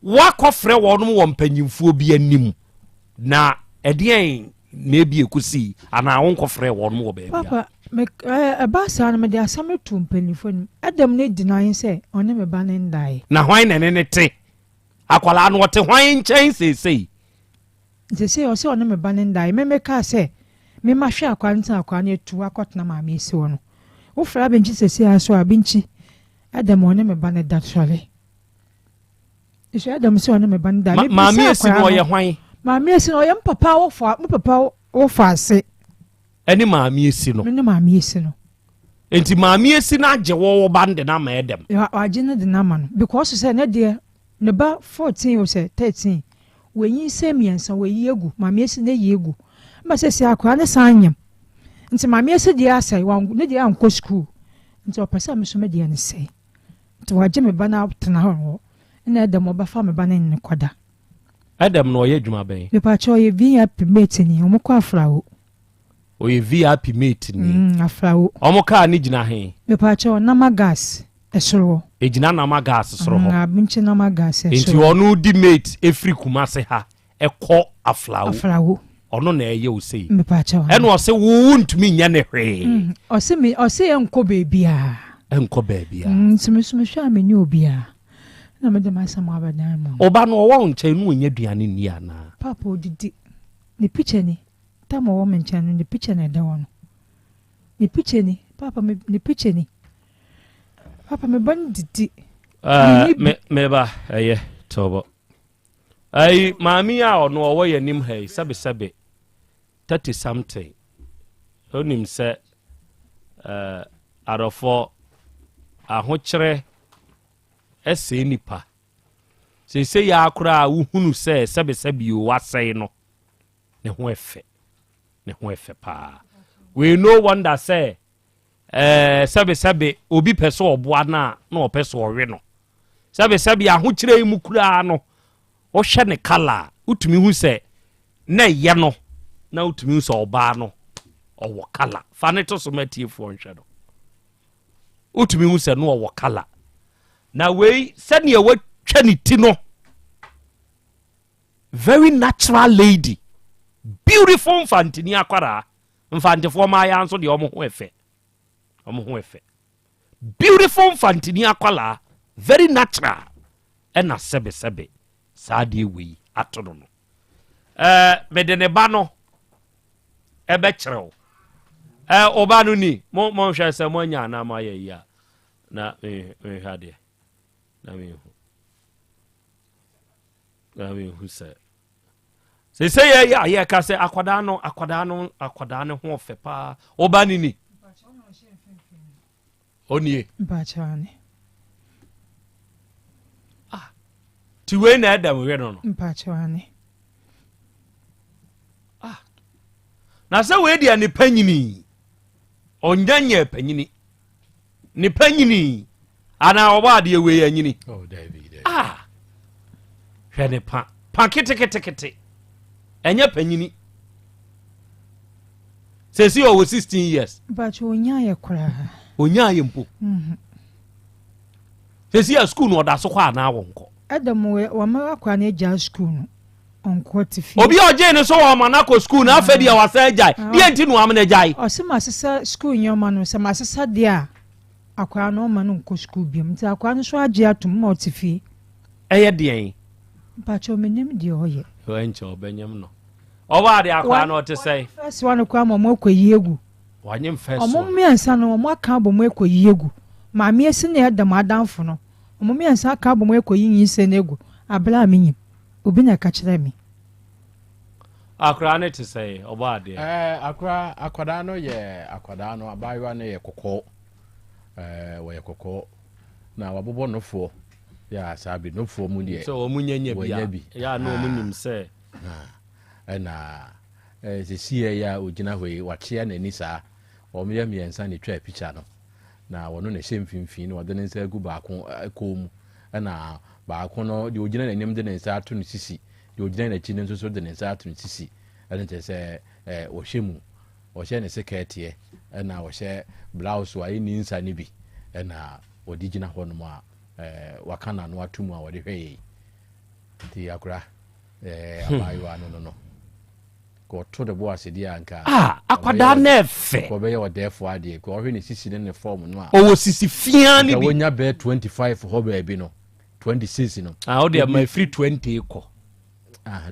wakɔfrɛ wɔnom wɔ mpanyimfoɔ bi anim na ɛdeɛn na ebi ɛkɔsii anaa wonkɔfrɛ wɔnom wɔ baabi a? Papa, me, ɛbaa saa no mede asɛm no too mpanyimfoɔ anim. Adam no deny sɛ ɔne me ba no ndaeɛ. Na hwan na ɛne no te? Akwadaa no ɔte hwan nkyɛn seesei? Seesei ɔse ɔne me ba no ndaeɛ. Me mekaa sɛ me ma hwɛ akwadaa no nti na akwadaa no atu akɔtena maame esi hɔ no. Wofrɛ Abenkyi seesei ara so a, Abenkyi, Adam ɔne me ba no da sɔre. Nso Adam sɛ ɔne me ba no da. Ma, maame esi no ɔyɛ hwan? Maame esi no ɔyɛ me papa wɔfa, me papa wɔfa ase. Ɛne maame esi no. Me ne maame esi no. Nti maame esi no agye wo wo ba no de no ama Adam? Wagye no de no ama no because sɛ ne deɛ ne ba 14 o sɛ 13 Wanyinsɛn miɛnsa wayi agu maame asi no ayi agu ma sɛsei akwadaa no san nyem nti maame asi deɛ asɛe wan ne deɛ ankɔ sukuu nti ɔpɛ sɛ me so me deɛ no sɛe nti wagye me ba no atena hɔ hɔ ɛna ɛdɛm ɔbɛfa me ba no ne no kɔda. Ɛdɛm no ɔyɛ adwuma bɛn? Mepakyɛ ɔyɛ VIP mate ni ɔmo kɔ afrawo. Ɔyɛ VIP mate ni. Mm, Afrawo. Ɔmo kaa no gyina he? Mepakyɛ Nama gas ɛsoro hɔ. Egyina Nama gas soro hɔ. Mm, Abinkyi Nama gas ɛsoro Nti hɔ. ɔno di mate efiri Kumasi ha ɛkɔ Aflawo. Aflawo. Ɔno na ɛyɛ wo sei. Mepakyɛ Ɛna ɔse wo wontumi nyɛ ne hwee. Mm, ɔse me, ɔse ɛnkɔ baabiaa. Ɛnkɔ baabiaa. Mm, nti me nso mehwɛ a menni obiaa. Na mede m'asɛm abɛdan mo. Ɔba no ɔwɔ wo nkyɛn no ɔnya aduane nni anaa? Papa odidi. Ne picture ni. Tam a ɔwɔ me nkyɛn no, ne picture na ɛda hɔ no. Ne picture ni. Papa, me, ne picture ni. Papa, me ba no didi. Uh, me, me ba, ɛyɛ, tɔbɔ. Ayi, maame a ɔno ɔwɔ yɛn anim ha yi, sɛbesɛbe, 30 something. Onim sɛ, uh, adɔfoɔ, ahokyerɛ ɛsɛe nipa. Seesei yi ara koraa wohunu sɛ sɛbesɛbe o, wasɛe no. Ne ho ɛfɛ. Ne ho ɛfɛ paa. Wei no wonder sɛ ɛɛ sɛbesɛbe obi pɛ sɛ ɔboa no a na ɔpɛ sɛ ɔwe no. Sɛbesɛbe ahokyerɛ yi mu koraa no, wohwɛ ne kala a, wotumi hu sɛ na ɛyɛ no na wotumi hu sɛ ɔbaa no ɔwɔ kala. Fa ne to so ma atiefoɔ nhwɛ no. Wotumi hu sɛ no ɔwɔ kala. Na wei sɛdeɛ watwa ne ti no very natural lady beautiful mfantini akwaraa mfantefoɔ mmaayɛ nso deɛ ɔmo ho ɛfɛ ɔmo ho ɛfɛ beautiful mfantini akwaraa very natural ɛna sɛbesɛbe saa deɛ wei ato no no ɛɛ mede ne ba no ɛbɛkyerɛw ɛɛ ɔba no ni mo mo nhwɛ sɛ mo anya anaa mo ayɛ yi a na mehwɛ adeɛ na mehu na mehu sɛ sɛ yɛyɛ a yɛka sɛ akwadaa no akwadaa no akwadaa no ho ɔfɛ paa ɔba ne ni ɔnie ah, ti wei na ɛda mu hwɛ no no ah, na sɛ wei deɛ ne panyini ɔnya nyɛ panyini Ne panyini anaa ɔbɔ adeɛ wei anyini. Oh, Dabi, dabi. Ah, hwɛ ne pa pa keteketekete ɛnyɛ panyini sɛsi ɔwɔ 16 years. Mpakyɛ onyaayɛ koraa. Onyaayɛ mpo. Mm -hmm. Sɛsi a sukuu no ɔda so kɔ anaa wɔnkɔ. Ɛda mu wɔn akora no agya sukuu no ɔnkɔ te fie. Obi a ɔgyee no so wɔ ɔma no akɔ sukuu na afei deɛ wasan agyae. Ah. Deɛ nti na wama no agyae? Ɔse masesa sukuu nneɛma no, sɛ masesa deɛ a, akwadaa no ɔmma no nkɔ sukuu biom. Nti akwadaa no nso agye atom ma ɔte fie. Ɛyɛ deɛn? Mpakyɛw mennim deɛ ɔyɛ. Ɛnkyɛ ɔbɛnyem no. Ɔbaa deɛ akwadaa no ɔte sɛn? First one koraa ma ɔmo akɔyi agu. Wanyem first Ɔmo one. mmiɛnsa no ɔmo aka abɔ mu akɔyi agu. Maame asi ne Adam adamfo no. Ɔmo mmiɛnsa aka abɔ mu akɔyi nyinsɛn no agu abere a menyim. Obi na ɛka kyerɛɛ me. Akwadaa no te sɛn? Ɔbɔ adeɛ. Ɛɛ akora akwadaa no yɛ akwadaa no abaayewa no yɛ kɔkɔɔ ɛɛ wɔyɛ kɔkɔɔ na wabobɔ nofoɔ yɛ saa bi nofoɔ mu deɛ. Sɛ wɔn nyɛ nya bi a wɔnya bi. Yɛ a na wɔn nim sɛ. Ɛna ɛɛ sisi yɛ yɛ a ogyina hɔ yi wakyea n'ani saa wɔn yɛ mmiɛnsa na etwa pikya no. Na ɔno na ɛhyɛ mfimfini na ɔde ne nsa agu baako kɔn mu, ɛna baako no deɛ ɔgyina n'anim de ne nsa ato ne sisi, deɛ ɔgyina n'akyi no nso so de ne nsa ato ne sisi. Ɛno kyerɛ sɛ ɛɛ ɔhyɛ mu, ɔhyɛ ne sekɛɛteɛ, ɛna ɔhyɛ blouse a ɛnni nsa no bi. ɛna wɔde gyina hɔnom a waka n'ano ato mu a wɔde hwɛ yɛ yi. Nti akora abaayewa no no kɔto de bo ase deɛ anka. Ah, akwadaa na ɛfɛ. Kɔbɛyɛ ɔdɛɛfo adeɛ kɔ ɔhwɛ ne sisi ne ne fɔm no a. Ɔwɔ sisi fiaa ne bi. Wɔnya bɛɛ 25 hɔ baabi no 26 no. Ah, o deɛ ma efiri 20 kɔ.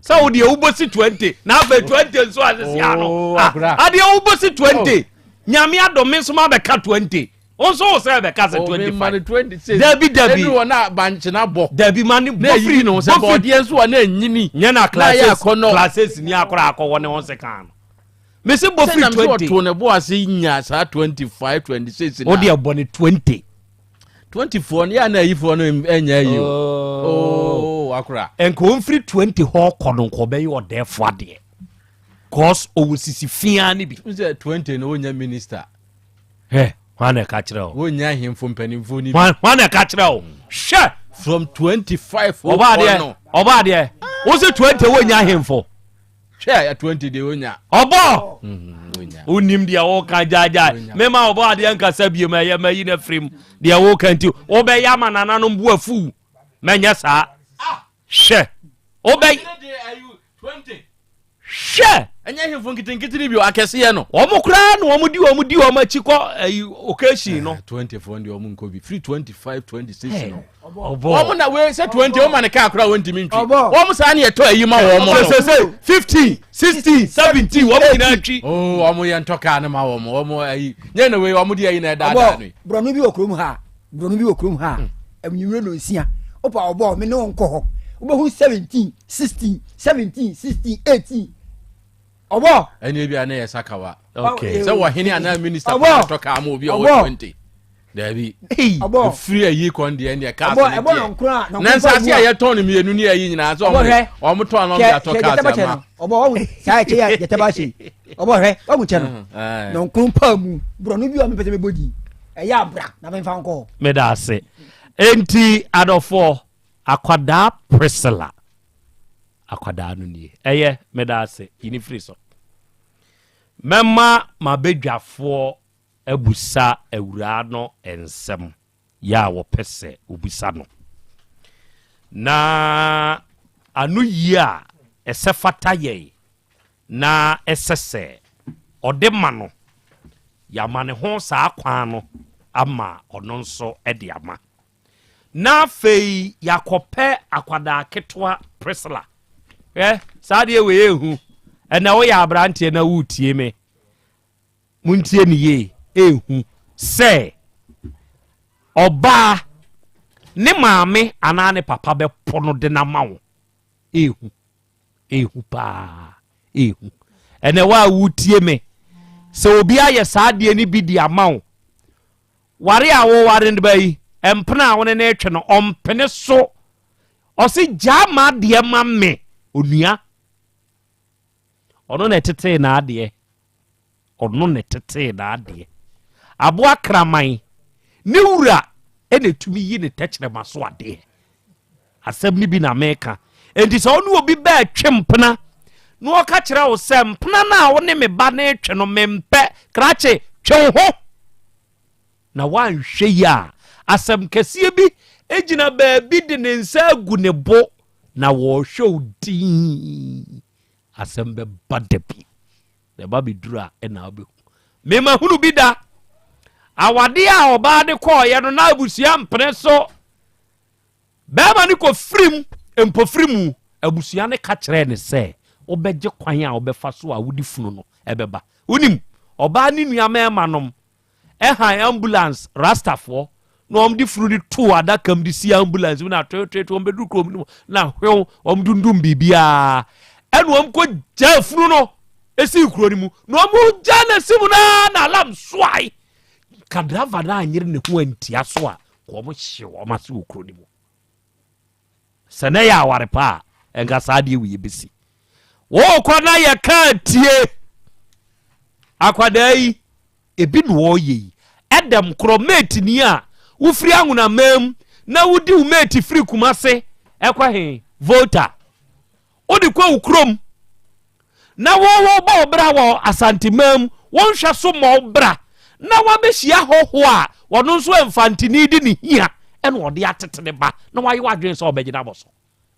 Sɛ o deɛ wobɔ si 20 na afei 20 nso asisi ano. Oh, ah, adeɛ wobɔ si 20. Nyame adɔ me nso ma bɛka 20. Wo nso wo sɛ bɛka sɛ 25. Dabi dabi. Ɛnu wɔ na bankyena bɔ. Dabi ma ne bɔ firi ne ho sɛ bɔdeɛ nso a na ɛnyini. Nyɛ na classes ni akora akɔwɔ ne ho se kan no. Mese bɔ firi 20. Sɛ ɔto ne bo ase nya saa 25 26 na. Wo deɛ bɔ ne 20. 24 no yɛ na ayifoɔ no ɛnyɛ ayi o. Oh akora. Nka ɔmfiri 20 hɔ kɔ no nka ɔbɛyɛ ɔdɛɛfo adeɛ. Cause ɔwɔ sisi fiaa ne bi. N sɛ 20 no wonya minister. Hwɛ, hwan na ɛka kyerɛ wo? Wonnya ahemfo mpanimfoɔ no bi. Hwan hwan na ɛka kyerɛ wo? Hwɛ. From 25 Ɔba adeɛ, ɔba adeɛ. Wo se 20 wonnya ahemfo. Hwɛ, 20 deɛ wonya. Ɔbɔ. Wonya. Wonim deɛ woka gyaagyae. Mema ɔbɔ adeɛ nkasa bio ma ɛyɛ mayi no afiri mu. Deɛ woka nti, wobɛyɛ ama nananom bo afu. Mɛnyɛ saa. Hwɛ. Wobɛ. Hwɛ! Ɛnyɛ ahemfo nketenkete no bio, akɛseɛ no. Wɔn koraa na wɔn di wɔn di wɔn akyi kɔ ɛyi occasion no. 24 deɛ wɔn nkɔ bi firi 25 26 no. Ɔbɔ. Wɔn na wei sɛ 20 wɔn ma ne kaa koraa wɔn ntumi ntwi. Wɔn saa ne yɛtɔ ayi ma wɔn no. Sɛ sɛ 15 16 17 wɔn nyinaa twi. Oo wɔn yɛ ntɔ kaa no ma wɔn wɔn ayi nyɛ na wei wɔn de ayi na ɛdaadaa no yi. Ɔbɔ borɔno bi wɔ kurom ha borɔno bi wɔ kurom ha anwummerɛ nonsia wopa ɔbɔ me ne wo nkɔ hɔ wobɛhu 17 16 17 16 18 ɔbɔ. Ɛne ebi a na yɛ sakawa. Okay. Sɛ wɔhene anaa minister Ɔbɔ. tɔ kaa ma obi a Ɔbɔ. ɔwɔ 20. Daabi. Ɔbɔ. Efiri ayi kɔn deɛ ɛneɛ kaa Ɔbɔ, sɛ ne ɛbɔ deɛ. nɔnkron a, nɔnkron Na nsaase fa a mu a. yɛtɔn no mmienu ne ayi nyinaa sɛ Ɔbɔ ɔmo hwɛ. ɔmo tɔn na ɔmo de Hwɛ atɔ hwɛ kaa gyata sɛ bɛkyɛ ma. no. Ɔbɔ wahu saa ɛkyɛ yɛ a gyata ba hyɛ yi. Ɔbɔ hwɛ wahu kyɛ no. Nɔnkron paa mu borɔno bi a mepɛ sɛ mebɔ din. Ɛyɛ abra na memfa nkɔ hɔ. Meda ase. Enti adɔfoɔ, akwadaa Priscilla, akwadaa no nie. Ɛyɛ, meda ase. Yi ne firi so. Mɛma m'abadwafoɔ abusa awuraa no nsɛm yɛ a wɔpɛ sɛ wɔbisa no. Na ano yie a ɛsɛ fata yɛn na ɛsɛ sɛ ɔde ma no, yɛama ne ho saa kwan no ama ɔno nso de ama. Na afei yɛakɔpɛ akwadaa ketewa Priscilla. Hwɛ, saa deɛ wei ehu. Ɛnɛ woyɛ aberanteɛ na woretie me. Montie ne yie, ehu sɛ ɔbaa ne maame anaa ne papa bɛpo no de no ama wo. Ehu. Ehu paa. Ehu. Ɛnɛ wo a wotie me, sɛ obi ayɛ saa adeɛ no bi de ama wo, ware a woware no ba yi, mpena a wo ne no retwe no, ɔmpene so. Ɔse gyaa m'adeɛ ma me, onua. Ɔno na ɛtetee n'adeɛ. Ɔno na ɛtetee n'adeɛ. Aboa kraman, ne wura na ɛtumi yi ne tɛkyerɛma so adeɛ. Asɛm no bi na meka. Enti sɛ wo ne obi bɛɛtwe mpena na ɔka kyerɛ wo sɛ mpena no a wo ne me ba no retwe no mempɛ, krakye, twe wo ho. Na woanhwɛ yi a, asɛm kɛseɛ bi gyina baabi de ne nsa agu ne bo na wɔrehwɛ wo dinn. Asɛm bɛba da bi. Na ɛba bɛduru a ɛna wobɛhu. Memahunu bi da. Awadeɛ a ɔbaa de kɔɔeɛ no na abusua mpene so. Bɛrima no kɔfirim mpofiri mu. Abusua no ka kyerɛɛ no sɛ wobɛgye kwan a wobɛfa so a wode funu no ɛbɛba. Wonim, ɔbaa ne nua mmarima nom ɛhan ambulance rastafoɔ na wɔn de funu no too adaka mu de si ambulance mu na toetoe wɔn bɛduru kurom no mu na hwew wɔn dundum biribiara ɛna wɔn kɔ gyaa funu no esi kuro no mu na wɔn gya na si mu na na alam soae ka driver no anyere ne ho antia so a wɔn hye wɔn ase wɔ kuro no mu. Sɛ na ɛyɛ aware pa a, ɛnka saa adeɛ wei bɛsi. Wokɔ na yɛ kaa tie. Akwadaa yi, ebi na ɔreyɛ yi. Ɛdɛm korɔ mate ni a wofiri Anwonamam mu na wodi wo mate firi Kumase ɛkɔ he? Volta. Wode kɔ wo kurom na wo wobɔ wo bra wɔ Asanteman mu, wonhwɛ so mmɔ wo bra. Na wabɛhyia hɔhoɔ a ɔno nso mfantini de ne hia ɛna ɔde atete ne ba na wayɛ wadwene sɛ ɔbɛgyina bɔ so.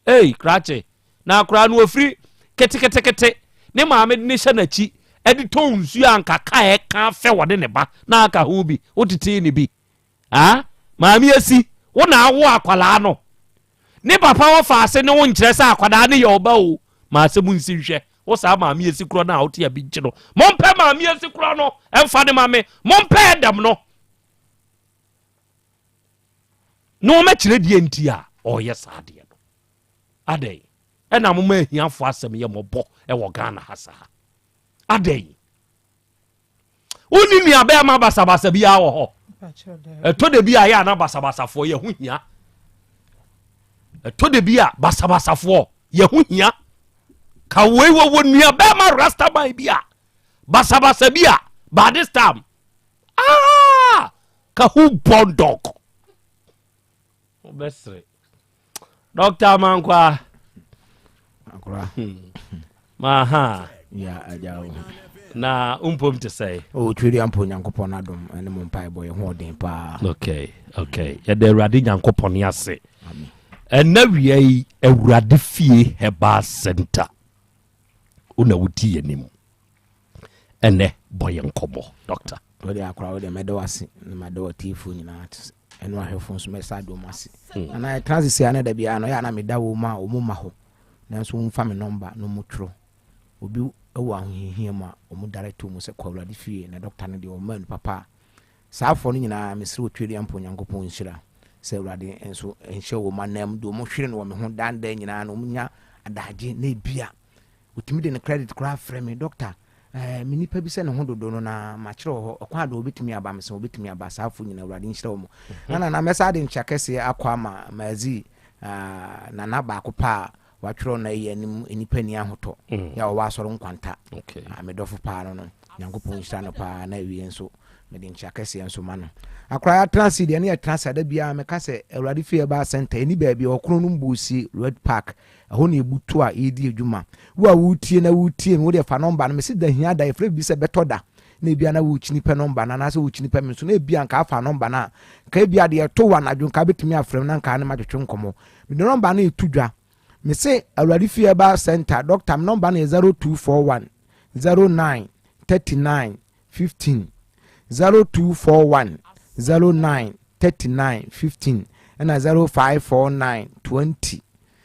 Ei, krakye, na akwadaa no ɔfiri keteketekete ne maame de ne hyɛ n'akyi ɛde tɔ nsuo a nka ka ɛka fɛ wɔde ne ba na aka ho bi wotetee ne bi. Ah, maame asi, wo na awo akwadaa no. Ne papa wɔ faase ne wo nkyerɛ sɛ akwadaa no yɛ ɔba o. Ma asɛm nsi nhwɛ. Wo saa maame asi korɔ no a wote abi nkyi no. Mompɛ maame asi korɔ no ɛmfa ne ma me. Mompɛ ɛdɛm no. Na wɔmɛkyerɛ deɛ nti a ɔreyɛ saa adeɛ no. Adɛn? Ɛna moma ahiafoɔ asɛm yɛ mmɔbɔ ɛwɔ Ghana ha saa. Adɛn? Wonni nuabɛrima basabasa biara wɔ hɔ. Ɛtɔ da bi a yɛ ana basabasafoɔ yɛ ho hia. Ɛtɔ da bi a basabasafoɔ yɛ ho hia. Ka wei wɔ wɔ nuabɛrima rastaman bi a basabasa bi a by this time ah ka who born dog. Wobɛsere. Dɔkta Amankwa. Akora. Maha. Ya agya wo. Na mpom te sɛ. O tweri ampo Nyankopɔn adom ɛne mo mpaebɔ yɛ ho ɔden paa. Okay, okay. Yɛda Awurade Nyankopɔn ase. Ɛnna wia yi Awurade fie Herbal Center. Wo na wodi yɛn anim. Ɛnɛ bɔ yɛn nkɔmmɔ, Doctor. Wode akora wode mɛda wo ase na mada w'atiefoɔ nyinaa ase ɛne w'ahwɛfoɔ nso mɛsa de wɔn ase. Nana yɛtena ase sei a na da biara no ɛyɛ a na meda wɔn a wɔn mma hɔ nanso wɔmfa me nɔmba na wɔtwerɛ. Obi wɔ ahohiahia mu a wɔn direct wɔn sɛ kɔ Awurade fie na dɔkta no deɛ ɔma nu papa a. Saa afoɔ no nyinaa mesrɛ wɔ Twedeɛ mpo Onyankopɔn nhyira sɛ Awurade nso nhyɛ wɔn anam deɛ wɔn hwere no wɔ me ho daa daa nyinaa no wɔn nya adagye na ebia Otumi de ne credit koraa frɛ me, Doctor, eh, me nipa bi sɛ ne ho dodo no na makyerɛ wɔ hɔ, ɔkwan a do obetumi aba, mesɛ obetumi aba, saa afo nyina Awurade nhyira wɔn. Na nana mɛsa de nkyia kɛseɛ akɔ ama Mazi, ah, nana baako pɛ a watwerɛ na ɛyɛ anim nnipa nni ahotɔ, mm. yɛ a ɔwɔ asɔre nkwanta, okay. ah, me dɔfo paa no no, Nyankopɔn nhyira no paa na awie nso mede nkyia kɛseɛ nso ma no. Akora yɛatena ase deɛ ne yɛtena ase ada biara meka sɛ Awurade fie ɛbaa center ɛni baabi ɔkono no mboosie Red Park Ɛhɔ na yɛbutu a yɛredi adwuma. Wo a woretie na woretie me, wo deɛ fa nɔmba no. Mese da hia da, yɛfrɛ biribi sɛ bɛtɔ da. Na ebia na worekyini pɛ nɔmba no anaasɛ worekyini pɛ me nso. Na ebia nka afa nɔmba no a, nka ebia deɛ ɛto wo anadwo nka wobɛtumi afrɛ me na nka ne matwetwe nkɔmmɔ. Mede nɔmba no reto dwa. Mese Awurade Fie Herbal Center, dɔkta, me nɔmba no yɛ 0241 09 39 15 0241 09 39 15 ɛna 0549 20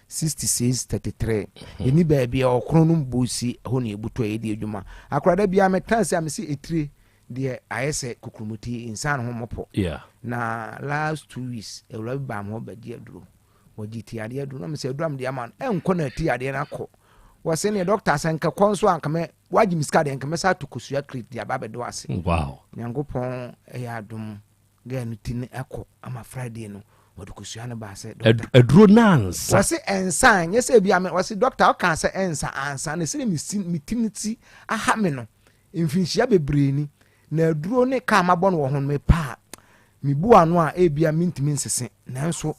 66 33 yɛni baabi a ɔkono no mbo si ɛhɔ na yɛbutu a yɛdi adwuma akorada biara mɛtena ase a mese etire deɛ ayɛ sɛ kokuromoti nsa ne ho mmɔpɔ yeah. na last 2 weeks awura bi baa me hɔ bɛgye aduro. Wɔgye ti adeɛ aduro na mesɛ aduro a mede ama no ɛnkɔ na ti adeɛ no akɔ. Wɔse neɛ dɔkta sɛ nkɛ kɔ nso a nka mɛ wagye me sika deɛ nka mɛsa ato kosua crate de aba abɛdɔ ase. Wow. Nyankopɔn ɛyɛ adom girl no ti no ɛkɔ ama Friday no wɔde kosua no baa sɛ dɔkta. Aduro no ansa. Wɔse ɛnsa nyɛ sɛ ebi ame wɔse dɔkta ɔkaa sɛ ɛnsa ansa na ɛsɛ me si me ti no ti aha me no mfinhyia bebree ni na aduro ne kaa mabɔ no wɔ ho no mepɛ a Mibu ano a, ebia mintumi nsese, nanso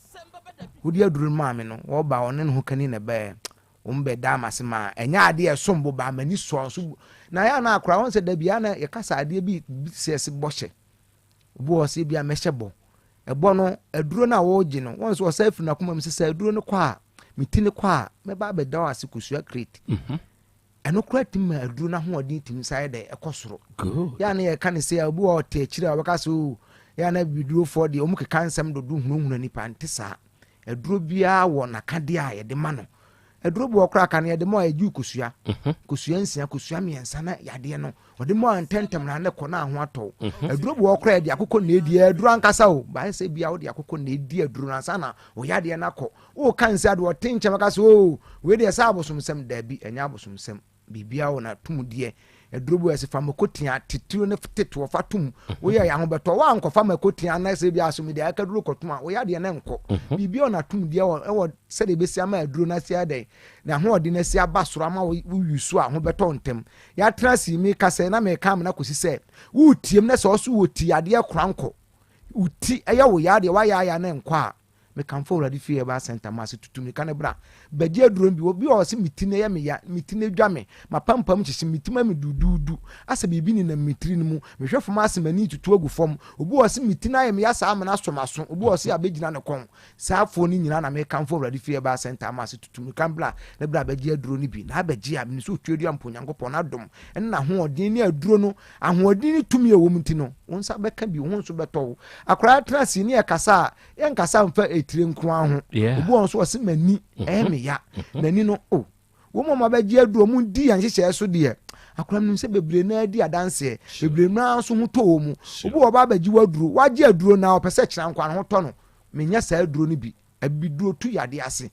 wode aduru no maa me no, wɔba ɔne ne hokani na ɛbɛɛ, wɔbɛdaa m'ase maa ɛnyɛ adeɛ a ɛsom bo baa m'ani sɔɔ nso. Na yɛ ana akora wɔn sɛ da biara na yɛka sɛ adeɛ bi sɛ ɛse bɔhyɛ. Obi wɔ hɔ sɛ ebia mɛhyɛ bɔ. Ɛbɔ no, aduro no a wɔregye no, wɔn nso wɔsɛ afiri n'akoma mu sɛ sɛ aduro no kɔ a, me ti no kɔ a, mɛba abɛda wo ase kosua crate. Ɛno koraa tumi ma aduro no ahoɔden tumi sa yɛ dɛ ɛkɔ soro. Yɛ a na yɛka ne sɛ obi wɔ ɔte akyire a ɔbɛka sɛ o yɛ a na abibidurofoɔ deɛ wɔn keka nsɛm dodo hunahuna nipa nte saa. Aduro biara wɔ n'akadeɛ a yɛde ma no. Aduro bi wɔ koraa ka no yɛde ma a ɛgye kosua. Kosua nsia, kosua mmiɛnsa na yadeɛ no ɔde ma a ntɛntɛm na ne kɔ na aho atɔ. Aduro bi wɔ koraa yɛde akokɔ na edi aduro ankasa o. Baayɛ sɛ bia wode akokɔ na edi aduro no ansa na ɔyadeɛ no akɔ. Woka nsi ade ɔte nkyɛn bɛka sɛ oo wei deɛ sɛ abosomsɛm. Daabi, ɛnyɛ abosomsɛm. Biribiara wɔ n'atomdeɛ. Aduro bi wɔ sɛ fa mako tea titiriw ne tetoɔ fa tom. Woyɛ yɛ ahobɛtɔ. Woankɔfa mako tea anaasɛ ebi asom deɛ akaduro kɔtom a, woyɛ adeɛ no nkɔ. Biribiara wɔ n'atomdeɛ wɔ ɛwɔ sɛdeɛ ɛbɛsi ama aduro no asi ayɛ dɛn, n'ahoɔden no asi aba soro ama wo woyi so a ho bɛtɔ ntɛm. Yɛatena ase yi meka sɛ na meka amena kɔsi sɛ woretiem na sɛ ɔso wɔ ti adeɛ kora nkɔ. Wo ti ɛyɛ wo ya deɛ woayɛ ayɛ na ɛnkɔ a. Mekamfo Awurade Fie Herbal Centre ma ase tutu mmirika no bra bɛgye aduro no bi. Obi wɔ hɔ ɔse me ti no yɛ me ya, me ti no adwa me, m'apampam hyehye me, me ti ma me duuduudu, asɛ biribi nenam me tiri no mu, mehwɛ fam ase m'ani retutu agu fam. Obi wɔ hɔ ɔse me ti no ayɛ me ya saa amena asɔ m'aso. Obi wɔ hɔ ɔse abɛgyina ne kɔn. Saa afoɔ no nyinaa na mekamfo Awurade Fie Herbal Centre ama ase tutu mmirika no bra na bra bɛgye aduro no bi. Na abɛgye a, menim sɛ Otuadua mpo Onyankopɔn n'adom ne n'ahoɔden ne aduro no ahoɔden ne tumi a ɛwɔ mu nti no, wo nsa bɛka bi, wo ho nso bɛtɔ wo. Akwadaa tena ase ne yɛkasa a, yɛnkasa mfa etire nko ara ho. Obi wɔ nso ɔse m'ani ɛyɛ me ya. N'ani no, oh, wɔn a wɔabɛgye aduro, wɔn di yɛn nhyehyɛɛ so deɛ, akwadaa nim sɛ bebree naa di adanseɛ, bebree naa nso ho tɔ wɔn mu. Obi wɔ ɔba abɛgye w'aduro, wagye aduro na ɔpɛ sɛ kyerɛ nkwa no ho tɔ no. Menyɛ saa aduro no bi. Abibiduro tu yadeɛ ase.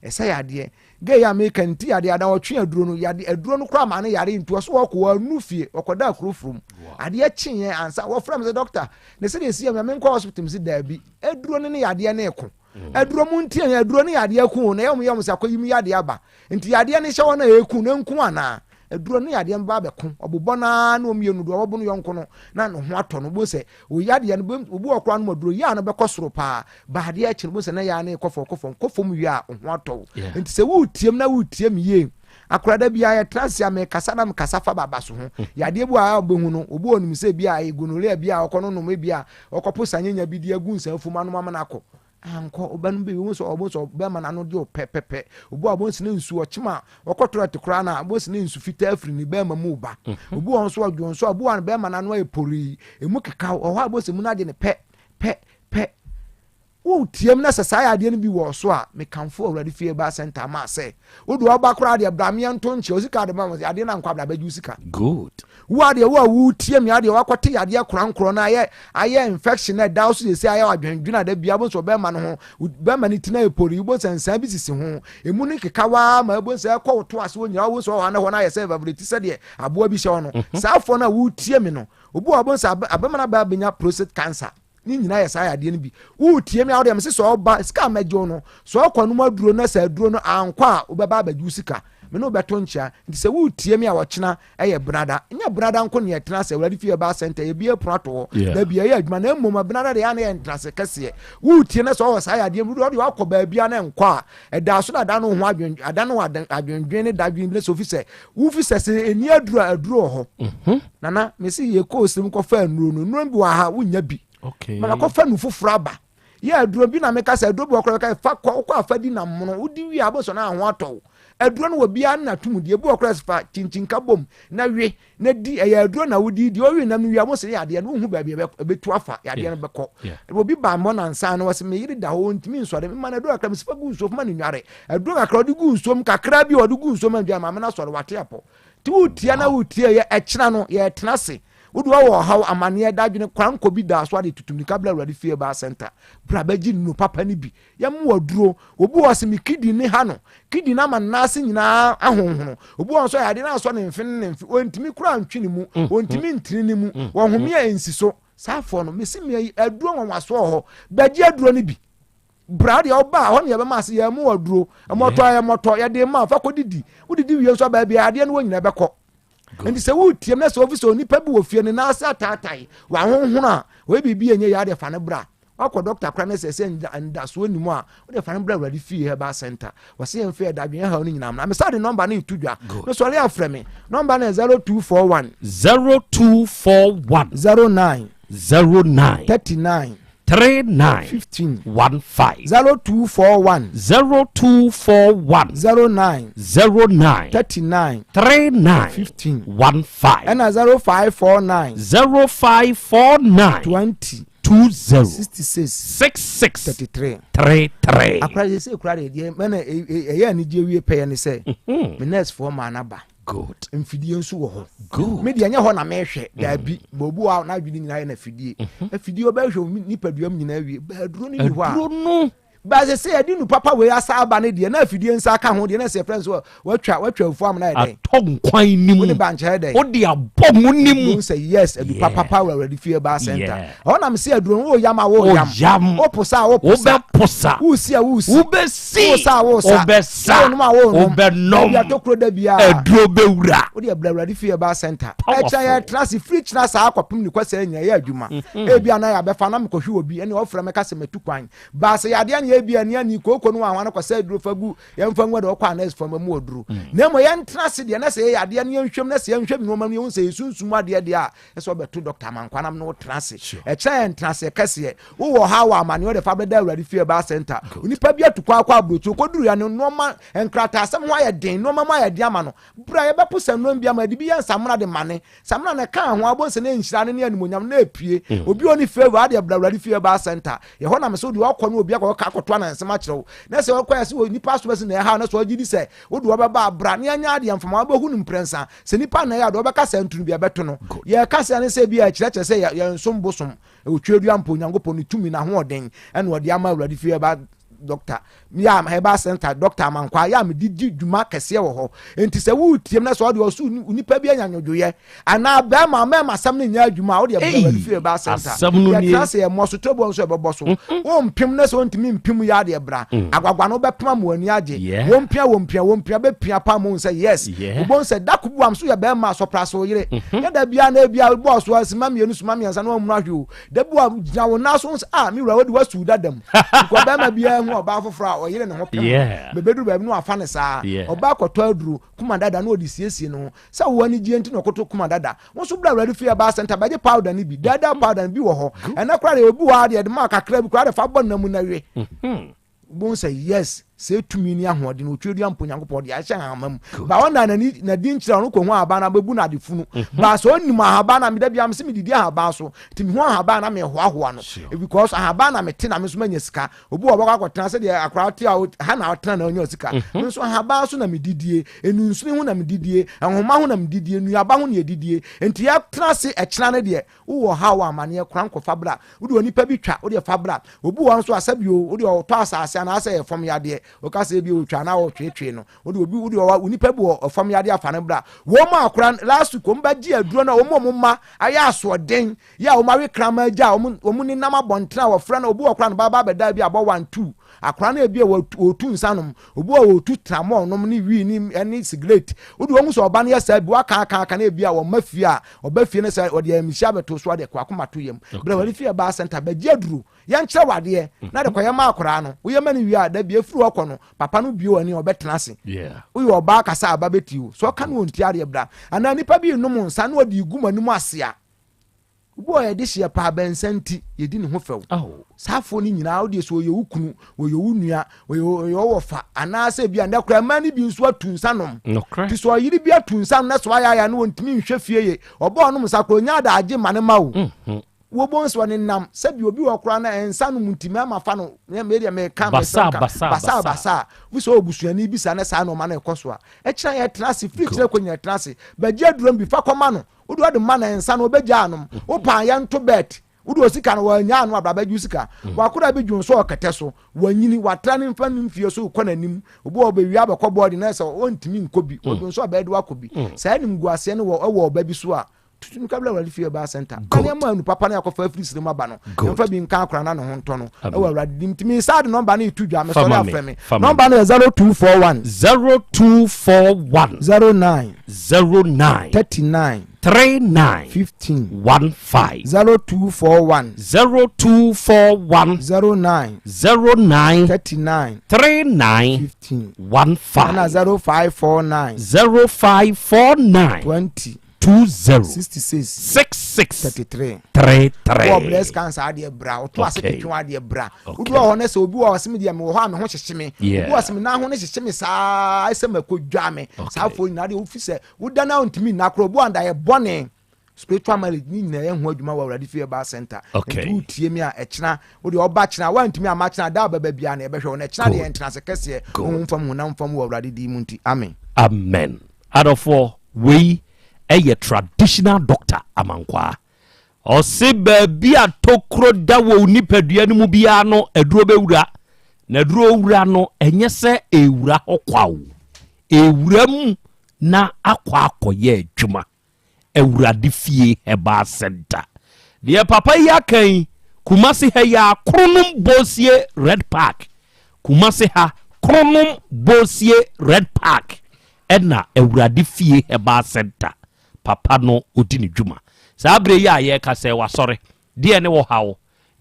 Ɛsɛ yadeɛ. Gay a meka no ti yadeɛ ada ɔtwe aduro no yade aduro no koraa maa no yare nti ɔso ɔkɔ wanu fie ɔkɔda akuro furom adeɛ kyeeɛ ansa wɔfrɛ me sɛ doctor ne sɛdeɛ ɛsi yɛ me menkɔ hospital me sɛ daabi aduro no ne yadeɛ no ɛko mm. aduro mu nti ɛyɛ aduro ne yadeɛ ko na ɛyɛ wɔn yɛ wɔn sɛ akɔyi mu yadeɛ aba nti yadeɛ no hyɛ wɔn a ɛku na nku anaa aduro ne yadeɛ no ba abɛko ɔbobɔ naa na ɔmmienu deɛ ɔbɛbo no yɔnko no na ne ho atɔ no bo sɛ Oya deɛ no obi wɔ koraa no mu aduro yɛ a no bɛkɔ soro paa ba adeɛ akyi no bo sɛ na yɛ a no kɔ fam kɔ fam kɔ fam wie a ho atɔ wo nti sɛ woretie mu na woretie mu yie akora da biara yɛtra ase a mekasa na mekasa fa baba so ho yadeɛ bi wɔ a wobɛhu no obi wɔ nim sɛ bi a ɛyɛ gonorrhea bi a ɔkɔ no nom bi a ɔkɔpo sanyenya bi de agu nsa fum anom ama no akɔ Ankɔ, ɔba no bi, wohu sɛ ɔbo sɛ ɔbɛma n'ano de pɛpɛpɛ. Obi a ɔbo nsi ne nsu ɔkyem a ɔkɔ toilet koraa na ɔbo nsi ne nsu fitaa firi ne bɛrima mu ba. Mhm. Obi wɔ nso ɔdwo nso ɔbo a ne bɛrima n'ano ayɛ porii, emu kekaw, ɔhɔ a ɔbo sɛ mu no agye ne pɛ pɛ pɛ. Wotiam na sɛ saa yɛ adeɛ no bi wɔ so a, mekamfo Awurade fie ba center ma sɛ wode ɔba koraa deɛ bra meɛ nto nkyɛ osika de ma wo adeɛ no ankɔ abra bɛgye wo sika. Good. Wo a deɛ wo a woretie me adeɛ wakɔte yadeɛ korankorɔ no ayɛ ayɛ infection na ɛda wo so sɛsɛ ayɛ adwendwene a da bia wobɛhu sɛ ɔbɛrima no ho bɛrima no ti no ayɛ pori wobɛhu sɛ nsaa bi sisi ho emu no keka waa ma wobɛhu sɛ ɛkɔ wo to ase wɔ nyinaa wobɛhu sɛ ɔhɔ na hɔ no ayɛ sɛ vavreti sɛdeɛ aboa bi hyɛ hɔ no mhm. saa afoɔ no a woretie me no obi wɔ wobɛhu sɛ abɛma no abɛ abɛnya prostate cancer ne nyinaa yɛ saa yadeɛ no bi woretie me a wodeɛ mese sɛ ɔba sika a mɛgye wo no sɛ ɔkɔ nom aduro no sɛ aduro no ankɔ a wobɛba abɛgye wo sika me ne wobɛto nkyea nti sɛ woretie me a ɔkyena ɛyɛ benada nyɛ benada nko ne yɛtena sɛ awurade fie ɛba sɛnta yɛbie pono ato hɔ da bi ɛyɛ adwuma na mmom benada deɛ ana yɛ ntenase kɛseɛ woretie na sɛ ɔwɔ saa yadeɛ mu deɛ wakɔ baabi a na nkɔ a ɛda so na ada no ho adwen ada no adwendwen ne dadwen bi ne sɛ ofi sɛ wofi sɛ sɛ ɛni aduro a aduro wɔ hɔ mhm. nana mesi yɛ kɔɔ sirim kɔfa nnuro no nnuro bi wɔ ha wonya bi mana kɔfa nu foforɔ aba yɛ aduro bi na meka sɛ aduro bi wɔ koraa bɛka fa kɔ wokɔ afa di na mono wodi wie a bɛsɔ na aho atɔ wo aduro no wɔ biara na tum deɛ ebi wɔ koraa fa kyinkyinkka bom na we na di ɛyɛ aduro na wodi deɛ ɔwe nam no wie a wɔsɛ yɛ adeɛ no wohu baabi ɛbɛtu afa yɛ adeɛ no bɛkɔ obi ba mmɔ nansa no wɔsɛ me yere da hɔ ntumi nsɔre mma no aduro kakra mesifa gu nsuo fama no nware aduro kakra ɔde gu nsuom kakra bi ɔde gu nsuom adwa maame no asɔre wate apɔ nti wotia na wotie yɛ ɛkyena no yɛtena ase wode wɔ ɔhaw amanneɛ dadwene korankɔ bi daa so ade tutu mirika bra awurade fie baa center bra bɛgye nnuro papa no bi yɛmmoa aduro obi wɔ sɛ me kidney ne ha no kidney no ama ne nan ase nyinaa ahonhono obi wɔ nso yadeɛ no asɔ ne mfe ne ne mfe ɔntumi koraa ntwe ne mu mm, ɔntumi mm. ntene ne mu mm, wɔhome a ɛnsi so saa foɔ no mesi me aduro nwanwasoɔ wɔ hɔ bɛgye aduro no bi bra deɛ ɔba a hɔ ne yɛbɛma ase yɛn mu aduro mmɔtɔ yɛ mmɔtɔ yɛde ma fa kɔ didi wodidi wie nso abaa bi adeɛ no wɔ nyina bɛkɔ nti sɛ woretie na sɛ ofi sɛ onipa bi wɔ fie ne nan ase ataatae wahonhono a wɔyɛ biribi ɛnyɛ yɛ adeɛ fa no bra wakɔ dɔkta kora ne sɛ sɛ ndasoɔ ni mu a wode fa no bra awurade fie herbal center wɔsɛ yɛn fɛ dadwen haw no nyinaa na mesa de nɔmba no ɛto dwa no sɔre afrɛ me nɔmba no yɛ 0241 0241 09 09 39 39 15 15 0241 0241 09 09 39 39 15 15 ɛna 0549 0549 20 20 66 66 33 33 akora yɛ sɛ kura deɛ deɛ mɛna ɛyɛ anigye wie pɛyɛ ne sɛ me nurse foɔ maa n'aba good mfidie nso wɔ hɔ good me deɛ nyɛ hɔ na mehwɛ daabi mm. baabi wɔ a n'adwene nyinaa yɛ na afidie mhm. afidie ɔbɛhwɛ nipadua mu nyinaa wie baaduro no ni hɔ a aduro no baasɛ sɛ yɛde nu papa wei asa aba no deɛ na afidie nsa aka ho deɛ na sɛ yɛfrɛ nso watwa watwa afuo amena yɛ dɛn atɔ nkwan ni mu wode bankyɛ dɛn wode abɔ mu ni mu sɛ yes adu papa papa wɔ awurade fie ba center ɛhɔ nam sɛ aduro no woyam a woyam woposa a woposa wobɛposa wosi a wosi wobɛsi wosa a wosa wobɛsa wonom a wonom wobɛnom ebi atokuro da biara aduro bɛwura wode abira awurade fie ba center ɛkyɛ yɛ tena ase firi kyena saa akɔpem ne kwasɛ nyina yɛ adwuma mhm. ebi ana yɛ abɛfa na mekɔhwe wɔ bi ɛne ɔfrɛ mɛka sɛ matu kwan baasɛ yadeɛ ne ebi ani ani kooko no ahwa no kɔsɛ aduro fa gu yɛmfa ngu de ɔkɔ anɛs fam mu aduro. Mm. Na mmom yɛntena ase deɛ na sɛ yɛyɛ adeɛ no yɛnhwɛm na sɛ yɛnhwɛm nneɛma no yɛhu sɛ yɛsunsum adeɛ deɛ a ɛsɛ ɔbɛto dɔkta Amankwanam na wotena ase. Ɛkyerɛ yɛn ntena ase kɛseɛ. Wowɔ ha wɔ amaneɛ ɔde fa bɛda Awurade fie ɛbaa center. Onipa bi atu kwan akɔ aburokyi okɔduru ya no nneɛma nkrataasɛm ho ayɛ den nneɛma mu ayɛ den ama no. Bra yɛbɛpo sɛ nneɛma bi ama yɛde bi yɛ nsamena de mane. Samena na ɛka ho abɔ nsɛ na nhyira no ne animonyam na epue. Mm. Obi oni favor adeɛ bra Awurade fie ɛbaa center. Yɛhɔ na mesɛ wode ɔkɔ no obi akɔ ka akɔto anansɛm akyerɛ wo. Na sɛ ɔkɔ yɛ sɛ nipa so bɛsi na ɛha na sɛ ɔgye di sɛ wode ɔbɛba abra ne anya adeɛ mfama wobɛhu no mprɛnsa. Sɛ nipa na ɛyɛ adeɛ ɔbɛka sɛ ntunu bi ɛbɛto no. Yɛka sɛ ne sɛ bi a ɛkyerɛkyerɛ sɛ yɛnsom bosom. Otweadua mpo Onyankopɔn ne tumi n'ahoɔden ɛna ɔde ama Awurade fie ɛba dɔkta yɛ a herbal center dɔkta amankwa yɛ a mede di dwuma kɛseɛ wɔ hɔ nti sɛ woretie m na sɛ ɔde ɔso nipa bi anya nwodwoyɛ anaa bɛrima mɛma asɛm no nyɛ adwuma a wode ɛbrɛ Awurade fie herbal center yɛtena sɛ yɛmmɔ so tɔboɔ nso ɛbɛbɔ so mm-hmm. wompem na sɛ wontumi mpem yɛ adeɛ bra mm. agwagwa no wobɛpem ama w'ani agye wompia wompia wompia bɛpia pa mu sɛ yes wobɛhu sɛ da ko bi wam so yɛ bɛrima asɔpra so yere mhm. na da bia na ebia bɔɔ so asima mmienu soma mmiɛnsa na wamunu ahwe o da bi wa gyina wo nan so sɛ ah me wura wadi wasu dada mu because bɛrima biara hu ɔbaa foforɔ a ɔyere ne ho pem bɛbɛduru baabi na wafa ne saa ɔbaa kɔtɔ aduro kuma dada na ɔde siesie ne ho sɛ wo ani gye nti na ɔkoto kuma dada wo nso bra awurade fie ɛbaa sɛnta bɛgye powder no bi dada powder no bi wɔ hɔ ɛnɛ koraa deɛ obi wɔ ha deɛ ɛde maa kakra bi koraa de fa bɔ nna mu na we mhm. Wobɛhu sɛ yes, sɛ tumi ne ahoɔden otweredua mpo Nyankopɔn de ahyɛ ahama mu. Ba ɔna n'ani n'adi nkyerɛ ɔno kɔhu ahaban na bɛbu no ade funu. Mhm. Ba sɛ ɔnim ahaban na meda bia mese medidi ahaban so nti mehu ahaban na mehoahoa no. Because ahaban na mete na me nso manya sika. Obi wɔ ɔbɛkɔ akɔtena sɛdeɛ akora te a ha na ɔtena na ɔnya sika. Mhm. Me nso ahaban so na medidie, enunsini ho na medidie, nhoma ho na medidie, nnuaba ho na yɛdidie. Nti yɛtena ase ɛkyena no deɛ Wowɔ ɔhaw a amaneɛ kora nkɔ fa bra. Wode onipa bi twa, wodeɛ fa bra. Obi wɔ hɔ nso a sɛbi o, wodeɛ ɔtɔ asase anaasɛ ɛyɛ fam yadeɛ. Woka sɛ ebi otwa anaa ɔtweetwee no. Wode obi, wode ɔwa, onipa bi wɔ fam yadeɛ a fa no bra. Wɔn a kora last week wɔn bɛgye aduro no a wɔn a wɔn mma ayɛ asoɔden yɛ a wɔn awe kraman agya a wɔn wɔn nenam abɔntene a wɔfrɛ no obi wɔ kora no ba ba abɛda bi abɔ one two akora no ebi a wɔtu nsa nom Obi wɔ hɔ otu tramɔl nom ne wii ne ɛne sigaret. Wode wɔn sɛ ɔba no yɛ saa bi waka aka aka na ebi a wɔma fie a ɔba fie no sɛ ɔde ayamhyia abɛto so ɔde kɔ akoma to yam. Brɛ wɔde fie baa center bɛgye aduro. Yɛnkyerɛ wo adeɛ na de kɔyɛ ma akwaraa no. Woyɛ ma no wie a da bi efiri hɔ kɔ no papa no bue w'ani a ɔbɛtena ase. Woyɛ ɔbaa kasa a aba bɛtie wo. Sɛ ɔka no ɔntie adeɛ bra. Anaa nipa bi renom nsa na ɔde regu mo anim ase a. Obi a ɔyɛ dehyeɛ paa bɛnsa nti yɛdi ne ho fɛw. Saa afoɔ no nyinaa wodeɛ sɛ ɔyɛ wo kunu, ɔyɛ wo nua, ɔyɛ wo wɔfa anaasɛ bi a nnɛ koraa mmaa no bi nso atu nsa nom. Nti sɛ ɔyere bi atu nsa nom na sɛ wayɛ ayɛ no ɔntumi nhwɛ fie ye, ɔbɔ ɔnom nsa koraa ɔnya adagye ma ne ma o. Mhm. Wobɔ nso ɔnenam sɛbi obi wɔ koraa na nsa nom nti mɛma fa no medeɛ meka basaa basaa basaa basaa. Wo sɛ ɔbusuani bi saa na saa nneɛma no ɛkɔ so a ɛkyerɛ yɛtena ase firi kyerɛ kɔ nyina tena ase bɛgye aduro bi fa kɔma no. Wode ɔde ma na nsa no ɔbɛgya anom. Wo paa yɛnto bet. Wode osika no wannya ano abra bɛgye wo sika. Wakora bi dwon sɛ ɔkɛtɛ so. Wanyini, watra ne mfa ne mfie so rekɔ n'anim. Obi wɔ hɔ ɔbɛwie abɛkɔ boarding na sɛ ɔntumi nkɔ bi. Ɔdwon sɛ ɔbɛyɛ de wakɔ bi. Saa animguaseɛ no wɔ ɛwɔ ɔba bi so a, tutu no kabla Awurade fie ɛbaa center. Ka nneɛma anu papa no akɔfa afiri sere mu aba no. Yɛmfa bi nka akora na ne ho ntɔ no. Ɛwɔ Awurade dim. Nti me saa de nɔmba no reto dwa. Mesɔre afrɛ me. Nɔmba no yɛ 0241. 0241. 09. 09. 39. 39. 15. 15. 0241. 0241. 09. 09. 39. 39. 15. 15. Ɛna 0549. 0549. 20. 20. 66. 66. 33. 33. Wɔ breast cancer adeɛ bra ɔto ase twetwe adeɛ bra wodu wɔ hɔ no sɛ obi wɔ ɔsɛ me deɛ mewɔ hɔ a me ho hyehye me obi wɔ sɛ me nan ho no hyehye me saa sɛ makɔ dwa me saa foɔ nyinaa deɛ wofi sɛ woda no a ntumi nna korɔ obi wɔ anda yɛ bɔne spiritual marriage ne nyinaa yɛ ho adwuma wɔ awurade fie ba center nti wotie mi a ɛkyena wode ɔba kyena woantumi amma kyena da ɔbɛba biara na yɛbɛhwɛ wo na ɛkyena deɛ ɛntena ase kɛseɛ honhom fam honam fam wɔ awurade din mu nti amen. Amen adɔfoɔ wei ɛyɛ traditional doctor amankwaa ɔse baabi a tokuro da wɔ wo nipadua no mu biara no aduro bɛwura na aduro wura no ɛnyɛ sɛ ɛwura hɔ kwa o ɛwura mu na akɔ akɔyɛ adwuma Awurade fie herbal center deɛ papa yi aka yi Kumasi ha yi a Kronom Bosie Red Park Kumasi ha Kronom Bosie Red Park ɛna Awurade fie herbal center papa no odi ne dwuma saa berɛ yi a yɛreka sɛ wasɔre deɛ ne wo haw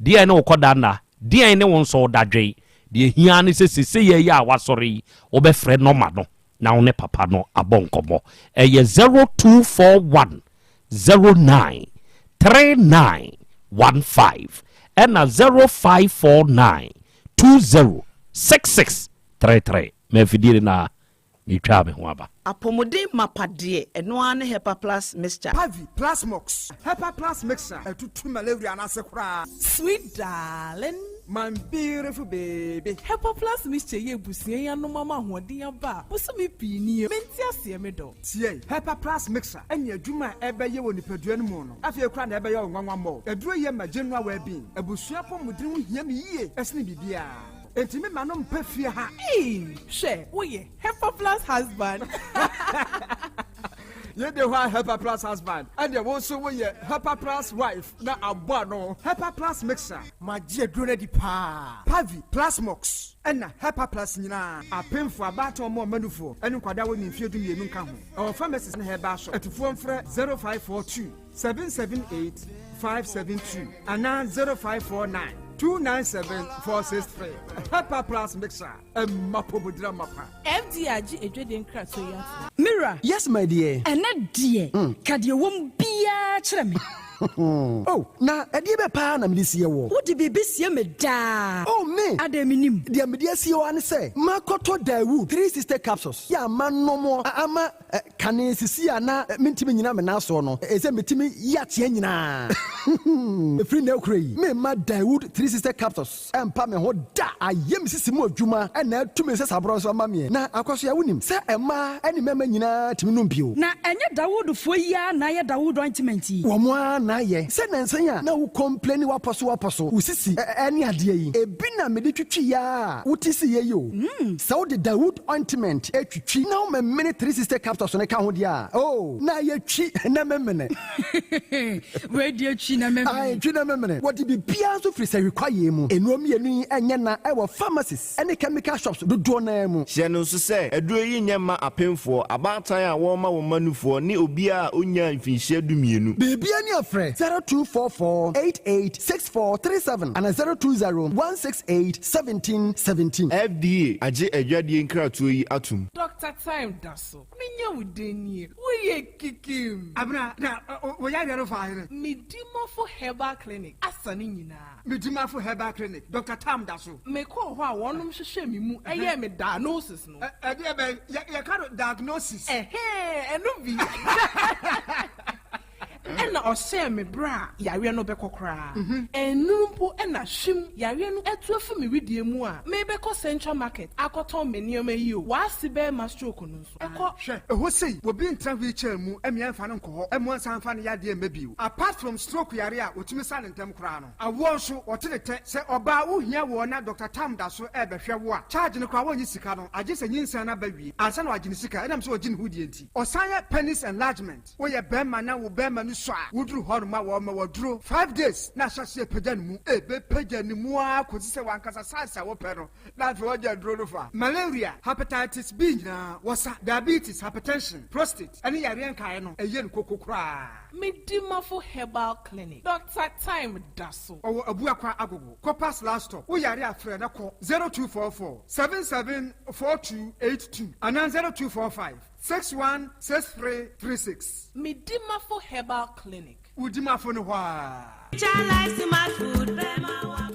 deɛ ne wo kɔda nna deɛn ne wo nso wo dadwen Deɛ ɛhia ne sɛ sesei yi a wasɔre yi, wobɛfrɛ nɔma no na wo ne papa no abɔ nkɔmmɔ. Ɛyɛ 0241 09 39 15 ɛna 0549 20 66 33. Ma afidie no na metwaa me ho aba. Apɔmuden mapa deɛ, ɛno ara ne Hepa Plus Mixture. Pavi, Plasmox, Hepa Plus Mixture atutu malaria no ase koraa. Sweet darling. My beautiful baby. Hepa Plus Mixture yi abusua yi anom ama ahoɔden aba a bosome pii nie. Mente aseɛ me dɔ. Tie, Hepa Plus Mixture ne adwuma a ɛbɛyɛ wɔ nipadua no mu no, afei koraa na ɛbɛyɛ wo nwanwa mmɔ. Aduro yi ma general well-being. Abusua apɔmuden ho hia me yie sene biribiara. Enti me ma no mpɛ fie ha. Eii hwɛ woyɛ Hepa plus husband. Yei de hɔ a Hepa plus husband ɛneɛ wo nso woyɛ Hepa plus wife na abɔ ano. Hepa plus mixer. Magye aduro no adi paa. Pavi, Plasmox ɛna Hepa plus nyinaa. Apemfoɔ, abaatan ɔmo ɔma nufoɔ ɛne nkwadaa a wɔnni mfeɛ 12 nka ho. Ɛwɔ pharmacies ne herbal shop. Atufoɔ mfrɛ 0542 778 572 anaa 0549 297 463. Hepa Plus Mixer, ɛma pomodira mapa. FDA agye adwadie nkratoɔ yi atom. Me wura. Yes my dear. Ɛnnɛ deɛ, ka deɛ ɛwɔ mu biara kyerɛ me. Oh, na ɛdeɛ bɛn paa na mede sie woɔ? Wode biribi sie me daa. Oh, me! Adɛn mennim? Deɛ mede asie wo ara ne sɛ, makɔtɔ Daewoo 360 capsules yɛ a manom ama Kane sisi a na mentumi nnyina me nan soɔ no, ɛsɛ metumi yi ateɛ nyinaa. Ɛfiri nnɛ rekora yi, meremma Daewoo 360 Capsules mpa me ho da. Ayɛ me sisi mu adwuma na atu me nsasaborɔ nso ama meɛ. Na Akwasoa, wonim sɛ mmaa ne mmarima nyinaa tumi nom bio. Na ɛnyɛ Dawoodfoɔ yi ara na ayɛ Dawood ointment yi? Wɔn ara na ayɛ. Sɛ nnansa yi a na wo complaini w'apɔso w'apɔso, wo sisi ne adeɛ yi, ebi na mede twitwiiɛ ara a wote siiɛ yi o. Sɛ wode Dawood ointment twitwi na womemene 360 capsules no ka ho deɛ a, oh, na ayɛ twi na memene. Wei deɛ twi na memene. Ae, twi na memene. Wɔde biribiara nso firi sahwi kwaeɛ mu. Nnuro mmienu yi nyɛ na ɛwɔ pharmacies ne chemical shops dodoɔ no ara mu. Hyɛ no nso sɛ, aduro yi nyɛ mma apemfoɔ, abaatan a wɔrema wɔn mma nufoɔ ne obiara a ɔnnyaa mfinhyia dumienu. Biribiara ni a frɛ 0244 88 6437 anaa 020 168 1717. FDA agye adwadie nkratoɔ yi atom. Doctor Time da so. Menya wo den nie. Woyɛ kikim. Abena, na wo yareɛ no faa hene? Medimafo Herbal Clinic asa ne nyinaa. Medimafo Herbal Clinic, Doctor Tam da so. Mekɔɔ hɔ a wɔnom hwehwɛɛ me mu yɛɛ me diagnosis no. Ɛdeɛ bɛn? Yɛka no diagnosis. Ɛhɛɛ, ɛno bi. Ɛna ɔhyɛɛ me berɛ a yareɛ no bɛkɔ koraa. Ɛnnuru mpo na hwim, yareɛ no atu afi me wedeɛ mu a merebɛkɔ Central Market akɔtɔn me nneɛma yi o, w'ase bɛrima stroke no nso, ɛkɔ. Hwɛ, ɛhɔ sei, obi ntena wheelchair mu mmea mfa no nkɔ hɔ mmoa nsan mfa ne yadeɛ mma bio. Apart from stroke yare a wɔtumi sa no ntɛm koraa no, awoɔ nso, wɔte ne tɛ. Sɛ ɔbaa wohia woɔ na Doctor Tam da so rebɛhwɛ wo a, charge no koraa wɔnnye sika no, agye sɛ nyinsɛn no aba wie ansa na wɔagye ne sika ɛnam sɛ ɔgye ne ho die nti. Ɔsan yɛ penis enlargement. Woyɛ bɛɛma na wo bɛɛma no sua a, woduru hɔ nom a wɔma wo aduro five days na ahyɛ aseɛ pagya ne mu. Ɛbɛpagya ne mu ara kɔsi sɛ w'ankasa size a wopɛ no na afei wagya aduro no fa. Malaria, hepatitis B nyinaa wɔsa, diabetes, hypertension, prostate ɛne yareɛ nkaeɛ no ɛyɛ no koko koraa. Medimafo Herbal Clinic, Doctor Time da so. Ɔwɔ Abuakwa Agogo, Copas last stop. Wo yare a frɛ na kɔ 0244 77 4282 anaa 0245. 616336. Medimafo Herbal Clinic. Wo dimafo no hɔ aa.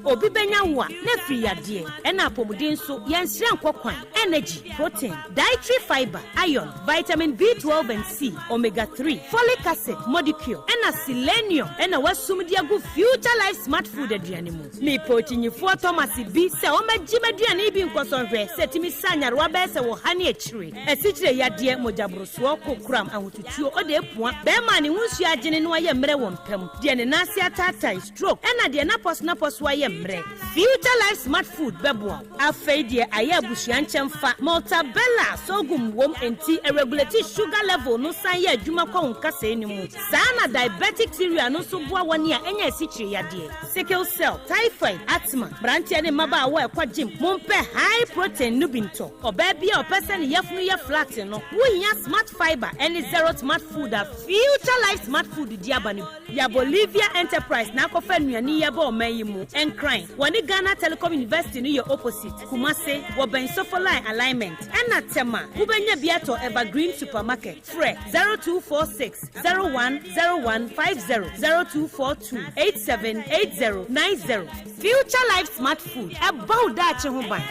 Obi bɛnya wo a, na afiri yadeɛ, ɛna apɔmuden nso, yɛnsrɛ nkɔ kwan, energy, protein, dietary fibre, iron, vitamin B12 and C, omega 3, folic acid, modicure, ɛna selenium ɛna wasum de agu Future Life Smart Food aduane mu. Mepɛ okyinyifoɔ Thomas bi sɛ ɔmmɛgye m'aduane yi bi nkɔsɔ nhwɛ sɛ ɛtumi sa nyarewa bɛyɛ sɛ ɔha ne akyire. Asikyire yadeɛ, mogyaborosoɔ, kokoram, ahotutuo, ɔde apua, bɛrima a ne ho nsuo agyene na wayɛ mmerɛ wɔ mpa mu, deɛ ne nan ase ataatae, stroke, ɛna deɛ n'apɔsonapɔso ayɛ mmerɛ. Future Life Smart Food bɛboa wo. Afei deɛ ayɛ abusua nkyɛmfa, Maltabella sorghum wom enti ɛregulate sugar level no san yɛ adwuma kɔ wo nkasɛɛ no mu. Saa ara na diabetic cereal no nso boa wɔn a anya asikyire yadeɛ, sickle cell, typhoid, asthma, mmeranteɛ ne mmabaawa a ɛkɔ gym, mompɛ high protein no bi ntɔ. Ɔbaa bi a ɔpɛ sɛ ne yafunu yɛ flat no, wohia Smart Fibre ne Zero Smart Food a Future Life Smart Food de aba no bi. Yɛ Bolivia Enterprise. Enterprise na akɔfa nnuane yi aba ɔman yi mu. Nkran, wɔne Ghana Telecom University no yɛ opposite. Kumase, wɔbɛn Sofoline Alignment. Ɛna Tema, wobɛnya bi atɔ Evergreen Supermarket. Frɛ 0246 010150, 0242 878090. Future Life Smart Food, ɛbɔ wo daakye ho ban.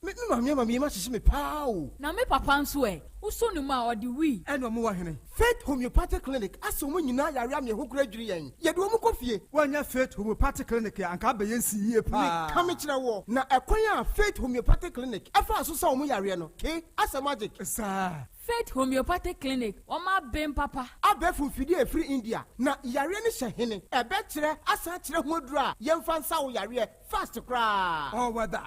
Me me maame ama me yam ahyehye me paa o. Na me papa nso ɛ? Wosɔ ne mu a, ɔde wii. Ɛna ɔmo wɔ hene? Faith Homeopathic Clinic asɛ ɔmo nyinaa yare ama ɛho kora dwiri yɛn. Yɛde ɔmo kɔ fie. Woannya Faith Homeopathic Clinic a, anka abɛyɛ nsi yie paa. Meka me kyerɛ woɔ, na ɛkwan a Faith Homeopathic Clinic ɛfaa so sa ɔmo yareɛ no, ke, asɛ magic. Saa. Faith Homeopathic Clinic, wɔn aben papa. Abɛɛfo mfidie a ɛfiri India, na yareɛ no hyɛ hene? Ɛbɛkyerɛ asan akyerɛ ho aduro a yɛmfa nsa wo yareɛ fast koraa. All weather.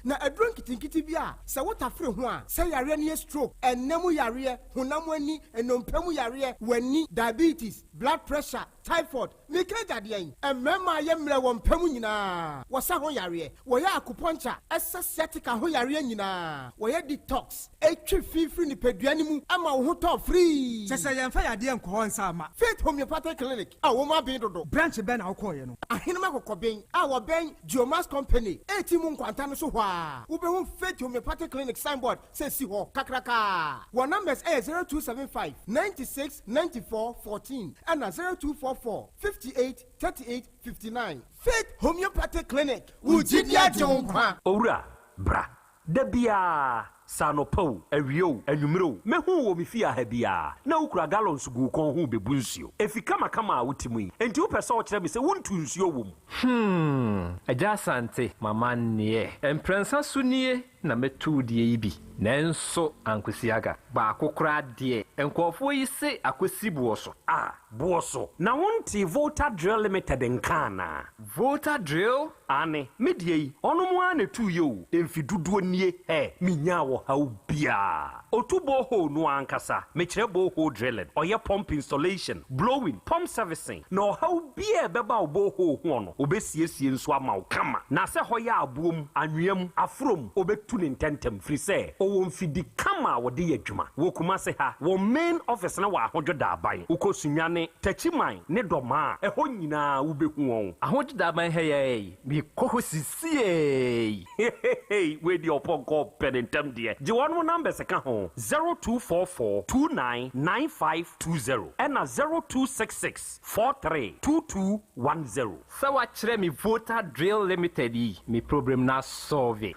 Na aduro nketenkete bi a sɛ wotafere ho a, sɛ yareɛ no yɛ stroke, ɛnna mu yareɛ, honam ani, nnompe mu yareɛ, w'ani, diabetes, blood pressure, typhoid, meka agya deɛn? Mmarima a yɛ mmerɛ wɔ mpa mu nyinaa, wɔsa ho yareɛ, wɔyɛ acupuncture, ɛsa sciatica ho yareɛ nyinaa, wɔyɛ detox, ɛtwe fi firi nipadua no mu ma wo ho tɔ firii. Kyɛ sɛ yɛmfa yadeɛ nkɔ hɔ nsa mma. Faith Homeopathic Clinic a wɔn aben dodo. Branch bɛn na wokɔeɛ no? Ahenem Akokɔben a wɔbɛn Geomax Company reti mu nkwanta no so hɔ ara, wobɛhu Faith Homeopathic Clinic signboard sɛ si hɔ kakrakaa. Wɔn numbers yɛ 0275 96 94 14 ɛna 0244 58 38 59. Faith Homeopathic Clinic, wo gyidi agye wo nkwa. Owura, bra. Da biara, sɛ anɔpa o, awia o, anwummere o, mɛhu wo wɔ me fie ha biara, na wokura gallons gu wo kɔn ho rebebu nsuo. Efi kamakama a wote mu yi, enti wopɛ sɛ wokyerɛ me sɛ wontu nsuo wɔ mu? Hmm, Agya Asante, m'amanneɛ. Mprɛnsa so nie na mɛtu wo deɛ yi bi, nanso ankosi aga. Baako koraa deɛ, nkurɔfoɔ yi se akɔsi boɔ so. Ah, boɔ so? Na wontee Volta Drill Limited nka anaa? Volta Drill? Aane, me deɛ yi, ɔnom ara na ɛtuiɛ o, mfe dodoɔ nie, hɛ, menyaa ɔhaw biara. Ɔtu borehole no ara ankasa, mekyerɛ borehole drilling, ɔyɛ pump installation, blowing, pump servicing, na ɔhaw biara a ɛbɛba wo borehole hoɔ no, ɔbɛsiesie nso ama wo kama. Na sɛ hɔ yɛ aboɔ mu, anwea mu, aforɔ mu, ɔbɛtu no ntɛntɛm, firi sɛ ɔwɔ mfidi kama a wɔde yɛ adwuma. Wɔ Kumase ha, wɔn main office no wɔ Ahodwo Daaban. Wokɔ Sunyani, Techiman ne Dɔmaa a, ɛhɔ nyinaa wobɛhu wɔn. Ahodwo Daaban ha yi ara yi, mekɔ hɔ sisiei. Heheheey wei deɛ ɔpɔnkɔ pɛ ne ntɛm deɛ. Gye wɔnom numbers ka ho, 0244 29 9520 ɛna 0266 43 2210. Sɛ wakyerɛ me Volta Drill Limited yi, me problem no asɔlve.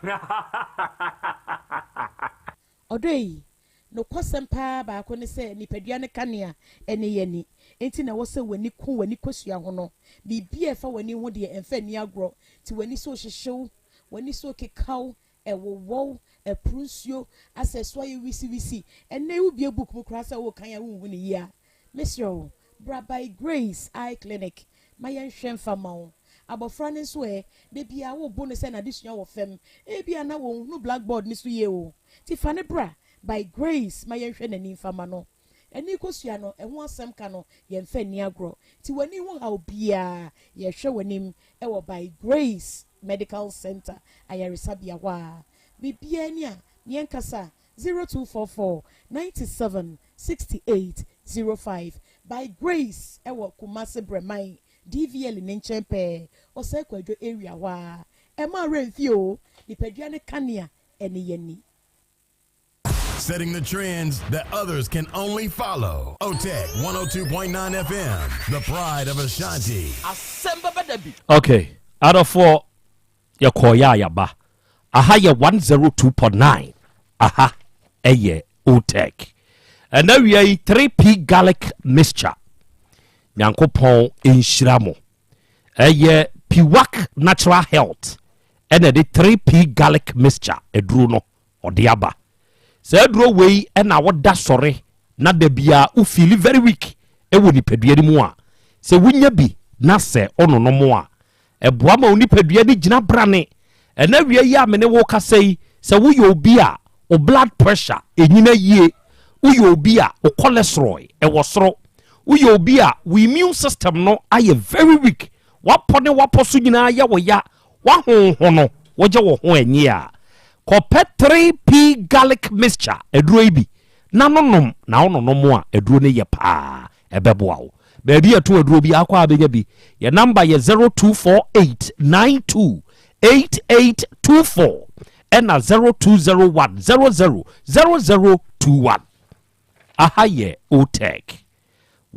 Ɔdɔ yi, nokwasɛm paa baako ne sɛ nipadua no kanea ne yɛn ani. Enti na ɛwɔ sɛ w'ani ku w'ani kosua ho no. Biribi a ɛfa w'ani ho deɛ, ɛmfa nni agorɔ. Nti w'ani so rehyehye wo, w'ani so rekeka wo, ɛwowɔ wo, ɛporo nsuo, asɛ ɛso ayɛ wisiwisi. Ɛnnɛ yi wobue book mu koraa sɛ worekan a wonhu no yie a, mesrɛ wo, bra By Grace Eye Clinic ma yɛnhwɛ mfa mma wo. Abɔfra no nso ɛ, da biara wobo no sɛ n'adesua wɔ fam. Ebia na ɔnhunu blackboard no so yie o. Nti fa no bra By Grace ma yɛnhwɛ n'ani mfa mma no. Ani kosua no, ɛho asɛm ka no, yɛmfa nni agorɔ. Nti w'ani ho haw biara, yɛhwɛ w'anim wɔ By Grace Medical Centre ayaresabea hɔ a. Biribiara ni a, yɛnkasa, 0244 97 68 05. By Grace wɔ Kumasi Brɛman DVL ne nkyɛn pɛɛ, Osei Kwadwo area hɔ ara. Ɛmma wo werɛ mfi o, nipadua no kanea ne yɛn ani. Setting the trends that others can only follow. OTEC 102.9 FM, the pride of Ashanti. Asɛm bɛba da bi. Ok adɔfoɔ yɛkɔɔeɛ a yɛaba aha yɛ 102.9 aha ɛyɛ otec ɛna wia yi 3p garlic mixture nyankopɔn nhyira mo ɛyɛ piwak natural health ɛna ɛde 3p garlic mixture aduro no ɔde aba. Saa aduro wei na woda sɔre na da biara wo feeli very weak wɔ nipadua no mu a, sɛ wonya bi na sɛ wononom a, ɛboa ma wo nipadua no gyina brane. Ɛna awia yi a me ne wo kasa yi, sɛ woyɛ obi a wo blood pressure ɛnyina yie, woyɛ obi a wo cholesterol ɛwɔ soro, woyɛ obi a wo immune system no ayɛ very weak, wapɔ ne wapɔ so nyinaa yɛ wo ya, W'ahonho no wogye wo ho ɛnye a, kɔpɛ 3P garlic mixture aduro yi bi na no nom na wo nonom a aduro no yɛ paa ɛbɛboa wo. Baabi a ɛto aduro biara kɔ a bɛnya bi. Yɛ namba yɛ 0248 92 8824 ɛna 0201 00 0021. Aha yɛ OTEC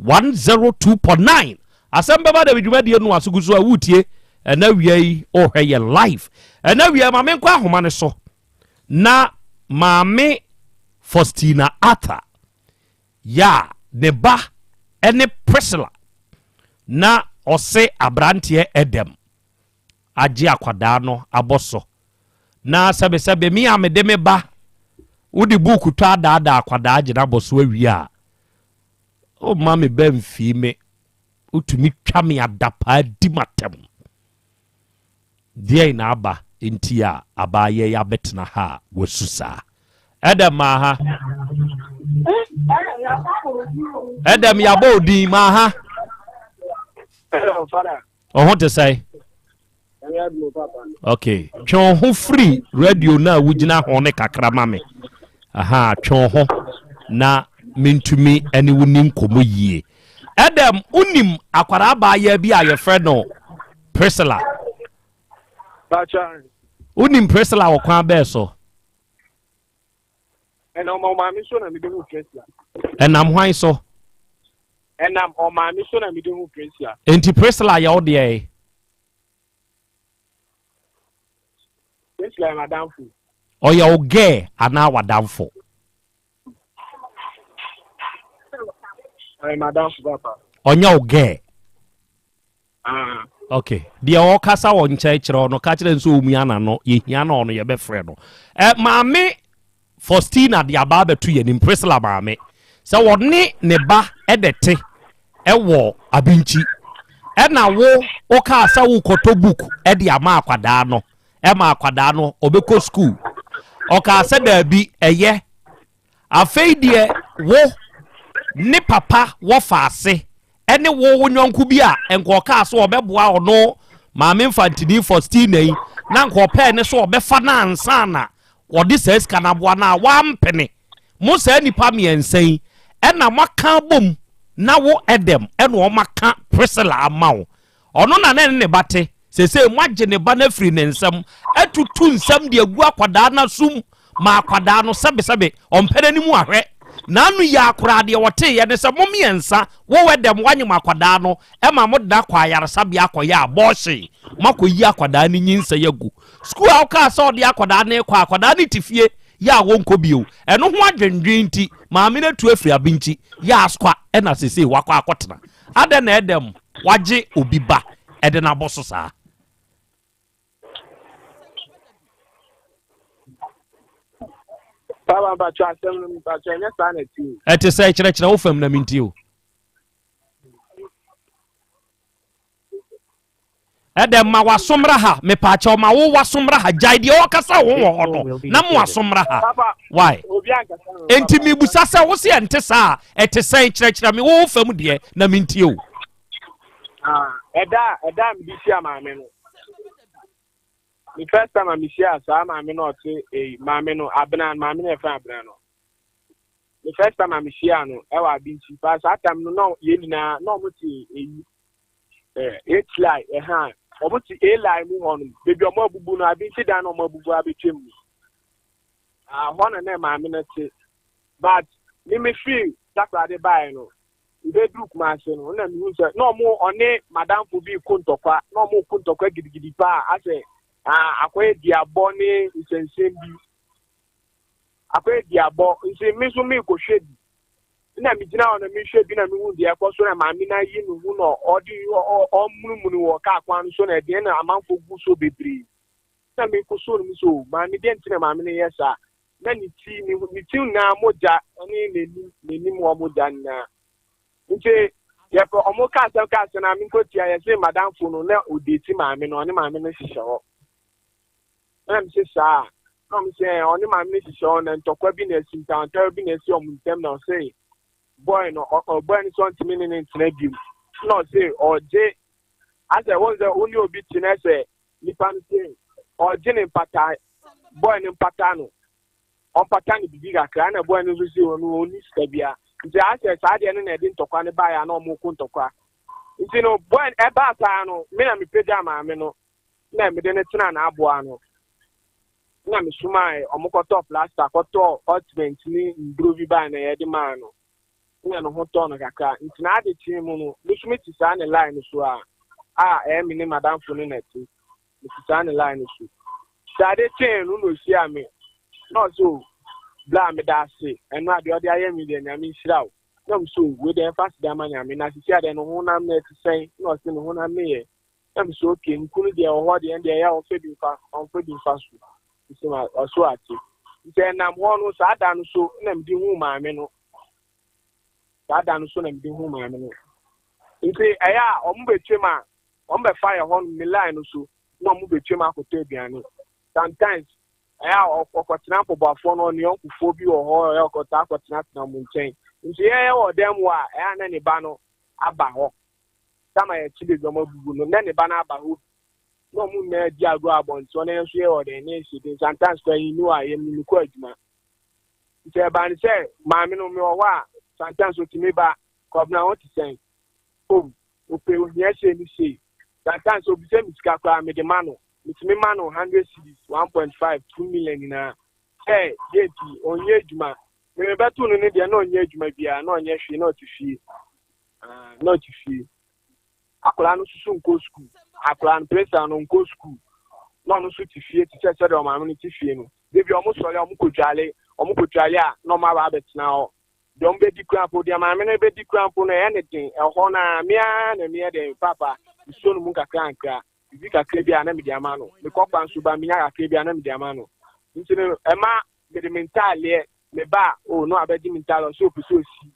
102.9 asɛm bɛba da dwumadie no aso gu so a wotie ɛna wia yi wohwɛ yɛ live ɛna wia ma menkɔ ahoma no so na maame Faustina Arthur yɛ a ne ba ne Priscilla na ɔse aberanteɛ Edem agye akwadaa no abɔ so na sɛbesɛbe me a mede me ba wode buuku tɔ adaadaa akwadaa gye no abɔ so awie a womma me ba mfii me wotumi twa me adapaa di m'atɛm Deɛn na aba nti a abaayɛ yi abɛtena ha a wasu saa? Ɛdɛm maa ha. Ɛdɛm yɛabɔ odin maa ha. Ɔho te sɛn? Ok, twe wo ho firi radio no a wogyina ho ne kakra ma me. Aha, twe wo ho na mentumi ne wo ni nkɔmmɔ yie. Ɛdɛm, wonim akwadaa abaayewa bi a yɛfrɛ no Priscilla? Wonim Priscilla wɔ kwan bɛɛ so? Ɛnam ɔmaame so na mede hu Priscilla. Ɛnam hwan so? Ɛnam ɔmaame so na mede hu Priscilla. Enti Priscilla yɛ wo deɛ? Priscilla yɛ m'adamfo. Ɔyɛ wo gɛɛ anaa w'adamfo? Ɔyɛ m'adamfo papa. Ɔnyɛ wo gɛɛ? Ah. Ok. Deɛ ɔkasa wɔ nkyɛn kyerɛ ɔno, ka kyerɛ nso ɔmua n'ano, yɛhia no ɔno yɛbɛfrɛ no. Ɛ maame Faustina de aba abɛto yɛn anim, Priscilla maame, sɛ wɔne ne ba ɛdɛ te ɛwɔ Abinkyi. Ɛna wo wokaa sɛ wokɔtɔ book ɛde ama akwadaa no, ɛma akwadaa no ɔbɛkɔ school. Ɔkaa sɛ daabi ɛyɛ. Afei deɛ wo ne papa wɔfa ase ɛne wo wo nyɔnko bi a nka ɔkaa so ɔbɛboa ɔno maame mfantini Faustina yi na nka ɔpɛɛ ne so ɔbɛfa no ansa na ɔde saa sika no aboa no a wampene. Mo saa nnipa mmiɛnsa yi ɛna moaka abom na wo Edem ɛna ɔmaka Priscilla ama wo. Ɔno na na ɛne ne ba te. Seesei moagye ne ba no afiri ne nsam, atutu nsɛm de agu akwadaa no asom ma akwadaa no sɛbesɛbe ɔmpɛ n'anim ahwɛ. N'ano yi ara koraa deɛ ɔteeɛ ne sɛ mo mmiɛnsa, wo Edem woanyem akwadaa no ma mode no akɔ ayaresabea akɔyɛ abɔɔhye, moakɔyi akwadaa no nyinsɛn agu. Sukuu a wokaa sɛ ɔde akwadaa no rekɔ a, akwadaa no te fie yɛ a wɔnkɔ bio. Ɛno ho adwendwen nti, maame no atu afiri Abinkyi, yɛ Asukwa na seesei wakɔ akɔtena. Adɛn na ɛdɛm wagye obi ba de no abɔ so saa? Papa mpatsɔ asɛm no mpatsɔ ɛnyɛ saa na ɛte o. Ɛte sɛ kyerɛkyerɛ wo fam na mentie o. Ɛdɛ ma waso mmra ha mepaakyɛw ma wo waso mmra ha gyae deɛ ɔkasa wo wɔ hɔ no na mo aso mmra ha why enti mebusa sɛ wo se ɛnte saa a ɛte sɛn kyerɛkyerɛ me wo fam deɛ na mentie o. Ah, ɛda ɛda a mede hyia maame no me first time a mehyia saa maame no ɔte eh, maame no abena maame no yɛfrɛ abena no me first time a mehyia no ɛwɔ abinkyi pa saa time no na yɛn nyinaa na ɔmo te eyi Eh, H line, ɛha, wɔn te A line mu hɔ nom, baabi a wɔn abubu no, ade nti dan na wɔn abubu abɛtwam no. Ah, hɔ na na maame no te. But, me me firi Takoradi baeɛ no, mebɛduru Kumase no, na mehu sɛ, na wɔn ɔne madamfo bi ko ntɔkwa, na wɔn ko ntɔkwa gidigidi paa, asɛ, ah, akɔyɛ duabɔ ne nsɛnsɛm bi. Akɔyɛ duabɔ, nti me nso merekɔhwɛ bi. Nna migyina hɔ na mehwɛ bi na muhu deɛ ɛkɔ so na maame no ayi ne ho na ɔde ɔmunumunu wɔ kaa kwan no so na ɛdeɛ na amanfoɔ gu so bebree. Na mekɔ so no mu so maame deɛ nti na maame no yɛ saa. Na ne ti ne ne ti nyinaa mogya ne n'anim n'anim hɔ mogya nyinaa. Nti yɛpɛ ɔmo kaa asɛm kaa asɛm na menkɔ tia yɛse madamfo no na ɔdeti maame no ɔne maame no hyehyɛ hɔ. Ɛna mese saa. Na ɔmo sɛ ɔne maame no hyehyɛ hɔ na ntɔkwa bi na asi ntantaw bi na asi ɔmo ntam na ɔse boy no ɔ boy no sɛ ɔntumi ne ne ntena biom. Na ɔse ɔgye asɛ wɔn sɛ wo ne obi te na sɛ nipa no se ɔgye ne mpata boy no mpata no ɔmpata no bibi kakra na boy no nso se ɔno ɔnni sika bia. Nti asɛ saa deɛ no na ɛde ntɔkwa no baeɛ a na ɔmo ko ntɔkwa. Nti no boy ɛbaa saa no me na mepagyaa maame no na mede no tenaa n'aboa ano na mesomae ɔmo kɔtɔɔ plaster kɔtɔɔ ointment ne nduro bi bae na yɛde maa no na ne ho tɔɔ no kakra. Nti n'ade kyee mu no me nso mete saa ne line no so a a ɛyɛ me ne madamfo no na ɛte. Mete saa ne line no so. Nti ade kyee no na ohyiaa me na ɔse o bla meda ase ɛno a deɛ ɔde ayɛ me deɛ Nyame nhyira wo. Na me so wei deɛ ɛmfa aseda ma Nyame na sisi a deɛ ne honam no ɛte sɛn na ɔse ne honam no yɛ. Na me so okay nku no deɛ ɛwɔ hɔ deɛ ɛndeɛ ɛyɛ a ɔmfa bi mfa ɔmfa bi mfa so. Nti ma ɔso ate. Nti ɛnam hɔ no saa da no so na mede huu maame no. Saa da no so na mede huu maame no. Nti ɛyɛ a ɔmo bɛtwam a ɔmo bɛfa yɛ hɔ nom me line no so na ɔmo bɛtwam akɔtɔ aduane. Sometimes ɛyɛ a ɔkɔtena mpɔboafoɔ no ɔne yɔnkofoɔ bi wɔ hɔ ɛyɛ ɔkɔtaa kɔtenatena ɔmo nkyɛn. Nti yɛyɛ wɔ dan mu a ɛyɛ a na ne ba no aba hɔ. Sama yɛkye baabi a ɔmo abubu no na ne ba no aba hɔ bi. Na ɔmo nyinaa di agorɔ abɔnten hɔ na yɛn nso yɛwɔ dɛn na yɛhyɛ den. Sometimes koraa yɛnni hɔ a yɛn mekɔ adwuma. Nti ɛbaa ne sɛ maame no mewɔ hɔ a sometimes otumi ba Kɔbena ho te sɛn? Oh, ɔpɛ ohia sei ne sei. Sometimes obisa me sika koraa mede ma no. Metumi ma no 100 cedis, 1.5, 2 million nyinaa. Sɛ deɛ nti ɔnyɛ adwuma. Me mebɛto no no deɛ na ɔnyɛ adwuma biara, na ɔnyɛ hwee, na ɔte fie. Ah, na ɔte fie. Akwadaa no nso so nkɔ sukuu. Akwadaa no, Priscilla no nkɔ sukuu. Na ɔno nso te fie te sɛ sɛdeɛ ɔmaame no te fie no. Da bi ɔmo sɔre a ɔmo kɔdwale, ɔmo kɔdwale a na ɔmo aba abɛtena hɔ. Deɛ ɔmo bɛdi koraa mpo, deɛ maame no bɛdi koraa mpo no ɛyɛ ne den. Ɛhɔ no ara, me ara na meyɛ dɛn, paapa, mesuo no mu nkakrankra. Biribi kakra bi a na mede ama no. Mekɔ kwan so ba, menya kakra bi a na mede ama no. Nti no, ɛma mede me ntaaleɛ, me ba a, oh, na wabɛgye me ntaaleɛ, ɔsɛ ɔpɛ sɛ ɔsi.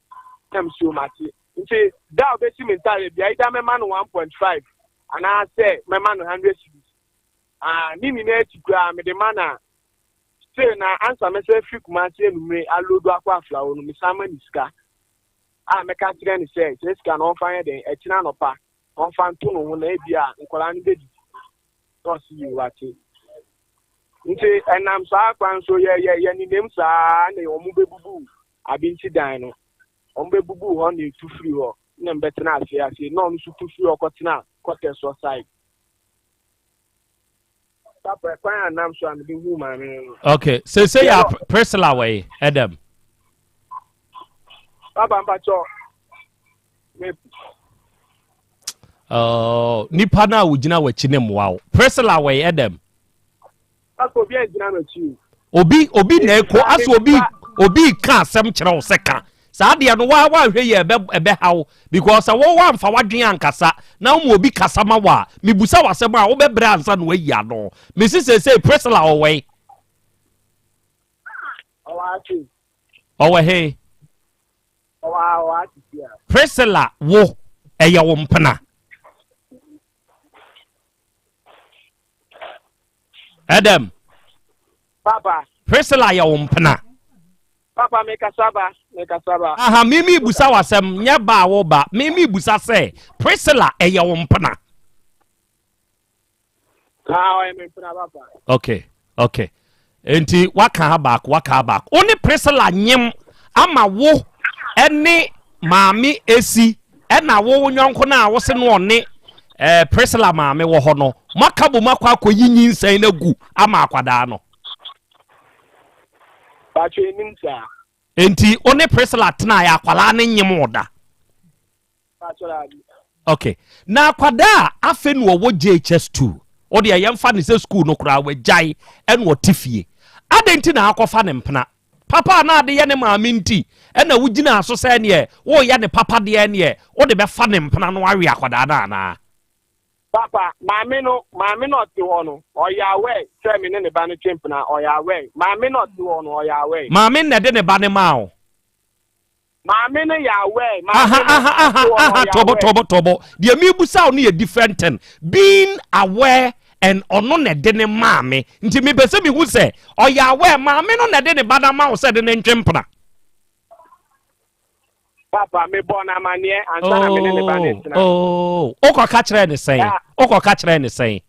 Na mese, oh, mate. Nti da a ɔbɛsi me ntaaleɛ biara, either mɛma no 1.5 anaasɛ mɛma no 100 cedis. Ah, ne nyinaa akyi koraa mede ma no a, Still na ansa mɛsan afiri Kumasi anwummere aloodu akɔ Aflao no, mesan ma no sika a mɛka akyerɛ no sɛ saa sika no ɔmfa nyɛ dɛn, ɛkyena anɔpa ɔmfa nto ne ho na ebia nkwadaa no bɛdidi. Na ɔse yie wate. Nti ɛnam saa kwan so yɛ yɛ yɛnenam saa na wɔn bɛbubu Abinti dan no. Wɔn bɛbubu hɔ na etu firi hɔ na mbɛtena ase ase na ɔno nso tu firi hɔ kɔtena kɔtɛsoɔ side. Papa, kwan a nam so a mede huu maame no no. Okay, sese yɛ Priscilla wɔ yi, ɛdɛm. Papa mpatsɔ. Me. Oh, nipa no a wogyina w'akyi ne mmoa wo. Priscilla wɔ yi, ɛdɛm. Papa obi angyina m'akyi o. Obi obi na eko aso obi obi ka asɛm kyerɛ wo sɛ ka. Saa deɛ no waa wanhwɛ yie ɛbɛ ɛbɛha wo because sɛ wo wamfa w'adwene ankasa na woma obi kasa ma wo a mebusa wo asɛm a wobɛbrɛ ansa na wayi ano. Mesi seesei Priscilla ɔwɔ he? Ɔwɔ ase. Ɔwɔ he? Ɔwɔ ha ɔwɔ ase fie a. Priscilla wo ɛyɛ wo mpena? Ɛdɛm. Papa. Priscilla yɛ wo mpena. Papa me kasa ba, me kasa ba. Aha, me mi busa wasɛm, nyɛ ba a wo ba. Me mi busa sɛ, Priscilla ɛyɛ wo mpena. Ah, ɔyɛ me mpena papa. Okay, okay. Nti waka ha baako, waka ha baako. Wo ne Priscilla nyem ama wo ɛne maame esi ɛna wo wo nyɔnko no a wo se no ɔne eh, Priscilla maame wɔ hɔ no, moaka bom akɔ akɔyi nyinsɛn no agu ama akwadaa no. Pacho enim saa. Enti wo ne Priscilla tenaeɛ akwadaa no nyem wo da? Pacho daabi. Okay. Na akwadaa a afei na ɔwɔ JHS 2, wo deɛ yɛmfa ne sɛ school no koraa wagyae ɛna ɔte fie. Adɛn nti na akɔfa ne mpena? Papa a na ade yɛ ne maame nti ɛna wogyinaa so sɛ ɛneɛ woreyɛ ne papa deɛ ɛneɛ wode bɛfa ne mpena no awe akwadaa no anaa? Papa, maame no, maame no ɔte hɔ no, ɔyɛ aware sɛ me ne ne ba no twe mpena, ɔyɛ aware. Maame no ɔte hɔ no, ɔyɛ aware. Maame na ɛde ne ba no maa wo? Maame no yɛ aware. Maame Aha, no aha, aha, ɔte hɔ no, aha, ɔyɛ tɔbɔ, aware. tɔbɔ, tɔbɔ. Deɛ mebusa wo no yɛ different thing. Being aware and ɔno na ɛde ne maa me. Nti mepɛ sɛ mehu sɛ ɔyɛ aware, maame no na ɛde ne ba no ama wo sɛ de ne ntwe mpena. Papa, mebɔɔ no amanneɛ ansa na me ne ne ba no retena. Oh, oh. Wokɔka kyerɛɛ ne sɛn? Wokɔka kyerɛɛ ne sɛn?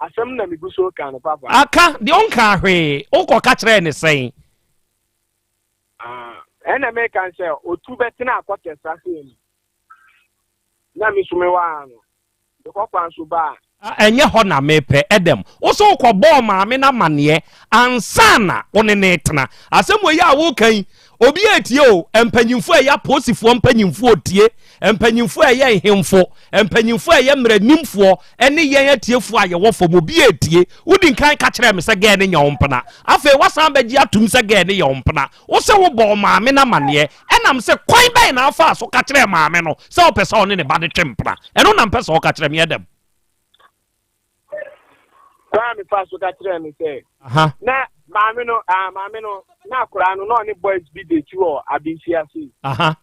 Asɛm na megu so ka no, papa. Aka, deɛ ɔnkaa hwee. Wokɔka kyerɛɛ ne sɛn? Ɛna meka sɛ otu bɛtena akɔtɛ sa sei no na me nso mewɔ ha no mekɔ kwan so ba a. Ɛnyɛ hɔ na mepɛ, Edem. Wo so wokɔbɔɔ maame no amanneɛ ansa na wo ne no retena. Asɛm wei a woreka yi, obi retie o, mpanyimfoɔ a ɛyɛ apolisifoɔ mpanyimfoɔ retie, mpanyimfoɔ a ɛyɛ nhemfo, mpanyimfoɔ a ɛyɛ mmaranimfoɔ ne yɛn atiefoɔ a yɛwɔ fam, obi retie. Wodi nkan ka kyerɛɛ me sɛ gɛɛ no nyɛ wo mpena. Afei woasan abɛgye atom sɛ gɛɛ no yɛ wo mpena. Wo se wobɔɔ maame no amanneɛ, ɛna mese kwan bɛn na wofaa so ka kyerɛɛ maame no sɛ wopɛ sɛ ɔne ne ba no twe mpena? Ɛno na mpɛ sɛ woka kyerɛ me, Adam. Kwan a mefaa so ka kyerɛɛ no sɛ, na maame no, ah, maame no, na akwaraa no, na ɔne boys bi date wɔ Abinsi ase. Aha.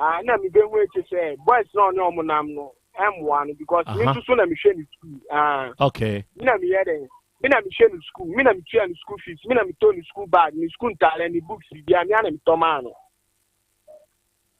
Ah, na mebehu akyi sɛ boys na ɔne ɔmo nam no ɛmmoa no because me nso so na mehwɛ ne school. Ah. Okay. Me na meyɛ dɛn? Me na mehwɛ ne school, me na metua ne school fees, me na metɔ ne school bag, ne school ntaare, ne books biribiara, me ara na metɔ maa no.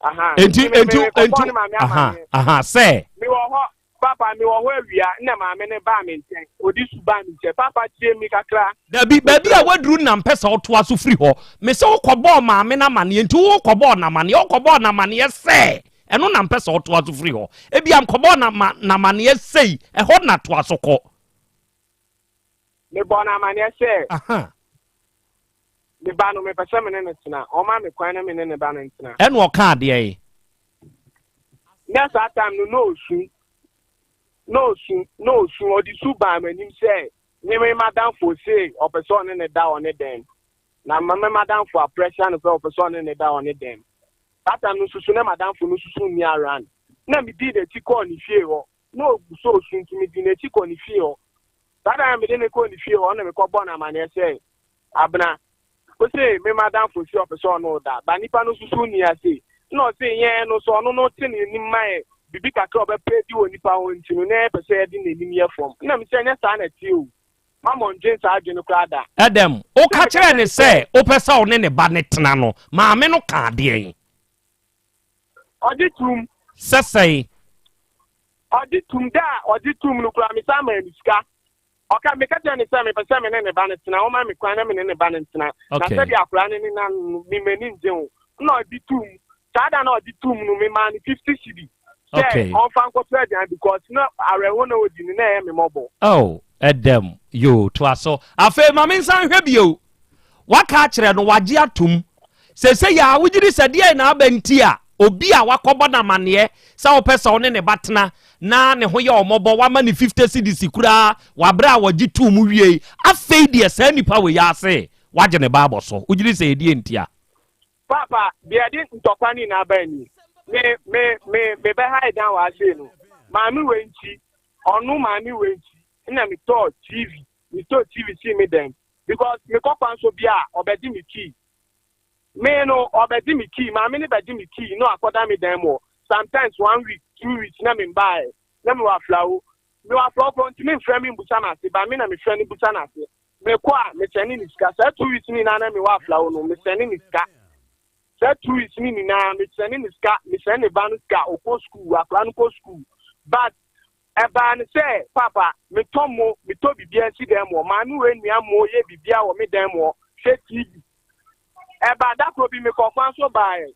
Aha. Enti enti enti aha aha sɛ. Mewɔ hɔ Papa, mewɔ hɔ awia na maame no baa me nkyɛn. Ɔde su baa me nkyɛn. Papa, tie me kakra. Dabi, baabi a woaduru na mpɛ sɛ wotoa so firi hɔ. Mese wokɔbɔɔ maame no amaneɛ, nti wokɔbɔɔ no amaneɛ. Wokɔbɔɔ no amaneɛ sɛ, ɛno na mpɛ sɛ wotoa so firi hɔ. Ebia mekɔbɔɔ no amaneɛ sei, ɛhɔ na toa so kɔ. Mebɔɔ no amaneɛ sɛ, me ba no, mepɛ sɛ me ne no tena. Ɔmma me kwan na me ne ne ba no ntena. Ɛna ɔkaa deɛn? Na saa time no, na ɔsu. Na ɔsu, na ɔsu. Ɔde su baa m'anim sɛ, me me madamfo se ɔpɛ sɛ ɔne ne da wɔ ne dɛm. Na me me madamfo apressure no sɛ ɔpɛ sɛ ɔne ne da wɔ ne dɛm. Saa time no nso so, na madamfo no nso so nni around. Na medii n'akyi kɔɔ ne fie hɔ. Na ɔgu so resu nti medii n'akyi kɔɔ ne fie hɔ. Saa da no a mede no kɔɔ ne fie hɔ na mekɔbɔɔ no amanneɛ sɛ, Abena, ose me madamfo se ɔpɛ sɛ ɔne wo da, but nipa no nso so nni ha sei. Ɛna ɔse, Yɛn no, sɛ ɔno no te n'anim ma yɛn biribi kakra a ɔbɛpɛ adi wɔ nipa hɔ nti no, na yɛpɛ sɛ yɛde n'anim yɛ fam. Ɛna mese, Ɛnyɛ saa na ɛteɛ o. Mma ɔndwen saa adwene no koraa da. Adam, woka kyerɛɛ no sɛ wopɛ sɛ wo ne ne ba no tena no, maame no kaa deɛn? Ɔgye toom. Sɛ sɛn? Ɔgye toom. Da a ɔgye toom no koraa, mesan maa no sika. Ɔka, meka kyerɛɛ no sɛ mepɛ sɛ me ne ne ba no tena, ɔmma me kwan na me ne ne ba no ntena. Na Okay. sɛdeɛ akwadaa no nenam no, me m'ani nnye ho. Ɛna ɔgye toom. Saa da no a ɔgye toom no, memaa no 50 cedi sɛ Okay. ɔmfa nkɔtɔ aduane because na awerɛhoɔ na ɔdi no, na ɛyɛ me mmɔbɔ. Oh, Adam, yoo, toa so. Afei ma mensan nhwɛ bio. Waka akyerɛ no, wagye atom. Seesei a wogye di sɛ deɛn na aba nti a obi a wakɔbɔ no amanneɛ sɛ wopɛ sɛ wo ne ne ba tena na ne ho yɛ wo mmɔbɔ, wama no 50 cedis koraa wɔ aberɛ a wɔgye too mu wiei, afei deɛ saa nipa wei ara se wagye ne ba abɔ so. Wogye di sɛ ɛdeɛn ntia? Paapa, deɛ ɛde ntɔkwa no nyinaa bae nie. Me, me, me, mebɛhae dan wɔ ha sei no, maame wei nti, ɔno maame wei nti na metɔɔ TV, metɔɔ TV sii me dan mu. Because mekɔ kwan so bia a, ɔbɛgye me key. Me no, ɔbɛgye me key, maame no bɛgye me key na wakɔda me dan mu hɔ. Sometimes one week, 2 weeks na membaeɛ. Na mewɔ aflawo. Mewɔ aflawo koraa ɔntumi mfrɛ me mbusa m'ase, but me na mefrɛ no busa n'ase. Mekɔ a, mesɛne ne sika. Saa 2 weeks no nyinaa na mewɔ aflawo no, mesɛne ne sika. Saa 2 weeks no nyinaa, mesɛne ne sika, mesɛne ne ba no sika, ɔkɔ school, akwadaa no kɔ school. But Ɛbaa no sɛ, paapa, metɔ mo, metɔ biribiara si dan mu hɔ. Maame wei nua mo yɛ biribiara wɔ me dan mu hɔ, hwɛ TV. Ɛbaa da koro bi mekɔɔ kwan so baeɛ.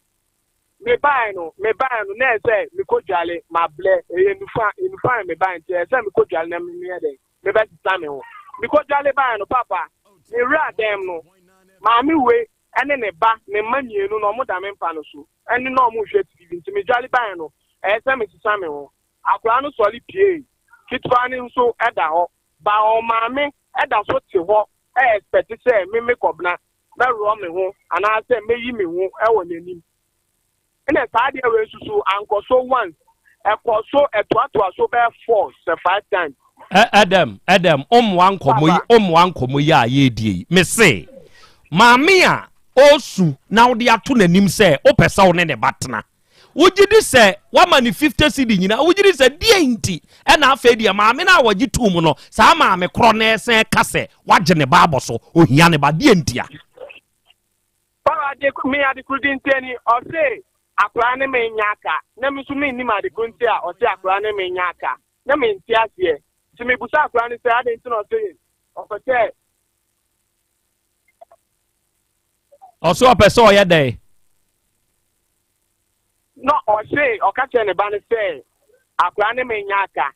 Mebaeɛ no, mebaeɛ no, na ɛyɛ sɛ mekɔdwale, mabrɛ, ɛyɛ nufa, nufa na mebaeɛ nti ɛyɛ sɛ mekɔdwale na meyɛ dɛn, mebɛsesa me ho. Mekɔdwale baeɛ no, paapa, mewuraa dan mu no, maame wei ne ne ba, ne mma mmienu no, wɔda me mpa no so, ɛne na wɔrehwɛ TV nti medwale baeɛ no, ɛyɛ sɛ mesesa me ho. Akwadaa no sɔre piee. Ketewa no nso da hɔ. But ɔmaame da so te hɔ expect sɛ me me Kɔbena mɛworɔ me ho anaasɛ mɛyi me ho wɔ n'anim. Ɛna saa adeɛ wei nso so ankɔ so once. Ɛkɔ so, ɛtoatoa so bɛyɛ four sɛ five times. Ɛ Adam, Adam, wommoa nkɔmmɔ yi, wommoa nkɔmmɔ yi a yɛredie yi. Mese, maame a ɔresu na wode ato n'anim sɛ wopɛ sɛ wo ne ne ba tena. Wogye di sɛ wama ne 50 cedi nyinaa? Wogye di sɛ deɛn nti ɛna afei deɛ maame no a wɔgye too mu no, saa maame korɔ no ɛsan ka sɛ wagye ne ba abɔ so, ohia ne ba, deɛn ntia? Paul ade me adekorodi nti ni, ɔse akwaraa ne me nya aka, na me nso mennim adekoro nti a ɔse akwaraa ne me nya aka, na mente aseɛ. Nti mebusa akwaraa no sɛ adɛn nti na ɔse ɔpɛ sɛ. Ɔso ɔpɛ sɛ ɔyɛ dɛn? Na ɔse ɔka kyerɛ ne ba no sɛ akwadaa ne me nyɛ aka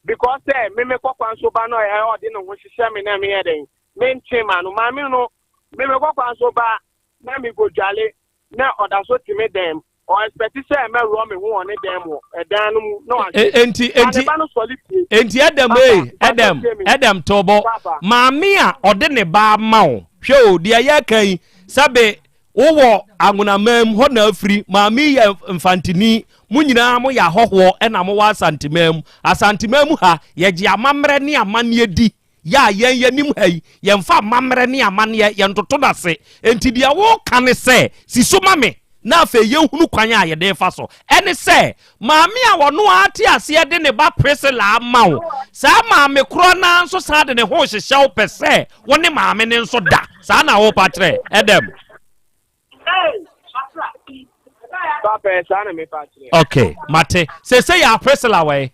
because sɛ me mekɔ kwan so ba no ɛ ɔde ne ho hyehyɛ me na meyɛ dɛn mente ma no maame no me mekɔ kwan so ba na mekɔdwale na ɔda so te me dan mu ɔ expect sɛ mɛworɔ me ho wɔ ne dan mu ɛdan no mu na wahwɛ Enti na ne enti ba no sɔre pie enti ɛdɛm papa ee papa ɛdɛm tie me ɛdɛm tobo papa maame a ɔde ne ba ama wo hwɛ o deɛ yɛka yi sɛbe Wowɔ Anwonaman mu, hɔ na afiri. Maame yi yɛ Mfantini. Mo nyinaa moyɛ ahɔhoɔ ɛna mowɔ Asanteman mu. Asanteman mu ha, yɛgye amammerɛ ne amanneɛ di. Yɛ a yɛn yɛnim ha yi, yɛmfa amammerɛ ne amanneɛ, yɛntoto no ase. Enti deɛ woreka ne sɛ, si so ma me na afei yɛnhunu kwan a yɛde refa so. Ɛne sɛ, Maame a ɔno ara te aseɛ de ne ba Priscilla ama wo, saa maame korɔ no ara nso san de ne ho rehyehyɛ wo pɛ sɛ wo ne maame no nso da. Saa na worepa kyerɛ, Ɛdɛm? Papa, saa na mepa kyerɛ. Okay, mate. Seesei yɛ a Priscilla wɔ he?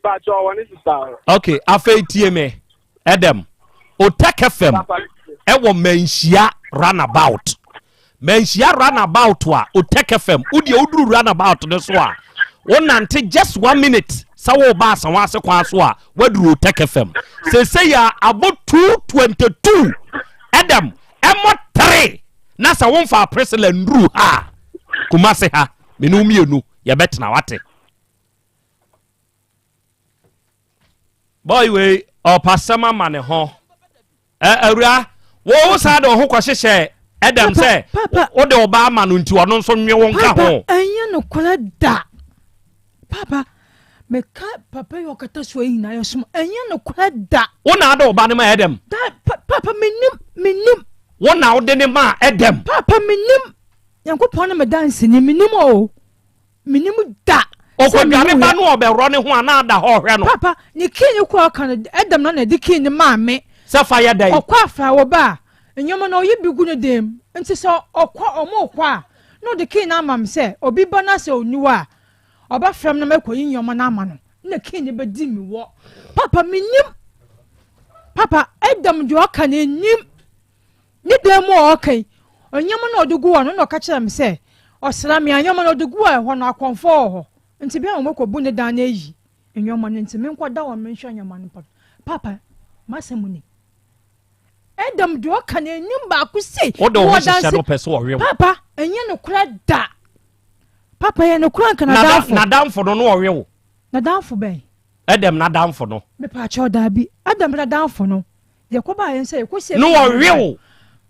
Pacho wɔ ne sista hɔ. Okay, afei tie me. Ɛdɛm. Otek FM ɛwɔ Manhyia runabout. Manhyia runabout a Otek FM. Wo deɛ woduru runabout no so a, wonante just one minute sɛ woba Asawa ase kwan so a, woaduru Otek FM. Seesei a abɔ 2:22. Ɛdɛm, ɛmmɔ 3 na sɛ womfa Priscilla nnuru ha a, Kumasi ha, me ne wo mmienu yɛbɛtena wate. Boy wei ɔpasɛm ama ne ho. Awura, wo wo saa de wo ho kɔhyehyɛ ɛdɛm sɛ wode wo ba ama no nti ɔno nso nwe wo nka ho. Papa, ɛnyɛ nokorɛ da. Papa, meka papa yi ɔkata so yi nyinaa yɛ som ɛnyɛ nokorɛ da. Wo na ade wo ba no ma ɛdɛm. Da, papa menim, menim. Wo na wode ne ma ɛdɛm. Papa menim. Nyankopɔn ne me danseni, menim o. Menim da. Ɔkɔdware ba no ɔbɛworɔ ne ho a na ada hɔ ɔhwɛ no. Papa, ne kii no kɔ ɔka no ɛdam na na ɛde kii no maa me. Sɛ fa yɛ dɛn? Ɔkɔ afra wɔ ba a, nneɛma no ɔyi bi gu ne dan mu. Nti sɛ ɔkɔ ɔmo kɔ a, na ɔde kii no ama me sɛ obi ba na sɛ ɔnni hɔ a, ɔbɛfrɛ me na makɔyi nneɛma no ama no. Na kii no bɛdi me wɔ. Papa, menim. Papa, ɛdam deɛ ɔka no ɛnim. Ne dan mu a ɔreka yi, nneɛma no a ɔde gu hɔ no, na ɔka kyerɛɛ me sɛ ɔsra me a, nneɛma no ɔde gu a ɛhɔ no, akɔmfoɔ wɔ hɔ. Nti bia wɔkɔbu ne dan no ayi nneɛma no nti menkɔda hɔ menhwɛ nneɛma no. Papa, m'asɛm ni. Adam deɛ ɔka no anim baako sei. Wode wo ho hyehyɛ no pɛ sɛ ɔwe wo. Papa, ɛnyɛ nokorɛ da. Papa, yɛ nokorɛ nka n'adamfo. N'adamfo no na ɔwe wo. N'adamfo bɛn? Adam n'adamfo no. Mepaakyɛw daabi. Adam n'adamfo no. Deɛ ɛkɔ baayɛ nsɛ yɛkɔ sie. No ɔwe wo.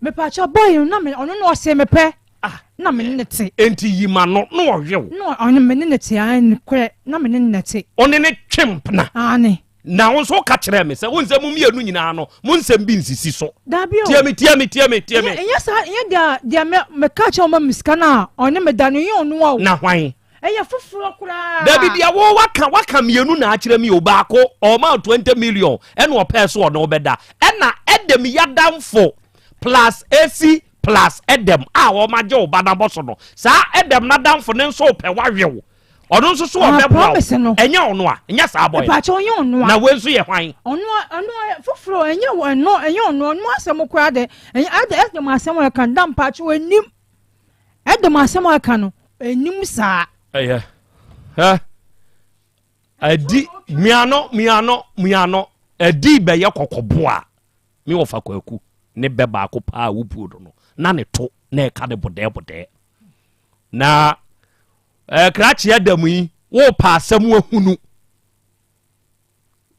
Mepaakyɛw boy no na me ɔno na ɔse mepɛ. Ah. Na me ne ne te. Enti yi ma no na ɔwe wo. Na ɔno me ne ne te ae nokorɛ na me ne ne te. Ɔne ne twe mpena. Aane. Na wo nso woka kyerɛɛ me sɛ wo nsɛ mo mmienu nyinaa no mo nsɛm bi nsisi so. Daabi o. Tie me tie me tie me tie me. Ɛnyɛ saa ɛnyɛ deɛ deɛ me meka kyerɛ ɔma me sika no a ɔne me da no ɛnyɛ ɔno a o. Na hwan? Ɛyɛ foforɔ koraa. Dabi deɛ wo waka waka mmienu na akyerɛ mi o baako ɔma 20 million ɛna ɔpɛɛ so ɔne wobɛda ɛna ɛdɛm yadamfo plus esi plus ɛdɛm a wɔn agye wo ba n'abɔ so no saa ɛdɛm n'adamfo ne nso pɛ wawe wo ɔno nso so Ah, ɔbɛboa wo promise no. ɛnyɛ ɔno a ɛnyɛ saa bɔyɛ Mpakyɛ ɔnyɛ ɔno a. na wei nso yɛ hwan Ɔno a ɔno a foforɔ ɛnyɛ wɔ ɛno ɛnyɛ ɔno ɔno asɛm koraa de ɛnyɛ ɛde ɛdɛm asɛm a ɛka da mpakyɛ anim Ɛdɔm asɛm a ɔka no, ɛnim saa. Ɛyɛ. Hɛ. Ɛdi miano miano miano ɛdi bɛyɛ kɔkɔbo a me wɔfa kwaku ne bɛ baako paa a wobuo no no na ne to na ɛka ne bodɛɛ bodɛɛ na ɛɛ krakye ɛda mu yi wɔrepa asɛm ahunu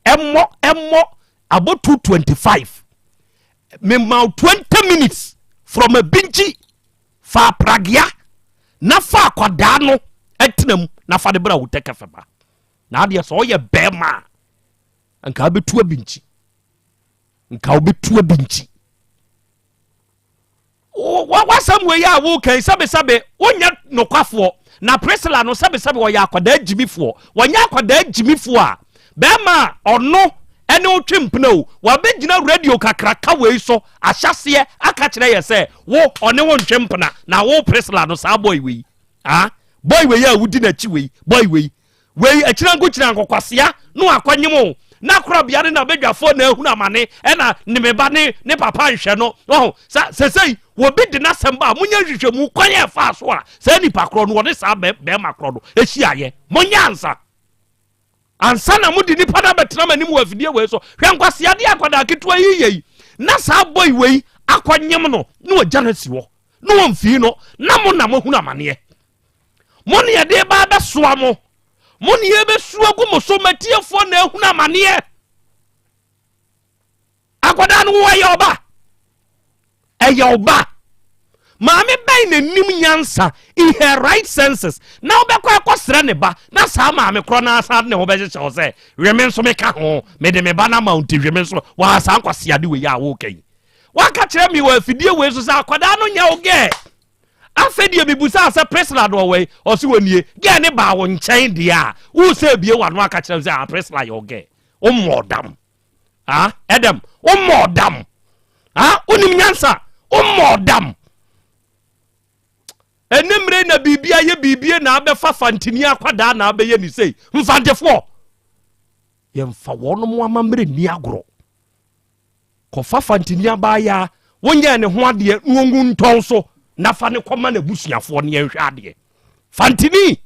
ɛmmɔ ɛmmɔ abɔ 225 mema 20 minutes from abinkyi fa apragea na fa akwadaa no ɛtena mu na fa de bra wo tɛkɛ fɛ ba na adeɛ sɛ ɔyɛ bɛrima a nka wobɛtu abinkyi nka wobɛtu abinkyi W'asɛm wei a woka yi sɛbesɛbe wonyɛ nokwafoɔ na Priscilla no sɛbesɛbe ɔyɛ akwadaa gyimifoɔ wɔnyɛ akwadaa gyimifoɔ a bɛrima a ɔno ɛne wo twe mpena o wabɛgyina radio kakraka wei so ahyɛseɛ aka kyerɛ yɛ sɛ wo ɔne wo ntwe mpena na wo Priscilla no saa boy wei ah boy wei a wodi n'akyi wei boy wei wei akyina nkokyina nkokwasea no akɔnyem o. Na korabea ne n'abadwafoɔ na ahunu amane, ɛna ne me ba ne ne papa nhwɛ no. Ɔho sa sɛsɛi wɔbi de n'asɛm ba a, monyɛ nhwehwɛmu kwan a ɛfaa so a saa nipa korɔ no wɔne saa bɛrima korɔ no hyiaeɛ. Monyɛ ansa. Ansa na mode nipa no abɛtena m'anim wɔ afidie wei so. Hwɛ nkwaseadeɛ akwadaa ketewa yi yɛ yi. Na saa boy wei akɔnyem no na wɔgya no asi hɔ na wɔmfii no na mo na moahunu amaneɛ. Mo ne yɛde ba abɛsoa mo. Mo ne yɛbɛsu agu mo so matiefoɔ na ahunu amaneɛ. Akwadaa no wo ɛyɛ ɔba. Ɛyɛ ɔba. Maame bɛn na nim nyansa in her right senses na wobɛkɔ akɔsrɛ ne ba na saa maame korɔ no asan de ne ho bɛhyehyɛ wo sɛ hwe me nso meka ho mede me ba no ama wo nti hwe me nso waa saa nkwaseade wei a woka yi waka kyerɛ me wɔ afidie wei so sɛ akwadaa no nyɛ wo gɛɛ afei deɛ mebusaa sɛ Priscilla no ɔwɔ yi ɔse wɔ nie gɛɛ ne baa wo nkyɛn deɛ a wo sɛ ebie wano aka kyerɛ me sɛ ah Priscilla yɛ wo gɛɛ wommɔɔ dam Ah, Adam, wommɔɔ dam. Ah, wonim nyansa, wommɔɔ dam. Ɛne mmerɛ na biribi ayɛ biribie na abɛfa fantini akwadaa na abɛyɛ ne sei. Mfantefoɔ, yɛmfa wɔnom amammerɛ nni agorɔ. Kɔfa fantini abaayaa, wonyɛɛ ne ho adeɛ na ɔngu ntɔn so na fa ne kɔma n'abusuafoɔ ne yɛnhwɛ adeɛ. Fantini!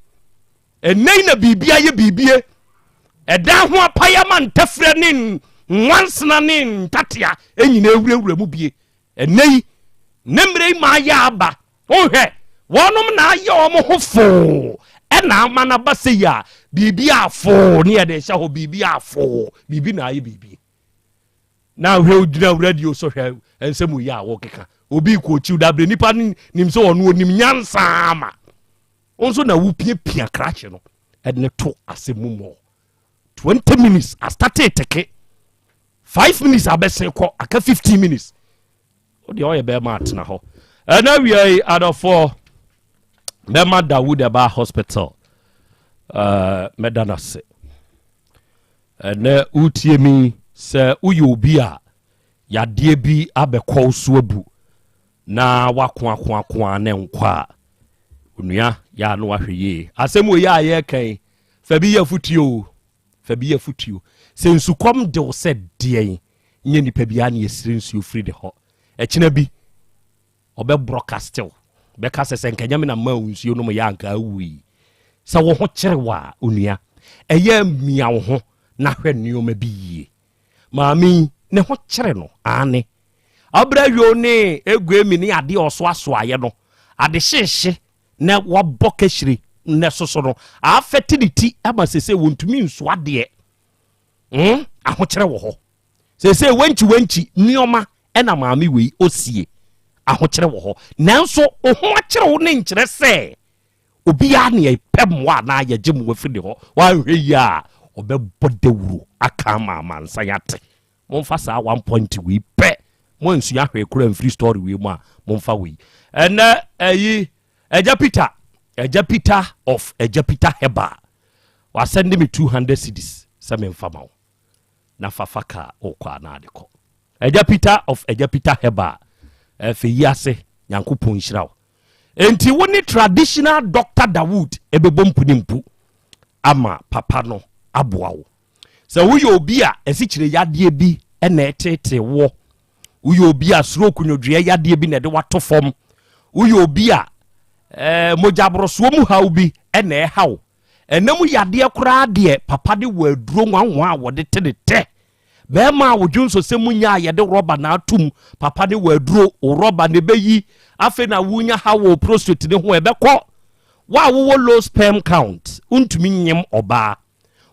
Ɛnnɛ yi na biribi ayɛ biribie. Ɛdan ho apae ama ntɛfrɛ ne nwansena ne ntatea nyinaa awurawura mu bie. Ɛnnɛ yi, ne mmerɛ yi ma ayɛ aba. Wohwɛ, wɔnom na ayɛ wɔn ho foo ɛna ama no aba sɛ yi a biribi afoo ne yɛde hyɛ hɔ biribi afoo biribi na ayɛ biribi. Na hwɛ ogyina radio so hwɛ nsɛm yi a wɔkeka. Obi kɔ akyiw dabere nipa nim sɛ ɔno onim nyansa ama. Wo nso na wopiapia krakye no ɛde ne to asɛm mu mɔ 20 minutes astate teke 5 minutes abɛsen kɔ aka 15 minutes wo deɛ ɔyɛ bɛrima atena hɔ ɛna wia yi adɔfoɔ bɛma Dawood ɛba hospital uh, mɛda no ase ɛnɛ wotie mi sɛ woyɛ obi a yadeɛ bi abɛkɔ wo so abu na wakoakoakoa ne nkɔ a Onua, yɛ a na wahwɛ yie. Asɛm wei a yɛreka yi, fa bi yɛ afotuo o. Fa bi yɛ afotuo. Sɛ nsukɔm de wo sɛ deɛn, nyɛ nipa biara na yɛsrɛ nsuo firi ne hɔ. Ɛkyena bi, ɔbɛ broadcast wo. Bɛka sɛ sɛ nka nyame na maa wo nsuo nom yɛ anka awui. Sɛ wo ho kyere wo a, onua, ɛyɛ mia wo ho na hwɛ nneɛma bi yie. Maame yi, ne ho kyere no, aane. Ɔbrɛ yoo ne eguemi ne adeɛ a ɔsoasoaeɛ no, ade hyehye na wabɔ kahyire na ɛsoso no, afɛte ne ti ama sese wɔntumi nsoa adeɛ. Hmm, ahokyerɛ wɔ hɔ. Sese wankyi wankyi nneɛma ɛna maame wei osie. Ahokyerɛ wɔ hɔ. Nanso wo ho akyerɛ wo ne nkyerɛ sɛ obiara ne ɛpɛ mmoa anaa yɛgye mmoa firi ne hɔ. Wanhwɛ yie a ɔbɛbɔ dawuro aka ama amansan ate. Momfa saa one point wei pɛ. Moansua hwee koraa mfiri story wei mu a, momfa wei. Ɛnɛ ɛyi Agya Peter, Agya Peter of Agya Peter Herbal. Wasɛnde me 200 cedis sɛ memfa ma wo. Na fa fa kaa wokɔ a na ade kɔ. Agya Peter of Agya Peter Herbal. Ɛfɛ yi ase, Nyankopɔn nhyira wo. Enti wo ne traditional Doctor Dawood ɛbɛbɔ mpu ne mpu ama papa no aboa wo. Sɛ woyɛ obi a asikyire yadeɛ bi na ɛtetee woɔ, woyɛ obi a stroke nwodwoeɛ yadeɛ bi na ɛde wato fam, woyɛ obi a eh, mogyaborosoɔ mu haw bi na ɛha wo, ɛna mu yadeɛ koraa deɛ papa de wɔ aduro nwanwa a wɔde te ne tɛ. Bɛrima a wodwo nsosɛ mu nya a yɛde rɔba na atum, papa de wɔ aduro, wo rɔba na ɛbɛyi, afei na wonya haw wɔ prostate ne ho ɛbɛkɔ. Wo a wowɔ low sperm count, wontumi nyem ɔbaa.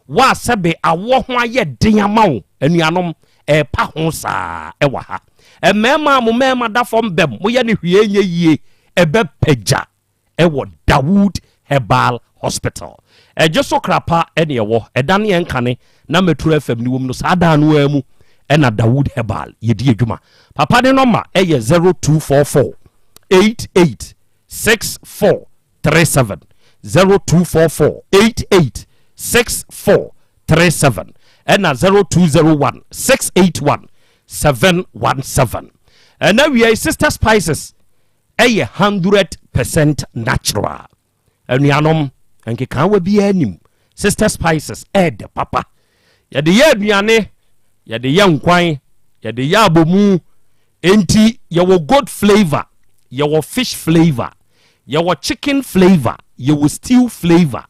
Wo a sɛbe awoɔ ho ayɛ den ama wo, anuanom, ɛrepa ho saa wɔ ha. Mmarima a mo mmarima da fam bɛm, moyɛ no hwee nyɛ yie, ɛbɛpagya wɔ Dawood Herbal Hospital. Ɛgye so krapa ne ɛwɔ, ɛda ne ɛnkane na Metro FM ne wom no, saa dan no ara mu ɛna Dawood Herbal yɛdi adwuma. Papa ne nɔma ɛyɛ 0244 88 64 37 0244 88 64 37 ɛna 0201 681 717. Ɛna wia yi Sister Spices ɛyɛ 100% natural. Anuanom, nkekaawa biara nim Sister Spices ɛɛdɛ papa. Yɛde yɛ aduane, yɛde yɛ nkwan, yɛde yɛ abomu. Enti yɛwɔ goat flavour, yɛwɔ fish flavour, yɛwɔ chicken flavour, yɛwɔ stew flavour,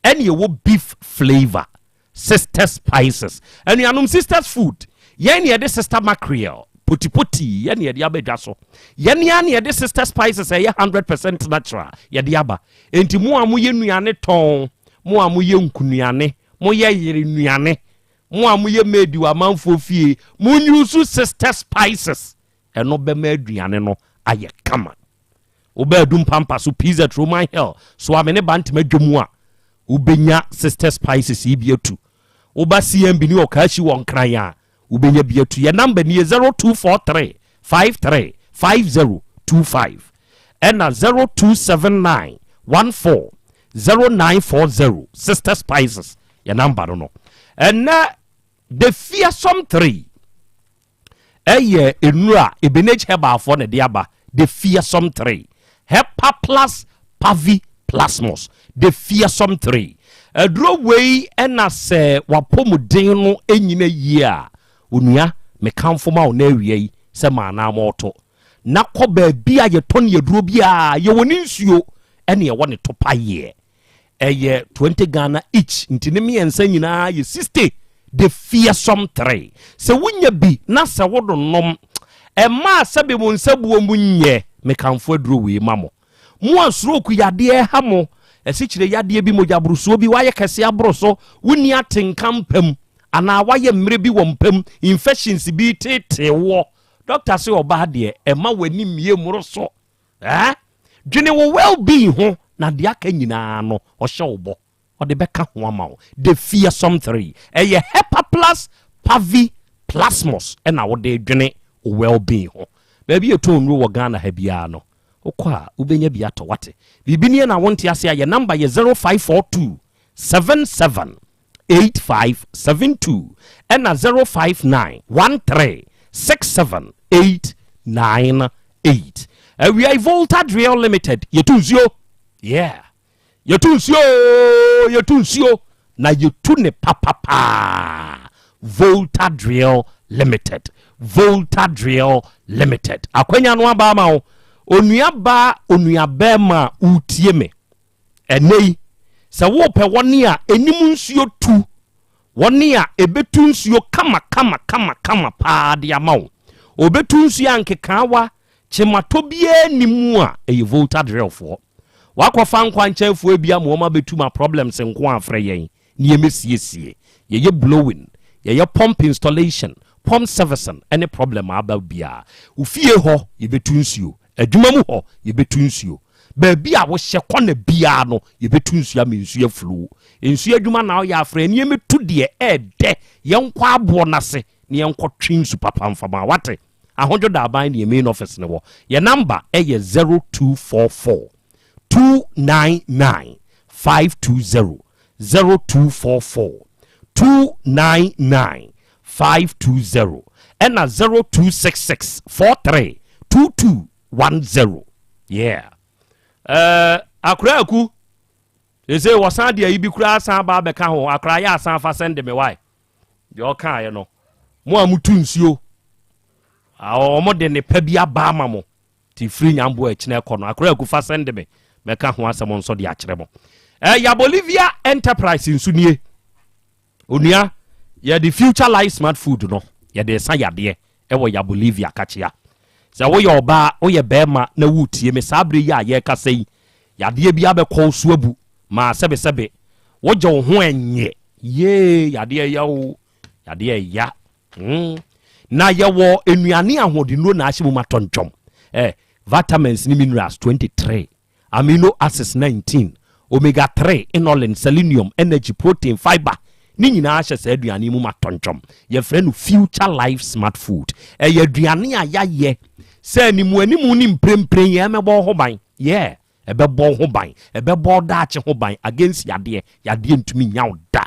ɛne yɛwɔ beef flavour. Sisters Spices. Anuanom Sisters Food, yɛn ne yɛde Sister Mackerel, potipoti, yɛn ne yɛde aba dwa so. Yɛn ne ne yɛde Sister Spices ɛyɛ 100% natural yɛde aba. Enti mo a moyɛ nnuane tɔn, mo a moyɛ nkunuane, moyɛ yere nnuane, mo a moyɛ maid wɔ amanfoɔ fie, mo use Sister Spices. Ɛno bɛma aduane no ayɛ kama. Wobɛ Adum Pampa so PZ Roman Hill so ame ne Bantama dwom a wobɛnya Sister Spices yi bi atu. Woba CMB ne Ɔkaahyi wɔ Nkran a, wobɛnya bi atu. Yɛ number nie: 0243 53 5025 ɛna 0279 14 0940. Sister Spices yɛ number no. Ɛnɛ the Fearsome 3 ɛyɛ enura Ebenage Herbalfoɔ na ɛde aba. The Fearsome 3 Hepa Plus Pavi Plasmos, the Fearsome 3 aduro wei, ɛna sɛ wapɔmuden no nyina yie a, onua, mekamfo ma wo na awia yi sɛ maanaa ma ɔtɔ na kɔ baabi a yɛtɔ ne yɛduro biaa. Yɛwɔ ne nsuo ɛne ɛwɔ ne topa yɛ, ɛyɛ 20 Ghana each, nti ne mmiɛnsa nyinaa yɛ 60. The Fearsome 3, sɛ wonya bi na sɛ wodo nom ɛma sɛbe mo nsa buo mu nyɛ, mekamfo aduro wei ma mo. Mo a stroke yadeɛ ha mo, ɛsikyerɛ yadeɛ bi, mogyaborosoɔ bi, wayɛ kɛse aboro so, wonni atenka mpam anaa wayɛ mmerɛ bi wɔ mpam, infections bi tetee wɔ, doctor sɛ ɔbaa deɛ ɛma w'ani mmie mmoro so, eh? Dwene wo well-being ho na deɛ aka nyinaa no ɔhyɛ wo bɔ ɔde bɛka ho ama wo. The Fearsome 3 ɛyɛ Hepa Plus Pavi Plasmos ɛna wode dwene wo well-being ho. Baabi yɛtɔn nnuro wɔ Ghana ha biara no, wokɔ a wobɛnya bi atɔ. Wate biribi nie na wonte ase a, yɛ number yɛ 0542 77 8572 ɛna 059 13 67 898. Awia Volta Drill Limited, yɛtu nsuo, yeah, yɛtu nsuo, yɛtu nsuo na yɛtu ne papapaa. Volta Drill Limited, Volta Drill Limited, akwanya no aba ama wo, onua baa, onua bɛrima a wotie me ɛnɛ yi, sɛ wopɛ wɔne a ɛnim nsuo tu, wɔne a ɛbɛtu nsuo kama kama kama kama paa de ama wo, obɛtu nsuo a nkekaawa kyematɔ biara ni mu a, ɛyɛ Volta Drillfoɔ. Wakɔfa nkwankyɛnfoɔ bi ama wɔn abɛtu ma problems nko afrɛ yɛn nneɛma siesie. Yɛyɛ blowing, yɛyɛ pump installation, pump servicing, ɛne problem aba biara. Ofie hɔ yɛbɛtu nsuo, adwuma mu hɔ yɛbɛtu nsuo, baabi a wohyɛ kɔna biara no yɛbɛtu nsuo ama nsuo aflow. Nsuo adwuma na ɔyɛ afrɛ nneɛma tu deɛ ɛɛdɛ. Yɛnkɔ aboɔ n'ase na yɛnkɔtwe nsu papa mfama. Wate Ahodwo Daaban ne main office ne wɔ. Yɛ number ɛyɛ 0244 299 520, 0244 299 520 ɛna 0266 43 2210. Yeah, akora aku ɛsɛ wɔsan deɛ yi bi koraa san ba bɛka ho. Akora yɛ asan fa sɛnde me wae deɛ ɔkaeɛ no. Mo a motu nsuo, ɔmo de ne pa bi aba ama mo nti firi nyamboa akyinɛ kɔ no, akora aku fa sɛnde me, mɛka ho asɛm nso de akyerɛ mo. Ɛyɛ Bolivia Enterprise nso nie. Onua, yɛde Future Life Smart Food no yɛde sa yadeɛ ɛwɔ ya Bolivia kakyia. Sɛ woyɛ ɔbaa, woyɛ bɛrima na wotie me saa bere yi a yɛrekasa yi, yadeɛ bi abɛkɔ so abu maa sɛbesɛbe wogye wo ho ɛnyɛ yee, yadeɛ yɛ wo, yadeɛ ya. Na yɛwɔ nnuane ahoɔdennuro na ahyɛ mu ma tɔntɔm vitamins ne minerals 23, amino acids 19, omega 3, inulin, selenium, energy, protein, fiber ne nyinaa hyɛ saa aduane mu ma tɔntɔm. Yɛfrɛ no Future Life Smart Food. Ɛyɛ aduane a yɛayɛ sɛ animu animu ne mprempren yɛn mɛbɔ ho ban yɛ, ɛbɛbɔ ho ban, ɛbɛbɔ daakye ho ban against yadeɛ. Yadeɛ ntumi nya wo da.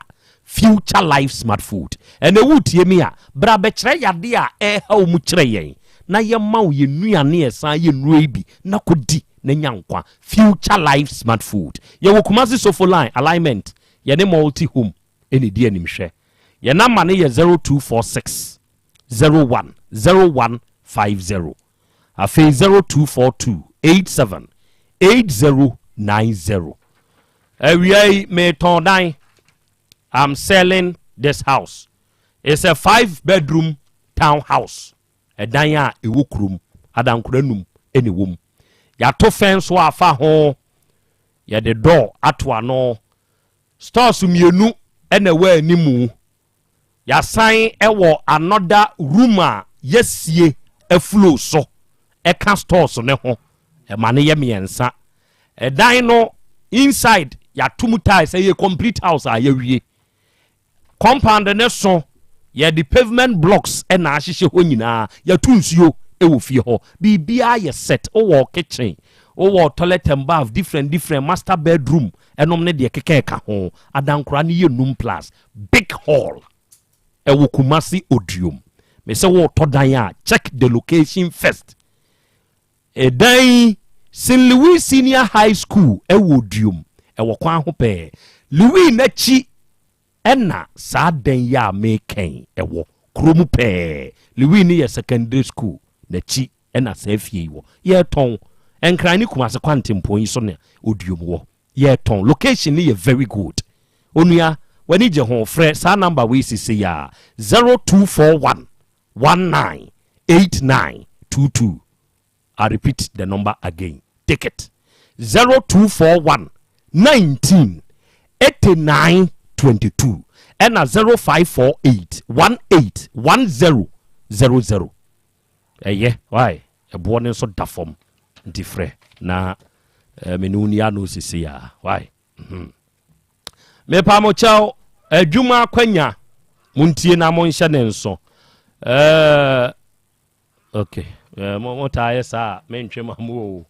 Future Life Smart Food, ɛnɛ wotie mi a, bra bɛkyerɛ yadeɛ a ɛha wo mu kyerɛ yɛn na yɛma wo yɛ nnuane ɛsan yɛ nnuro yi bi na kɔdi na nya nkwa. Future Life Smart Food, yɛwɔ Kumasi Sofo Line alignment, yɛne Multi Home ɛne di animhwɛ. Yɛn number no yɛ 0246 01 01 50. Afei 0242 87 80 90. Awia yi metɔn dan. I'm selling this house. It's a 5 bedroom town house. Ɛdan a ɛwɔ kurom, adankora num ɛna ɛwɔ mu. Yɛato fɛn so afa ho, yɛde door ato ano. Stores mmienu ɛna ɛwɔ animu. Yɛasan ɛwɔ another room a yɛsie afloor so ɛka stores ne ho, ɛma ne yɛ mmiɛnsa. Ɛdan no inside, yɛato mu tiles. Ɛyɛ complete house a yɛawie. Compound ne so, yɛde pavement blocks ɛna ahyehyɛ hɔ nyinaa. Yɛto nsuo ɛwɔ fie hɔ, biribiara yɛ set. Wowɔ kitchen, wowɔ toilet and bath, different different master bedroom ɛnom ne deɛ keka ɛka ho. Adankora no yɛ num plus big hall. Ɛwɔ Kumasi Oduom. Mesɛ wɔretɔ dan a, check the location first. Ɛdan St Louis Senior High School ɛwɔ Oduom, ɛwɔ kwan ho pɛɛ. Louis n'akyi ɛna saa dan yi a mekɛn ɛwɔ kurom pɛɛ. Louis ne yɛ secondary school n'akyi ɛna saa fie yi wɔ. Yɛtɔn Nkran ne Kumase kwantempɔn yi so ne Oduom wɔ. Yɛtɔn, location ne yɛ very good. Onua, w'ani gye ho, frɛ saa number wei sisi yi a, 0241 19 89 22. I repeat the number again. Take it. 0241 19 89 22 ɛna 0548 18 10 00. Ɛyɛ why ɛboɔ no nso da fam, nti frɛ na mene wo ni ano sisi a why. Mepa mo kyɛw, adwuma akwanya, montie na monhyɛ ne nso. Ok, mo taa yɛ saa, mentwe ma mo o.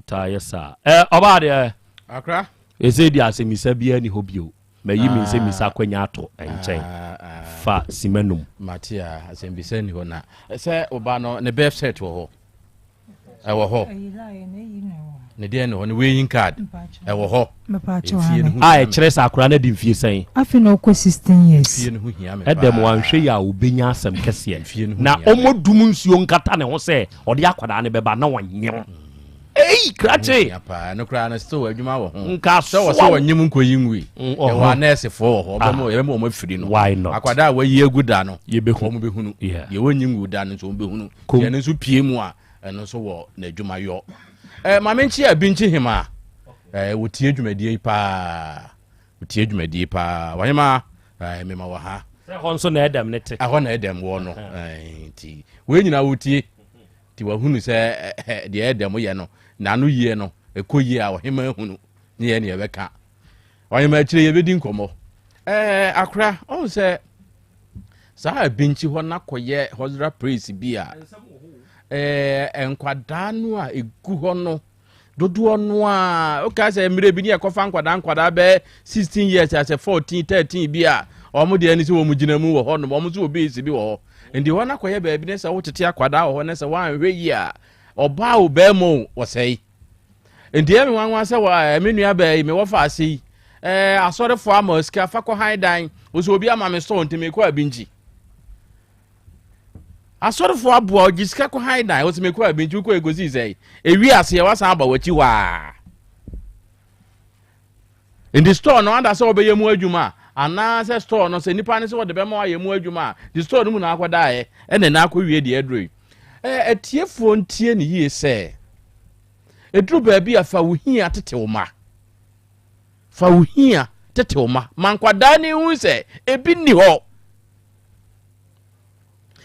Taa yɛ saa, ɔbaa deɛ. Akra. Ɛsɛ di asɛmisa biara ni hɔ bio. Mayi me nsɛmisa akwanya ato nkyɛn. Fa sima num. Mate a, asɛmbisa ni hɔ na sɛ ɔba no ne birth cert wɔ hɔ, ɛwɔ hɔ, ne deɛ ne hɔ, ne weighing card ɛwɔ hɔ. Mfie no ho a hia me. Ɛkyerɛ sɛ akora no adi mfie sɛn? Afei na ɔkɔ 16 years. Mfie no ho hia me ɛdɛm paa. wanhwɛ yi a, obɛnya asɛm kɛseɛ. Mfie no ho Na hia me. ɔmmɔ dum nsuo nkata ne ho sɛ ɔde akwadaa no bɛba na ɔnyem. Ei, krakye. Hia paa no koraa no, still adwuma wɔ ho. Nka sɛ wɔ sɛ soa wo. wɔnyem nkɔyi nwui. ɔhɔ. Yɛwɔ anɛɛsefoɔ wɔ hɔ. Ah. Yɛbɛma wɔn afiri no. Why not? Akwadaa a wayi agu da no, yɛbɛhu. Wɔn bɛhunu. Deɛ wɔnyi ngu da no nso, wɔn bɛhunu. Kom. Deɛ no nso pie mu a, ɛno nso wɔ n'adwuma yɔ. Maame nkyi a bi nkyi hema wɔtie dwumadie yi paa, wɔtie dwumadie yi paa. Wɔhema, mema wɔ ha. Sɛ hɔ nso na ɛdɛm ne te. Ɛhɔ na ɛdɛm wɔ no. Nti wei nyinaa wɔtie, nti wahunu sɛ deɛ ɛdɛm yɛ no n'ano yie no ɛkɔ yie a, ɔhema ahunu ne yɛ ne yɛbɛka ɔhema akyire, yɛbɛdi nkɔmmɔ. Akora ɔhu sɛ saa abinkyi hɔ nakɔyɛ hosra praise bi a, nkwadaa no a ɛgu hɔ no dodoɔ no a woka sɛ mmerɛ bi ne yɛkɔfa nkwadaa nkwadaa bɛɛ 16 years asɛ 14 13 bi a, ɔmo deɛ ne sɛ wɔn gyina mu wɔ hɔ nom, ɔmo nso wɔ base bi wɔ hɔ. Nti hɔ nakɔyɛ baabi ne sɛ wotete akwadaa wɔ hɔ ne sɛ woanhwɛ yie a, ɔbaa wo bɛrima o, wɔsɛe. Nti ɛmi nwanwa sɛ wɔ me nua bɛɛ yi mewɔ fa ase yi, asɔrefoɔ ama sika fa kɔ han dan, wɔsɛ obi ama me store, nti mekɔ Abinkyi. Asɔrefoɔ aboa ɔgye sika kɔ han dan, wɔsɛ mekɔ Abinkyi. Wokɔ ekosi sɛ ewi aseɛ wasan aba w'akyi hɔ a, nti store no ada sɛ wɔbɛyɛ mu adwuma anaasɛ store no sɛ nipa no sɛ wɔde bɛma wayɛ mu adwuma a, de store no mu na akɔdaeɛ ɛna na akɔwie deɛ aduro yi. Atiefoɔ ntie ne yie sɛ ɛduru baabi a, fa wo hia tete wo ma, fa wo hia tete wo ma, ma nkwadaa ne hu sɛ ebi nni hɔ.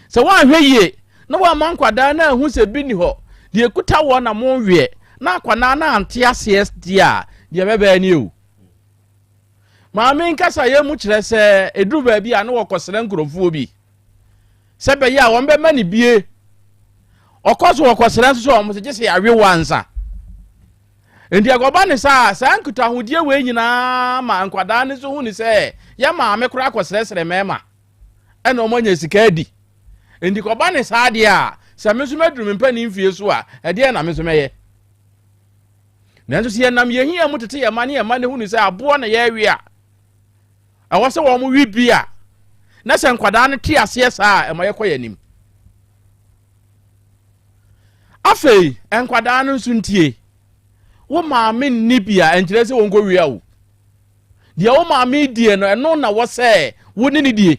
Sɛ woanhwɛ yie na woamma nkwadaa no ahu sɛ ebi nni hɔ deɛ ekuta wɔ na monweɛ na akwadaa no ante aseɛ deɛ a, deɛ bɛbɛɛ ne o. Maame nkasa yɛ mu kyerɛ sɛ ɛduru baabi a na wɔkɔsrɛ nkurɔfoɔ bi sɛ bɛyɛ a wɔn bɛma ne bie. Ɔkɔ so wɔkɔsrɛ nso sɛ wɔn sɛ gye sɛ yɛawe wɔ ansa. Nti ɛkɔba ne saa, saa nkitahodie wei nyinaa ma nkwadaa no nso hu ne sɛ yɛ maame koraa kɔsrɛsrɛ mmarima ɛna wɔn anya sika adi. Nti kɔba ne saa deɛ a, sɛ me nso mɛduru me mpanin mfie so a, ɛdeɛ na me nso mɛyɛ. Nanso sɛ yɛnam yɛn hia mu tete yɛn ma ne yɛn ma ne hu ne sɛ aboɔ na yɛrewe a, ɛwɔ sɛ wɔn we bi a. Na sɛ nkwadaa no te aseɛ saa a, ɛma yɛkɔ yɛn anim. Afei, nkwadaa no nso ntie. Wo maame nni bi a, ɛnkyerɛ sɛ wɔnkɔ wia o. Deɛ wo maame die no, ɛno na wɔ sɛ wo ne ne die.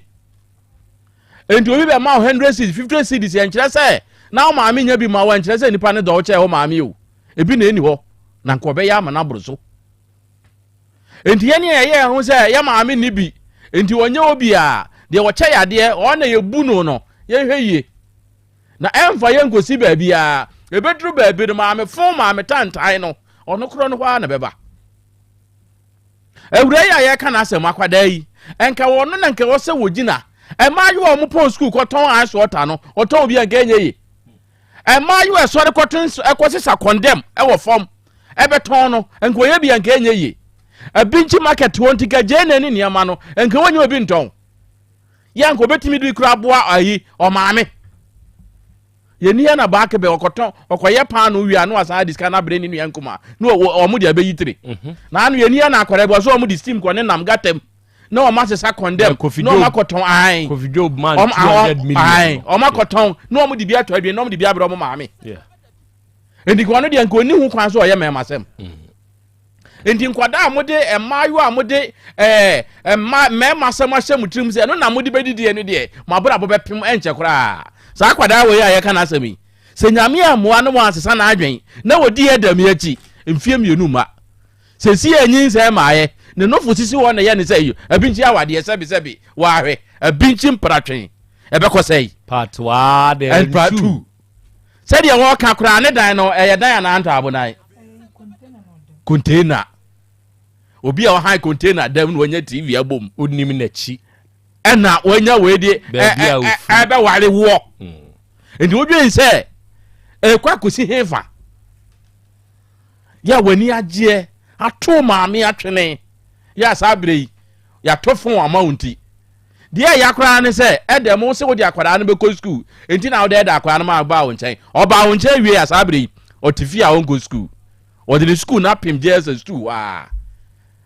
Enti obi bɛma wo 100 cedis, 50 cedis, ɛnkyerɛ sɛ na wo maame nya bi ma wo, ɛnkyerɛ sɛ nipa no dɔ wo kyɛɛ wo maame o. Ebi na ɛni hɔ, na nka ɔbɛyɛ ama no aboro so. Enti yɛn a yɛyɛ ho sɛ yɛ maame nni bi, enti ɔnyɛ obi a deɛ wɔkyɛ yadeɛ, ɔno na yɛbu no no, yɛnhwɛ yie. Na ɛmfa yɛn nkɔsi baabiara. Ɛbɛduru baabi no, maame fon, maame tantan no, ɔno korɔ no hɔ ara na ɛbɛba. Awura yi a yɛreka n'asɛm akwadaa yi, nka wɔno na nka ɛwɔ sɛ wɔgyina. Mmaayewa a wɔpɔn sukuu kɔtɔn ice water no, ɔtɔn obi a nka ɛnyɛ yie. Mmaayewa ɛsɔre kɔto nso ɛkɔsesa kɔndɛm ɛwɔ fam ɛbɛtɔn no, nka ɔyɛ bi a nka ɛnyɛ yie. Abinkyi market hɔ nti ka gyeene ne nneɛma no, nka wɔnyɛ obi ntɔn. Yɛ nka obetumi de kura aboa ayi ɔmaame. Yɛni ha na baake bɛ ɔkɔtɔn ɔkɔyɛ paano wie a na wasan adi sika no abrɛ ne nua nkuma na wɔn de abɛyi tire. Mhm. Na ano yɛni ha na akwadaa bi ɔsɛ wɔn de steam kɔ ne nam gata mu na wɔn asesa kɔndɛm na wɔn akɔtɔn ae. Kofi Job man 200 million. Ae wɔn akɔtɔn na wɔn de bi atɔ aduane na wɔn de bi abrɛ wɔn maame. Nti wɔn deɛ nka oni ho kwan so ɔyɛ mɛɛma sɛm. Mm. Nti nkwadaa a mode mmaayewa a mode ɛɛ mma mmarima asɛm ahyɛ mo tirim sɛ ɛno na mode bɛdidie no deɛ mo abrabɔ bɛpem ɛnkyɛ koraa. Saa akwadaa wei a yɛka n'asɛm yi, sɛ Nyame ammoa no wansesa n'adwen na wɔdi Adam yi akyi mfeɛ mmienu mma. Sɛsi a nyinsɛn mmaeɛ, ne nofo sisi hɔ na ɛyɛ ne sɛ abinkyi awadeɛ sɛbesɛbe waahwɛ abinkyi mpratwe ɛbɛkɔ sɛe. Part one and part two. Sɛdeɛ wɔka koraa ne dan no ɛyɛ dan anaa ntaabodan? Container. Obi a ɔhan container dɛm na wanya TV abom. Onim n'akyi. Ɛna wanya wei de ɛbɛware woɔ. Hmm. Nti wodwen sɛ ɛkɔ akɔsi hefa? Yɛ a w'ani agyeɛ ato maame atwene yɛ a saa berɛ yi yɛato fon ama wo nti Deɛ ɛya koraa ne sɛ, ɛdɛ mo se wode akwadaa no bɛkɔ sukuu, enti na wode ɛda akwadaa no ma ɔbaa wo nkyɛn. Ɔbaa wo nkyɛn wie a, saa berɛ yi, ɔte fie a ɔnkɔ sukuu. Ɔde ne sukuu no apem JSS 2 hɔ ara.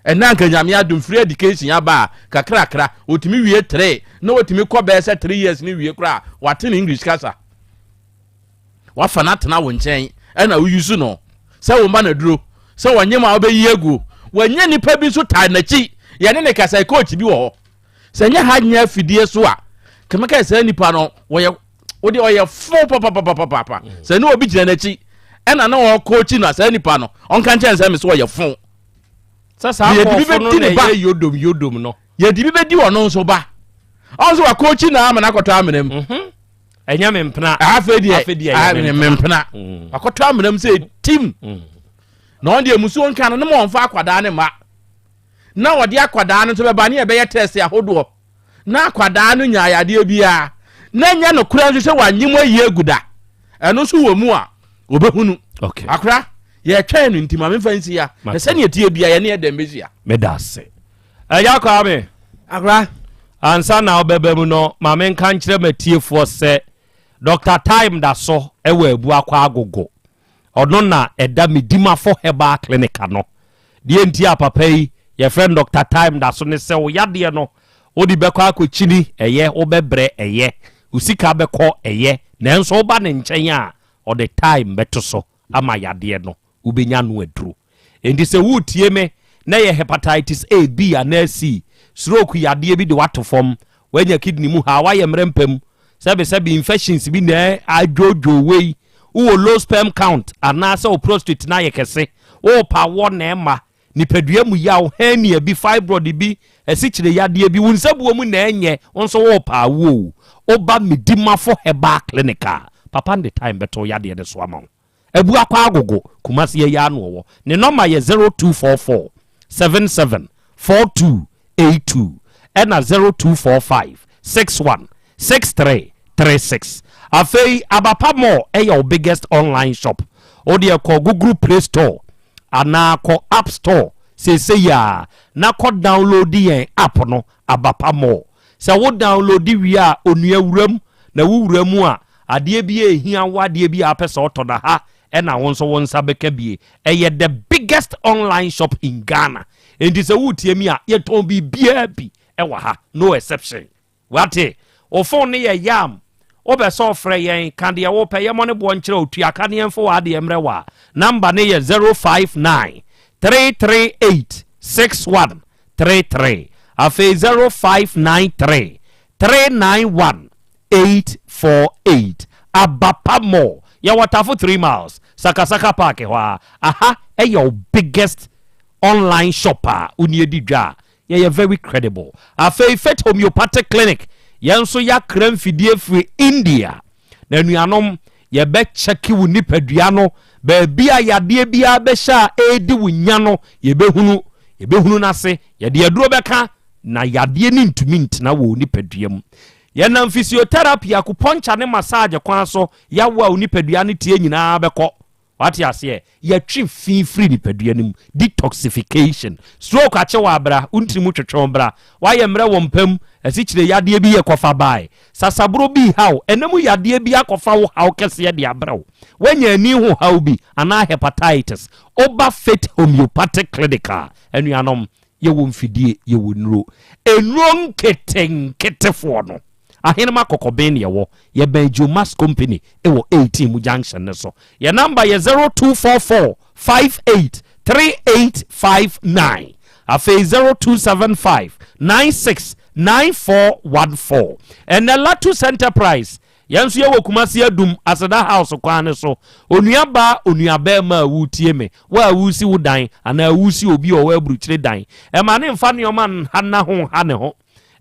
Ɛnnɛ anka Nyame adom, free education aba a, kakrakra, ɔtumi wie 3, na ɔtumi kɔ bɛyɛ sɛ 3 years no wie koraa a, wate ne English kasa. Wafa no atena wo nkyɛn, ɛna wo use no sɛ wo mma no aduro, sɛ wɔnyem a wobɛyi aguo. Wanya nipa bi nso taa n'akyi, yɛne ne kasa, coach bi wɔ hɔ. Sɛ nyɛ ha nyɛ afidie so a, kɛmɛkɛ saa nipa no wɔyɛ wode ɔyɛ fo papapapapapa. Mm. Sɛ ne obi gyina n'akyi ɛna na ɔkɔɔkyi no a saa nipa no ɔnka nkyɛn sɛ me so ɔyɛ fo. Sɛ saa kɔɔfo no na ɛyɛ yodom yodom no. Yɛde bi bɛdi ɔno nso ba. Ɔno nso wakɔɔkyi na ama no akɔtɔ amena mu. Mhm. Ɛnyɛ me mpena. Afei deɛ afei deɛ ɛyɛ me mpena. Mm. Wakɔtɔ amena mu sɛ tim. Mm. Na ɔno deɛ musuo nka no ne ma ɔmfa akwadaa ne mma. na wɔde akwadaa no nso bɛba ne yɛbɛyɛ test ahodoɔ na akwadaa no nya yadeɛ biara na nyɛ nokorɛ nso sɛ wanye mu ayi agu da ɛno nso wɔ mu a wɔbɛhunu okay. akora yɛtwɛn no nti ma memfa nsi ya na sɛdeɛ tie bia yɛne yɛdɛm bɛhyia. Meda ase ɛya Kwame. Akora. Ansa na wobɛba mu no ma menka nkyerɛ matiefoɔ sɛ Dr. Time da so wɔ Abuakwa Agogo. Ɔno na ɛda Medimafo Herbal Clinic ano. Deɛ nti a papa yi yɛfrɛ no Doctor Time da so ne sɛ wo yadeɛ no wode bɛkɔ akɔkyini ɛyɛ, wobɛbrɛ ɛyɛ, wo sika bɛkɔ ɛyɛ, nanso woba ne nkyɛn a ɔde time bɛto so ama yadeɛ no wobɛnya ano aduro. Enti sɛ woretie me na ɛyɛ hepatitis A, B anaa C, stroke yadeɛ bi de woato fam, woanya kidney mu haw, woayɛ mmerɛ mpa mu, sɛbesɛbe infections bi na adwoodwoo wei, wowɔ low sperm count anaasɛ wo prostate no ayɛ kɛse, worepa awoɔ na ɛmma, nipadua mu yaw, hernia bi, fibroid bi, asikyire yadeɛ bi, wo nsabuo mu na ɛnyɛ, wo nso worepa awoɔ o, woba Medimafo Herbal Clinic a, papa no de time bɛto wo yadeɛ no so ama wo. Abuakwa Agogo, Kumasi ɛyɛ ano ɔwɔ. Ne nɔma yɛ 0244 77 42 82 ɛna 0245 61 63 36. Afei Abapa Mall ɛyɛ wo biggest online shop. Wo deɛ kɔ Google Play Store anaa kɔ App Store seesei ara na kɔ download yɛn app no Abapa Mall. Sɛ wo download wie a onua wura mu na wo wura mu a Adeɛ bi a ɛhia wo, adeɛ bi a wopɛ sɛ wotɔ no, ha na wo nso wo nsa bɛka bie. Ɛyɛ the biggest online shop in Ghana. Enti sɛ woretie mi a, yɛtɔn biribiara bi wɔ ha, no exception. Wate? Wo phone no yɛ yam. Wopɛ sɛ ɔfrɛ yɛn, ka deɛ wopɛ, yɛmmɔ ne boɔ nkyerɛ wo, tua ka ne yɛmfa w'adeɛ mmerɛ wo a, number no yɛ 059 338 6133. Afei 0593 391 848. Abapa Mall. Yɛwɔ Tafo 3 Miles, Sakasaka Park hɔ ara. Aha yɛ wo biggest online shop a wo ni adi dwa a Yɛyɛ very credible. Afei Faith Homeopathic Clinic, yɛn nso yɛakra mfidie firi India. Na anuanom, yɛbɛkyɛke wo nipadua no, baabi a yadeɛ biara bɛhyɛ a ɛredi wo nya no, yɛbɛhunu. Yɛbɛhunu no ase, yɛde aduro bɛka, na yadeɛ no ntumi ntena wɔ wo nipadua mu. Yɛnam physiotherapy, acupuncture ne massage kwan so, yawo a wo nipadua no tie nyinaa bɛkɔ. Wate aseɛ? Yɛtwe fi firi nipadua no mu. Detoxification. Stroke akye wo abra, wo ntiri mu twetwe wo bra, woayɛ mmerɛ wɔ mpa mu, asikyire yadeɛ bi yɛ kɔfa bae, sasaboro bi reha wo, ɛna mu yadeɛ bi akɔfa wo haw kɛseɛ de abrɛ wo, woanya ani ho haw bi anaa hepatitis. Woba Faith Homeopathic Clinic a, anuanom, yɛwɔ mfidie, yɛwɔ nnuro. Nnuro nketenketefoɔ no. Ahenema Kɔkɔben na yɛwɔ. Yɛbɛn Geomax Company wɔ 18 mu junction no so. Yɛn number yɛ 0244 58 3859. Afei 0275 96 9414. Ɛnɛ Latus Enterprise, yɛn nso yɛwɔ Kumasi Adum, Aseda House kwan no so. Onua baa, onua bɛrima a woretie me, wo a woresi wo dan anaa woresi obi a ɔwɔ aburukyire dan, ɛma ne mfa nneɛma nha na ho nha ne ho.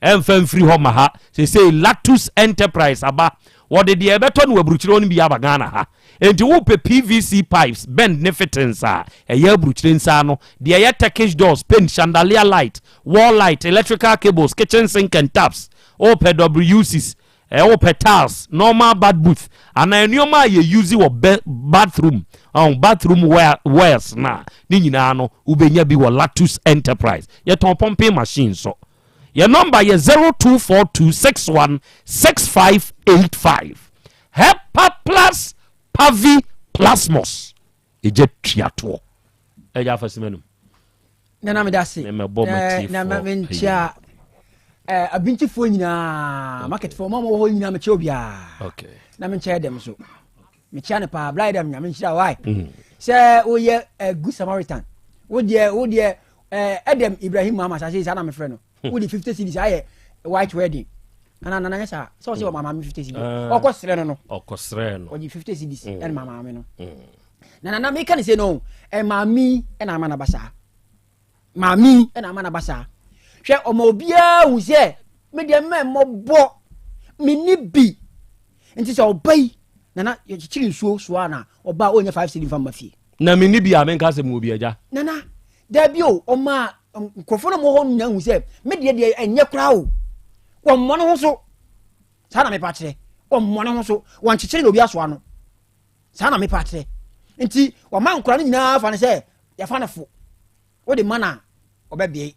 Ɛmfa mfiri hɔ ma ha. Seesei Lactus Enterprise aba. Wɔde deɛ ɛbɛtɔ no wɔ aburukyire hɔ no bi aba Ghana ha. Enti wopɛ PVC pipes, bend ne fittings a, ɛyɛ aburukyire nsa ano. Deɛ ɛyɛ Turkish doors, paint, chandelier light, wall light, electrical cables, kitchen sink and taps. Wopɛ WCs, wopɛ tiles, normal bath booth, anaa nneɛma a yɛ use wɔ bathroom, bathroom wares no a, ne nyinaa no wobɛnya bi wɔ Lactus Enterprise. Yɛtɔn pumping machine nso. Yɛn nɔmba yɛ 0242616585. Hepa plus Pavi Plasmos. Egya tua toɔ. Ɛgya afa sima num. Nana meda ase. Mɛmɛbɔ eh, na menkyia eh, abinkyifoɔ nyinaa marketfoɔ ma wɔwɔ hɔ nyinaa mekyia obiara. Okay. Na menkyia dɛm so. Mekyia no paa bla dɛm nyame nhyira why. Mm. Sɛ woyɛ eh, good Samaritan. Wo deɛ wo deɛ Eh, Edem Ibrahim Mahama saa saa na mefrɛ no. Hmm. Wode 50 cedis ayɛ white wedding. Ana nana nyɛ saa. Sɛ ɔsɛ ɔma maame 50 cedis. Eh. Ɔkɔ srɛ no no. Ɔkɔ srɛ no. Ɔgye 50 cedis hmm. ɛna ma maame no. Hmm. Na nana meka ne sɛ no, ɛ maame ɛna ama naba saa. Maame ɛna ama naba saa. Hwɛ ɔma obiara hu sɛ me deɛ mɛ mmɔbɔ me ni bi. Nti sɛ ɔba yi nana yɛkyekyere nsuo soa na ɔba a ɔnyɛ 5 cedis mfa mma fie. Na menni bi a menka sɛ mewɔ bi agya. Nana, daabi o, ɔmaa nkurɔfoɔ no mowɔ hɔ no nyinaa hu sɛ me deɛ deɛ ɛnyɛ koraa o. Wɔmmɔ ne ho so. Saa na mepa kyerɛ. Wɔmmɔ ne ho so. Wɔnkyekyere na obi asoa no. Saa na mepa kyerɛ. Nti wɔma nkora no nyinaa fa no sɛ yɛfa no fo. Wode ma no a ɔbɛbee.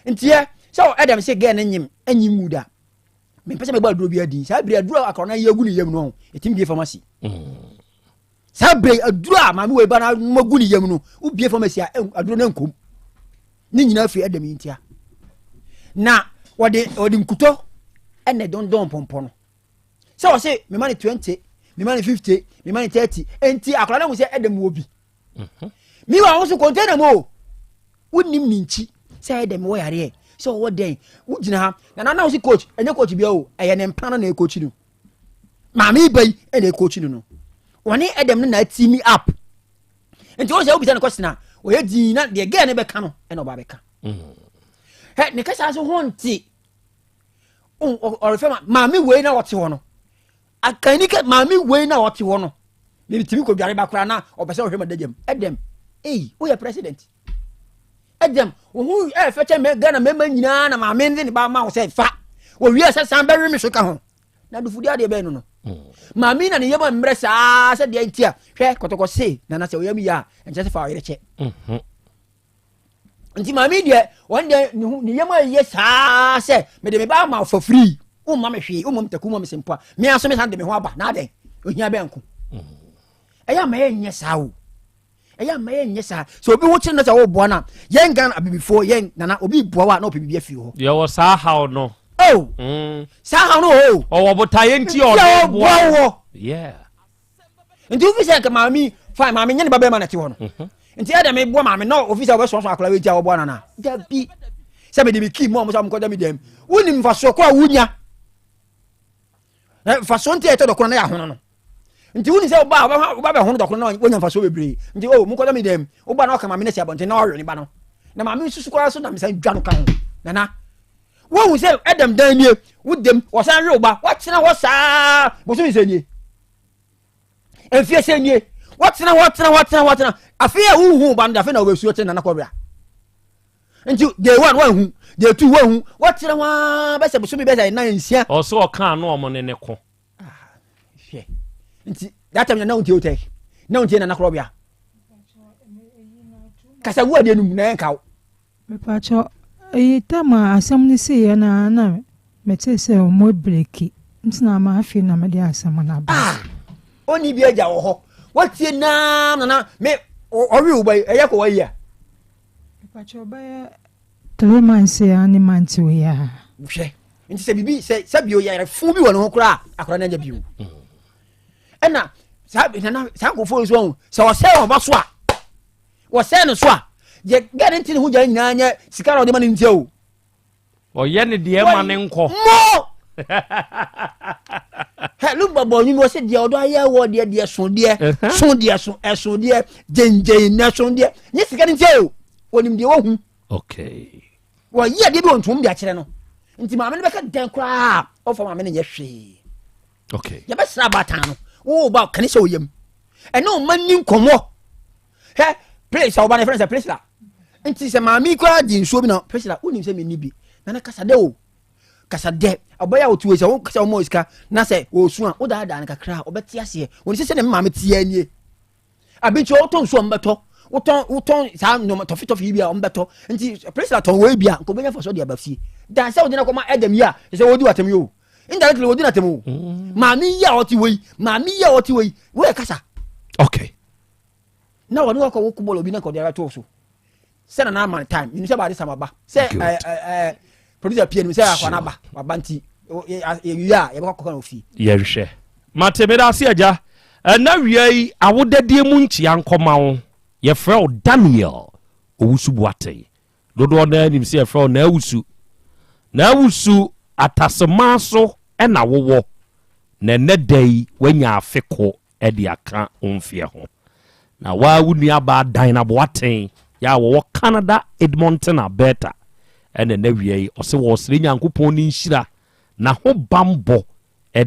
Nti ɛ sɛ ɛdɛm sɛ gɛɛ no nyem ɛnyi ngu da. Mempɛ sɛ mebɔ aduro bi adin. Saa bere aduro a akɔrɔ no ayi agu ne yam no ɛtumi bie pharmacy. Mm. Saa bere yi, aduro a maame wei ba no anom agu ne yam no, wobie pharmacy a, aduro no nkom. Ne nyinaa firi ɛdɛm yi ntia. Na wɔde wɔde nkutɔ ɛna dɔndɔn pɔmpɔ no. Sɛ wɔse mema no 20, mema no 50, mema no 30, enti akwadaa no hu sɛ ɛdɛm wɔ bi. Mhm. Mi wɔ ahosuo container mu o. Wonim ne nkyi sɛ ɛdɛm wɔ yareɛ sɛ ɔwɔ dɛn wogyina ha na nana wo si coach ɛnyɛ coach bia o ɛyɛ ne mpena no na ɛcoach no. Maame yi ba yi na ɛkɔkyi no no wɔne ɛdɛm no na atimi up nti wɔn sɛ wobisa no kɔsena ɔyɛ dii na deɛ gɛɛ no bɛka no ɛna ɔba bɛka mm. hɛ ne kasa so ho nte ɔrefɛ ma maame wei na ɔte hɔ no akanni kɛ maame wei na ɔte hɔ no mebitumi kɔdware ba koraa na ɔpɛ sɛ ɔhwɛ ma dagyam ɛdɛm ei woyɛ president ɛdɛm wo ho ɛfɛ kyɛ mɛ Ghana mɛma nyinaa na maame ne ne ba ma wo sɛ fa wɔwie sɛ san bɛwe me so ka ho na dufudi adeɛ bɛn no no mm. maame na ne yam mmerɛ saa sɛ deɛ nti a hwɛ kɔtɔkɔ se nana sɛ ɔyam yie a ɛnkyɛ sɛ fa ɔyere kyɛ mhm. nti maame deɛ wɔn deɛ ne ho ne yam ayɛ saa sɛ mede me ba ama ɔfa firi womma me hwee womma me taku womma me sempoa me aso me san de me ho aba na adɛn ohia bɛn ko mm. ɛyɛ ama yɛ nyɛ saa o Ɛyɛ a mma yɛnyɛ saa. Sɛ obi ho kyere no sɛ woboa no a, yɛn Ghana abibifoɔ, yɛn nana, obi boa wo a na ɔpɛ biribi afiri hɔ. Yɛwɔ saa haw no. Oh! Oh. Saa ha no o. Ɔwɔ botaeɛ nti ɔde boa wɔ. Yeah. Nti wofi sɛ nka maame fine maame nyɛ ne ba bɛrima na ɛte hɔ no. Mhm. Nti ɛdɛ me boa maame na ofi sɛ ɔbɛsoasoa akwadaa wei ti a ɔboa nana. Dabi. Sɛ mede me kii mu a ɔmo sɛ ɔmo kɔda me dɛm. Wonim mfasoɔ kɔ a wonya. Mfasoɔ nti a ɛtɔ dɔkono na yɛ ahono no. Nti wonim sɛ woba a woba bɛhono dɔkono na wonya mfasoɔ bebree. Nti o oh, mokɔda me dɛm. Woba na ɔka maame no si abɔnten na ɔwe ne ba no. Na maame nso so koraa so na mesan dwa no ka ho. Nana. Wohu sɛ ɛdɛm dan nie, wodam, wɔsan we wo ba, woatena hɔ saa bosome sɛ nie, mfie sɛ nie, woatena hɔ tena hɔ tena hɔ tena, afei a wohu wo ba no de afei na wobɛsuo te nana kɔbea. Nti day one woanhu, day two woanhu, woatena hɔ ara bɛsɛ bosome bɛsɛ nan nsia. Ɔsɛ ɔka ano ɔmo ne ne ko. Ah, hwɛ. Nti that time na wontie wo tɛ, na wontie nana kɔbea. Kasa gu adeɛ no mu na ɛnka wo. Mepakyɛw, eyi tam a asɛm no siiɛ no ara na metee sɛ ɔmo abreki nti na ama afei na mede asɛm no aba. Ah! Ɔnni bi agya wɔ hɔ. Watie naa nana me ɔwe wo ba yi ɛyɛ kɔ wayi a. Mepakyɛw bɛyɛ 3 months a ne month wei a. Hwɛ nti sɛ biribi sɛ sɛ bio yɛrɛ fun bi wɔ ne ho koraa akwadaa no anya bio. Ɛna saa nana saa nkurɔfoɔ yi so ɔho sɛ ɔsɛ ɔba so a. Wɔsɛɛ no so a, deɛ gɛ ne nte ne ho gya nyinaa nyɛ sika na ɔde ma no ntia o. Ɔyɛ ne deɛ ma ne nkɔ. Mo! Hɛ, Lumba bɔ nnwom ɔsɛ deɛ ɔdɔ ayɛ wɔ deɛ deɛ so deɛ so deɛ so ɛso deɛ gyengyen na so deɛ nyɛ sika no ntia o. Wɔnim deɛ wɔhu. Okay. Wɔyi adeɛ bi wɔ ntom de akyerɛ no. Nti maame no bɛka dɛn koraa ɔfa maame no nyɛ hwee. Okay. Yɛbɛsra abaatan no. Wo ba kane sɛ ɔyam. Ɛne ɔma ni nkɔmmɔ. Hwɛ place a ɔba no yɛfrɛ no sɛ Priscilla. Nti sɛ maame yi koraa gye nsuo bi na Priscilla wonim sɛ menni bi. Nana kasa dɛ o. Kasa dɛ. Ɔbɛyɛ a ɔte wei sɛ wo sɛ ɔma sika na sɛ ɔsu a wodaadaa no kakra a ɔbɛte aseɛ. Wɔn sɛ sɛdeɛ me maame teɛ nie. Abi nti ɔtɔ nsuo a ɔmbɛtɔ. Wotɔn wotɔn saa nneɛma tɔfe tɔfe yi bi a ɔmbɛtɔ. Nti Priscilla tɔn wei bi a nka ɔbɛnya mfasoɔ de aba fie. Dan sɛ wode no akɔma Adam yi a sɛ wɔdi w'atɛm yi o. Indirectly wɔdi n'atɛm o. Maame yi a ɔte wei maame yi a ɔte wei woyɛ kasa. Okay. Na wɔne wakɔ wo bɔɔl obi na nka ɔde abɛto so sɛ nana ama time menim sɛ baade sam aba sɛ ɛɛ ɛɛ producer pie nim sɛ akwa no aba waba nti yɛwie a yɛbɛkɔ akɔka no ofie. Yɛnhwɛ. Mate meda ase agya. Ɛna wia yi awodadie mu nkyia nkɔma wo. Yɛfrɛ wo Daniel Owusu Boateng. Dodoɔ no ara nim sɛ yɛfrɛ wo Naawusu. Naawusu Atasemaa so na wowɔ. Na ɛnɛ da yi woanya afe ko de aka wo mfeɛ ho. Na wo ara wo nuabaa Dinah Boateng yɛ a wɔwɔ Canada Edmonton, Alberta, ɛna ɛnɛ awia yi ɔse wɔresrɛ Nyankopɔn ne nhyira, n'ahobanbɔ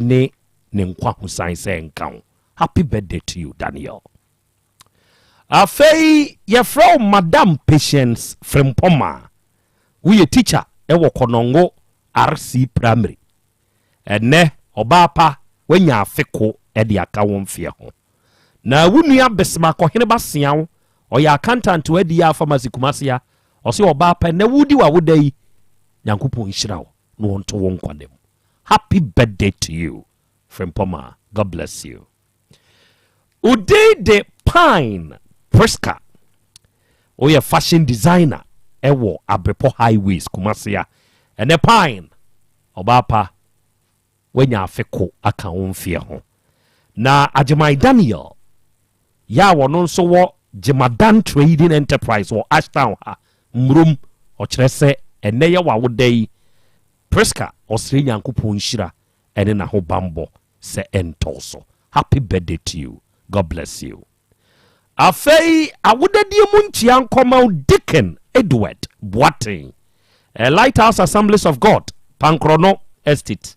ne ne nkwahosan sɛ nka wo. Happy birthday to you Daniel. Afei yɛfrɛ wo Madam Patience Frimpong woyɛ teacher wɔ Konongo RC Primary. Ɛnnɛ, ɔbaa pa, woanya afe ko de aka wo mfeɛ ho. Na wo nua Bismarck Ɔheneba Seaw, ɔyɛ accountant wɔ Adiyaa Pharmacy Kumasi a, ɔse ɔbaa pa, ɛnnɛ woredi w'awoda yi, Nyankopɔn nhyira wo na ɔnto wo nkwa nna mu. Happy birthday to you, Frimpɔmaa. God bless you. Wo din de Pine Prisca. Woyɛ fashion designer ɛwɔ Abrepɔ Highways, Kumasi a. Ɛnnɛ Pine, Ɔbaa pa, woanya afe ko aka wo mfeɛ ho. Na Agyemang Daniel yɛ a ɔno nso wɔ Gyemadan Trading Enterprise wɔ Ashtown ha, Mmurom, ɔkyerɛ sɛ ɛnnɛ yɛ w'awoda yi, Prisca, ɔsrɛ Nyankopɔn nhyira ne n'ahobanbɔ sɛ ɛntɔ wo so. Happy birthday to you. God bless you. Afei awodadie mu nkyia nkɔma wo Deacon Edward Boateng, eh, Lighthouse Assemblies of God, Pankrɔno Estate.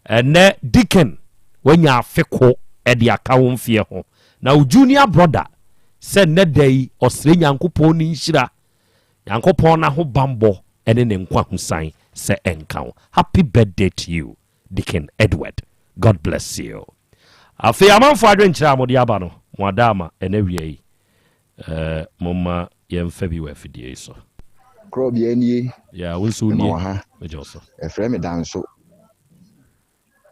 Ɛnɛ Deacon wanya afe ko de aka wo mfeɛ ho. Na wo junior brother sɛ nnɛ da yi ɔsrɛ Nyankopɔn ne nhyira, Nyankopɔn n'ahobanbɔ ne ne nkwahosan sɛ ɛnka wo. Happy birthday to you Deacon Edward. God bless you. Afei amanfoɔ adwenkyerɛ a mode aba no, mo ada ama ɛnɛ awia yi. Eh, momma yɛmfa bi wɔ afidie yi so. Korɔbea nie. Yeah, wo nso Mema nie. wɔ ha. Megye wo so. Ɛfrɛ me Danso.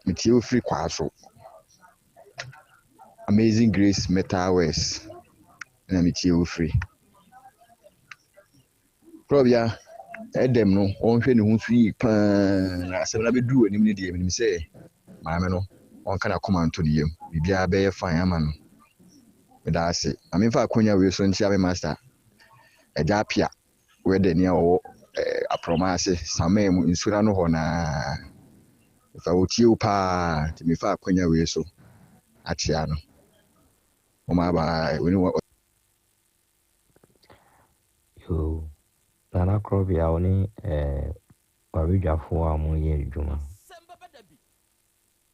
Metie wo firi kwaa so. Amazing Grace Metal Works na metie wo firi. Korɔbea. Ɛdɛm no ɔnhwɛ ne ho so yie paa na asɛm no abɛduru w'anim no deɛ menim sɛ maame no ɔnka n'akoma nto ne yam biribiara bɛyɛ fine ama no. Meda ase. Ma memfa akwanya wei so nkyea me master Agya Apia wɛdani a ɔwɔ eh, aprɔma ase Samɛn mu nsuo no ano hɔ naa. Mefa ɔtie wo paa nti mefa akwanya wei so akyea no. Moma bye. Wei ne wɔ Yoo, Nana Korɔbea wo ne eh, w'abadwafoɔ a wɔreyɛ adwuma.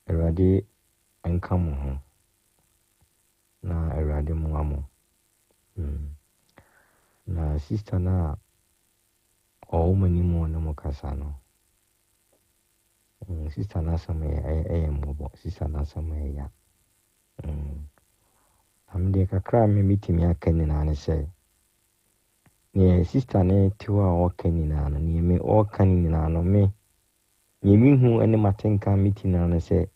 Awurade nka mo ho na Awurade mmoa mo. Mm. Na sister no a ɔwɔ mo anim a ɔne mo kasa no, mm, sister no asɛm yɛ ɛyɛ mmɔbɔ, sister no asɛm yɛ ya. Mm. Na me deɛ kakra a me metumi aka nyinaa ne sɛ, neɛ sister no te hɔ a ɔreka nyinaa no, neɛ me ɔreka no nyinaa no, me Nea mihu ne m'atenka a mete nyinaa ne sɛ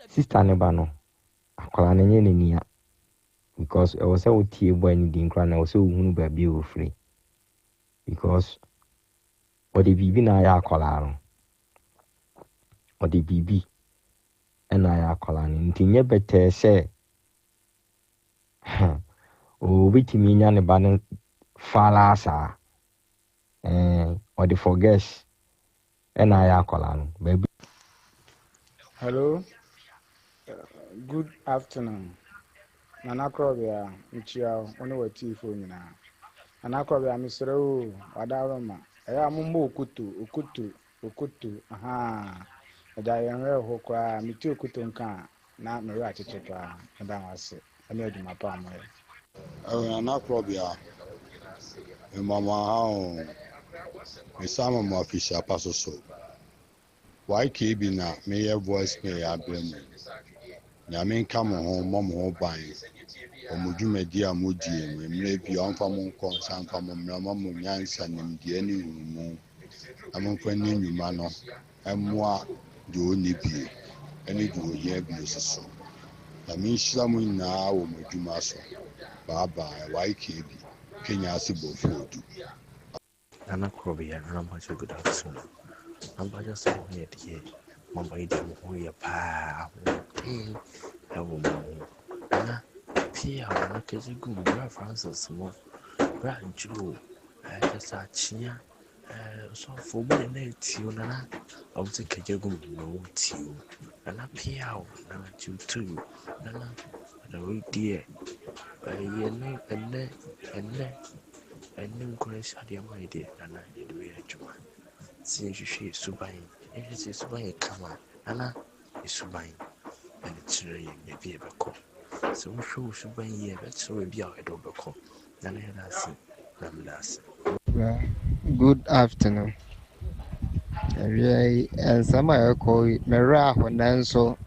sister no ba no, akwadaa no nyɛ n'ani a because ɛwɔ sɛ wotie boy no din koraa na ɛwɔ sɛ wohunu baabi a ɔfiri because ɔde biribi na ayɛ akwadaa no ɔde biribi na ayɛ akwadaa no nti nyɛ bɛtɛɛ sɛ obɛtumi anya ne ba no falaa saa Ɛɛ ɔde forgets ɛna ayɛ akwadaa no baabi. Hello, good afternoon. Nana Korɔbea, mekyia wo, wo ne w'atiefoɔ nyinaa. Nana Korɔbea, mesrɛ wo o, w'adaworoma, ɛyɛ a mommɔ Okoto, Okoto, Okoto, ahaa. Agya yɛn werɛ ho koraa, mete Okoto nka a, na me werɛ akyekye koraa. Meda mo ase ne adwuma pa a moyɛ. Ɛwɔ Nana Korɔbea, mema mo aha oo, mesan ma mo afehyia pa soso. YKB na meyɛ voice mail yi abrɛ mo yi. Nyame nka mo ho mmɔ mo ho ban wɔ mo dwumadie a modie mu, mmerɛ biara ɔmfa mo nkɔ nsan mfa mo mmra, ɔmma mo nyansa, nimdeɛ ne nhunumu na momfa nni nnwuma no mmoa deɛ ɔnni bie ne deɛ ɔhia bie nso so. Nyame nhyira mo nyinaa wɔ mo adwuma so. Bye bye YKB, Kenya ase bɔfoɔ du. Nana Korɔbea, Nana Mpakyɛw good afternoon. Nana Mpakyɛw sɛ wo ho yɛ deɛ, mama yi deɛ mo ho yɛ paa, ahoɔden ɛwɔ mo ho. Nana, pii a wɔn kɛse gu mu, Bra Francis mo, Bra Joe, ɛɛ kyɛ sɛ akyea Eh ɔsɔfo ɔmo nyinaa etie o nana ɔmo sɛ kagya gu mu na ɔmo tie o nana pia o nana tutu nana na wei deɛ ɛyɛ ne ɛnɛ ɛnɛ ɛnɛ nkuranhyɛ adeɛ ama yɛ deɛ nana yɛde wei yɛ adwuma sɛ yɛhwehwɛ yɛ suban yɛhwɛ sɛ suban yɛ kama nana yɛ suban ɛna kyerɛ yɛn baabi a yɛbɛkɔ sɛ wohwɛ wo suban yie a ɛbɛkyerɛ baabi a ɛde wobɛkɔ nana yɛda ase na meda ase. Good afternoon. Awia yi nsɛm a ɛrekɔ yi, me werɛ aho nanso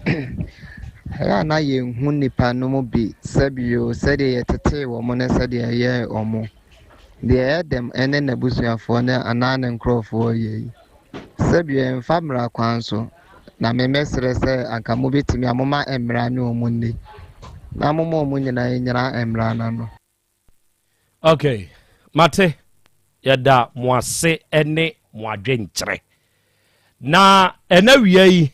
ɛyɛ a na yɛnhu nnipa no mu bi sɛbio sɛdeɛ yɛtetee wɔn ne sɛdeɛ yɛyɛɛ wɔn. Deɛ ɛyɛ dɛm ne n'abusuafoɔ ne anaa ne nkurɔfoɔ yɛ yi. Sɛbio ɛmfa mmara kwan so na me mɛsrɛ sɛ anka mobɛtumi a moma mmara ne wɔn nni na moma wɔn nyinaa nyina mmara no ano. Ok, mate. Yɛda mo ase ne mo adwenkyerɛ. Na ɛna wia yi,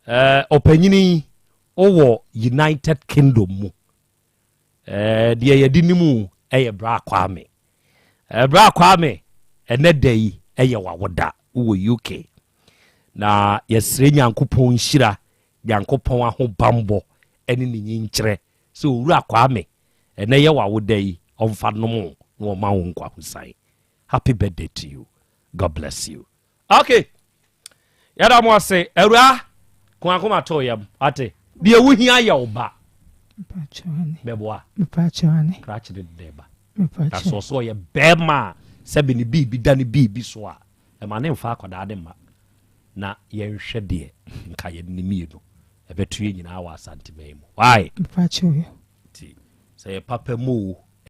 eh, ɔpanyini yi, wowɔ United Kingdom mu. Eh, deɛ yɛde ne mu ɛyɛ Bra Kwame. Eh, Bra Kwame, ɛnɛ da yi ɛyɛ wawoda wowɔ UK. Na yɛsrɛ Nyankopɔn nhyira, Nyankopɔn ahobammɔ ɛne ne nyinkyerɛ sɛ Owura Kwame Ɛnɛ yɛ w'awoda yi ɔmfa nom wo na ɔma wo nkwahosan. Happy birthday to you. God bless you. Okay. Yɛda mo ase. Awura, ko akoma to yam. Ate. Deɛ wohia yɛ wo ba. Bɛboa. Krakye ne dɛ ba. Na sɛ ɔsɛ ɔyɛ bɛrima a sɛbi ne biribi da ne biribi so a, ɛma ne mfa akwadaa ne mma. Na yɛnhwɛ deɛ nka yɛde ne mmienu ɛbɛto yɛn nyinaa wɔ Asanteman mu. Why? Nti sɛ yɛ papa mu o.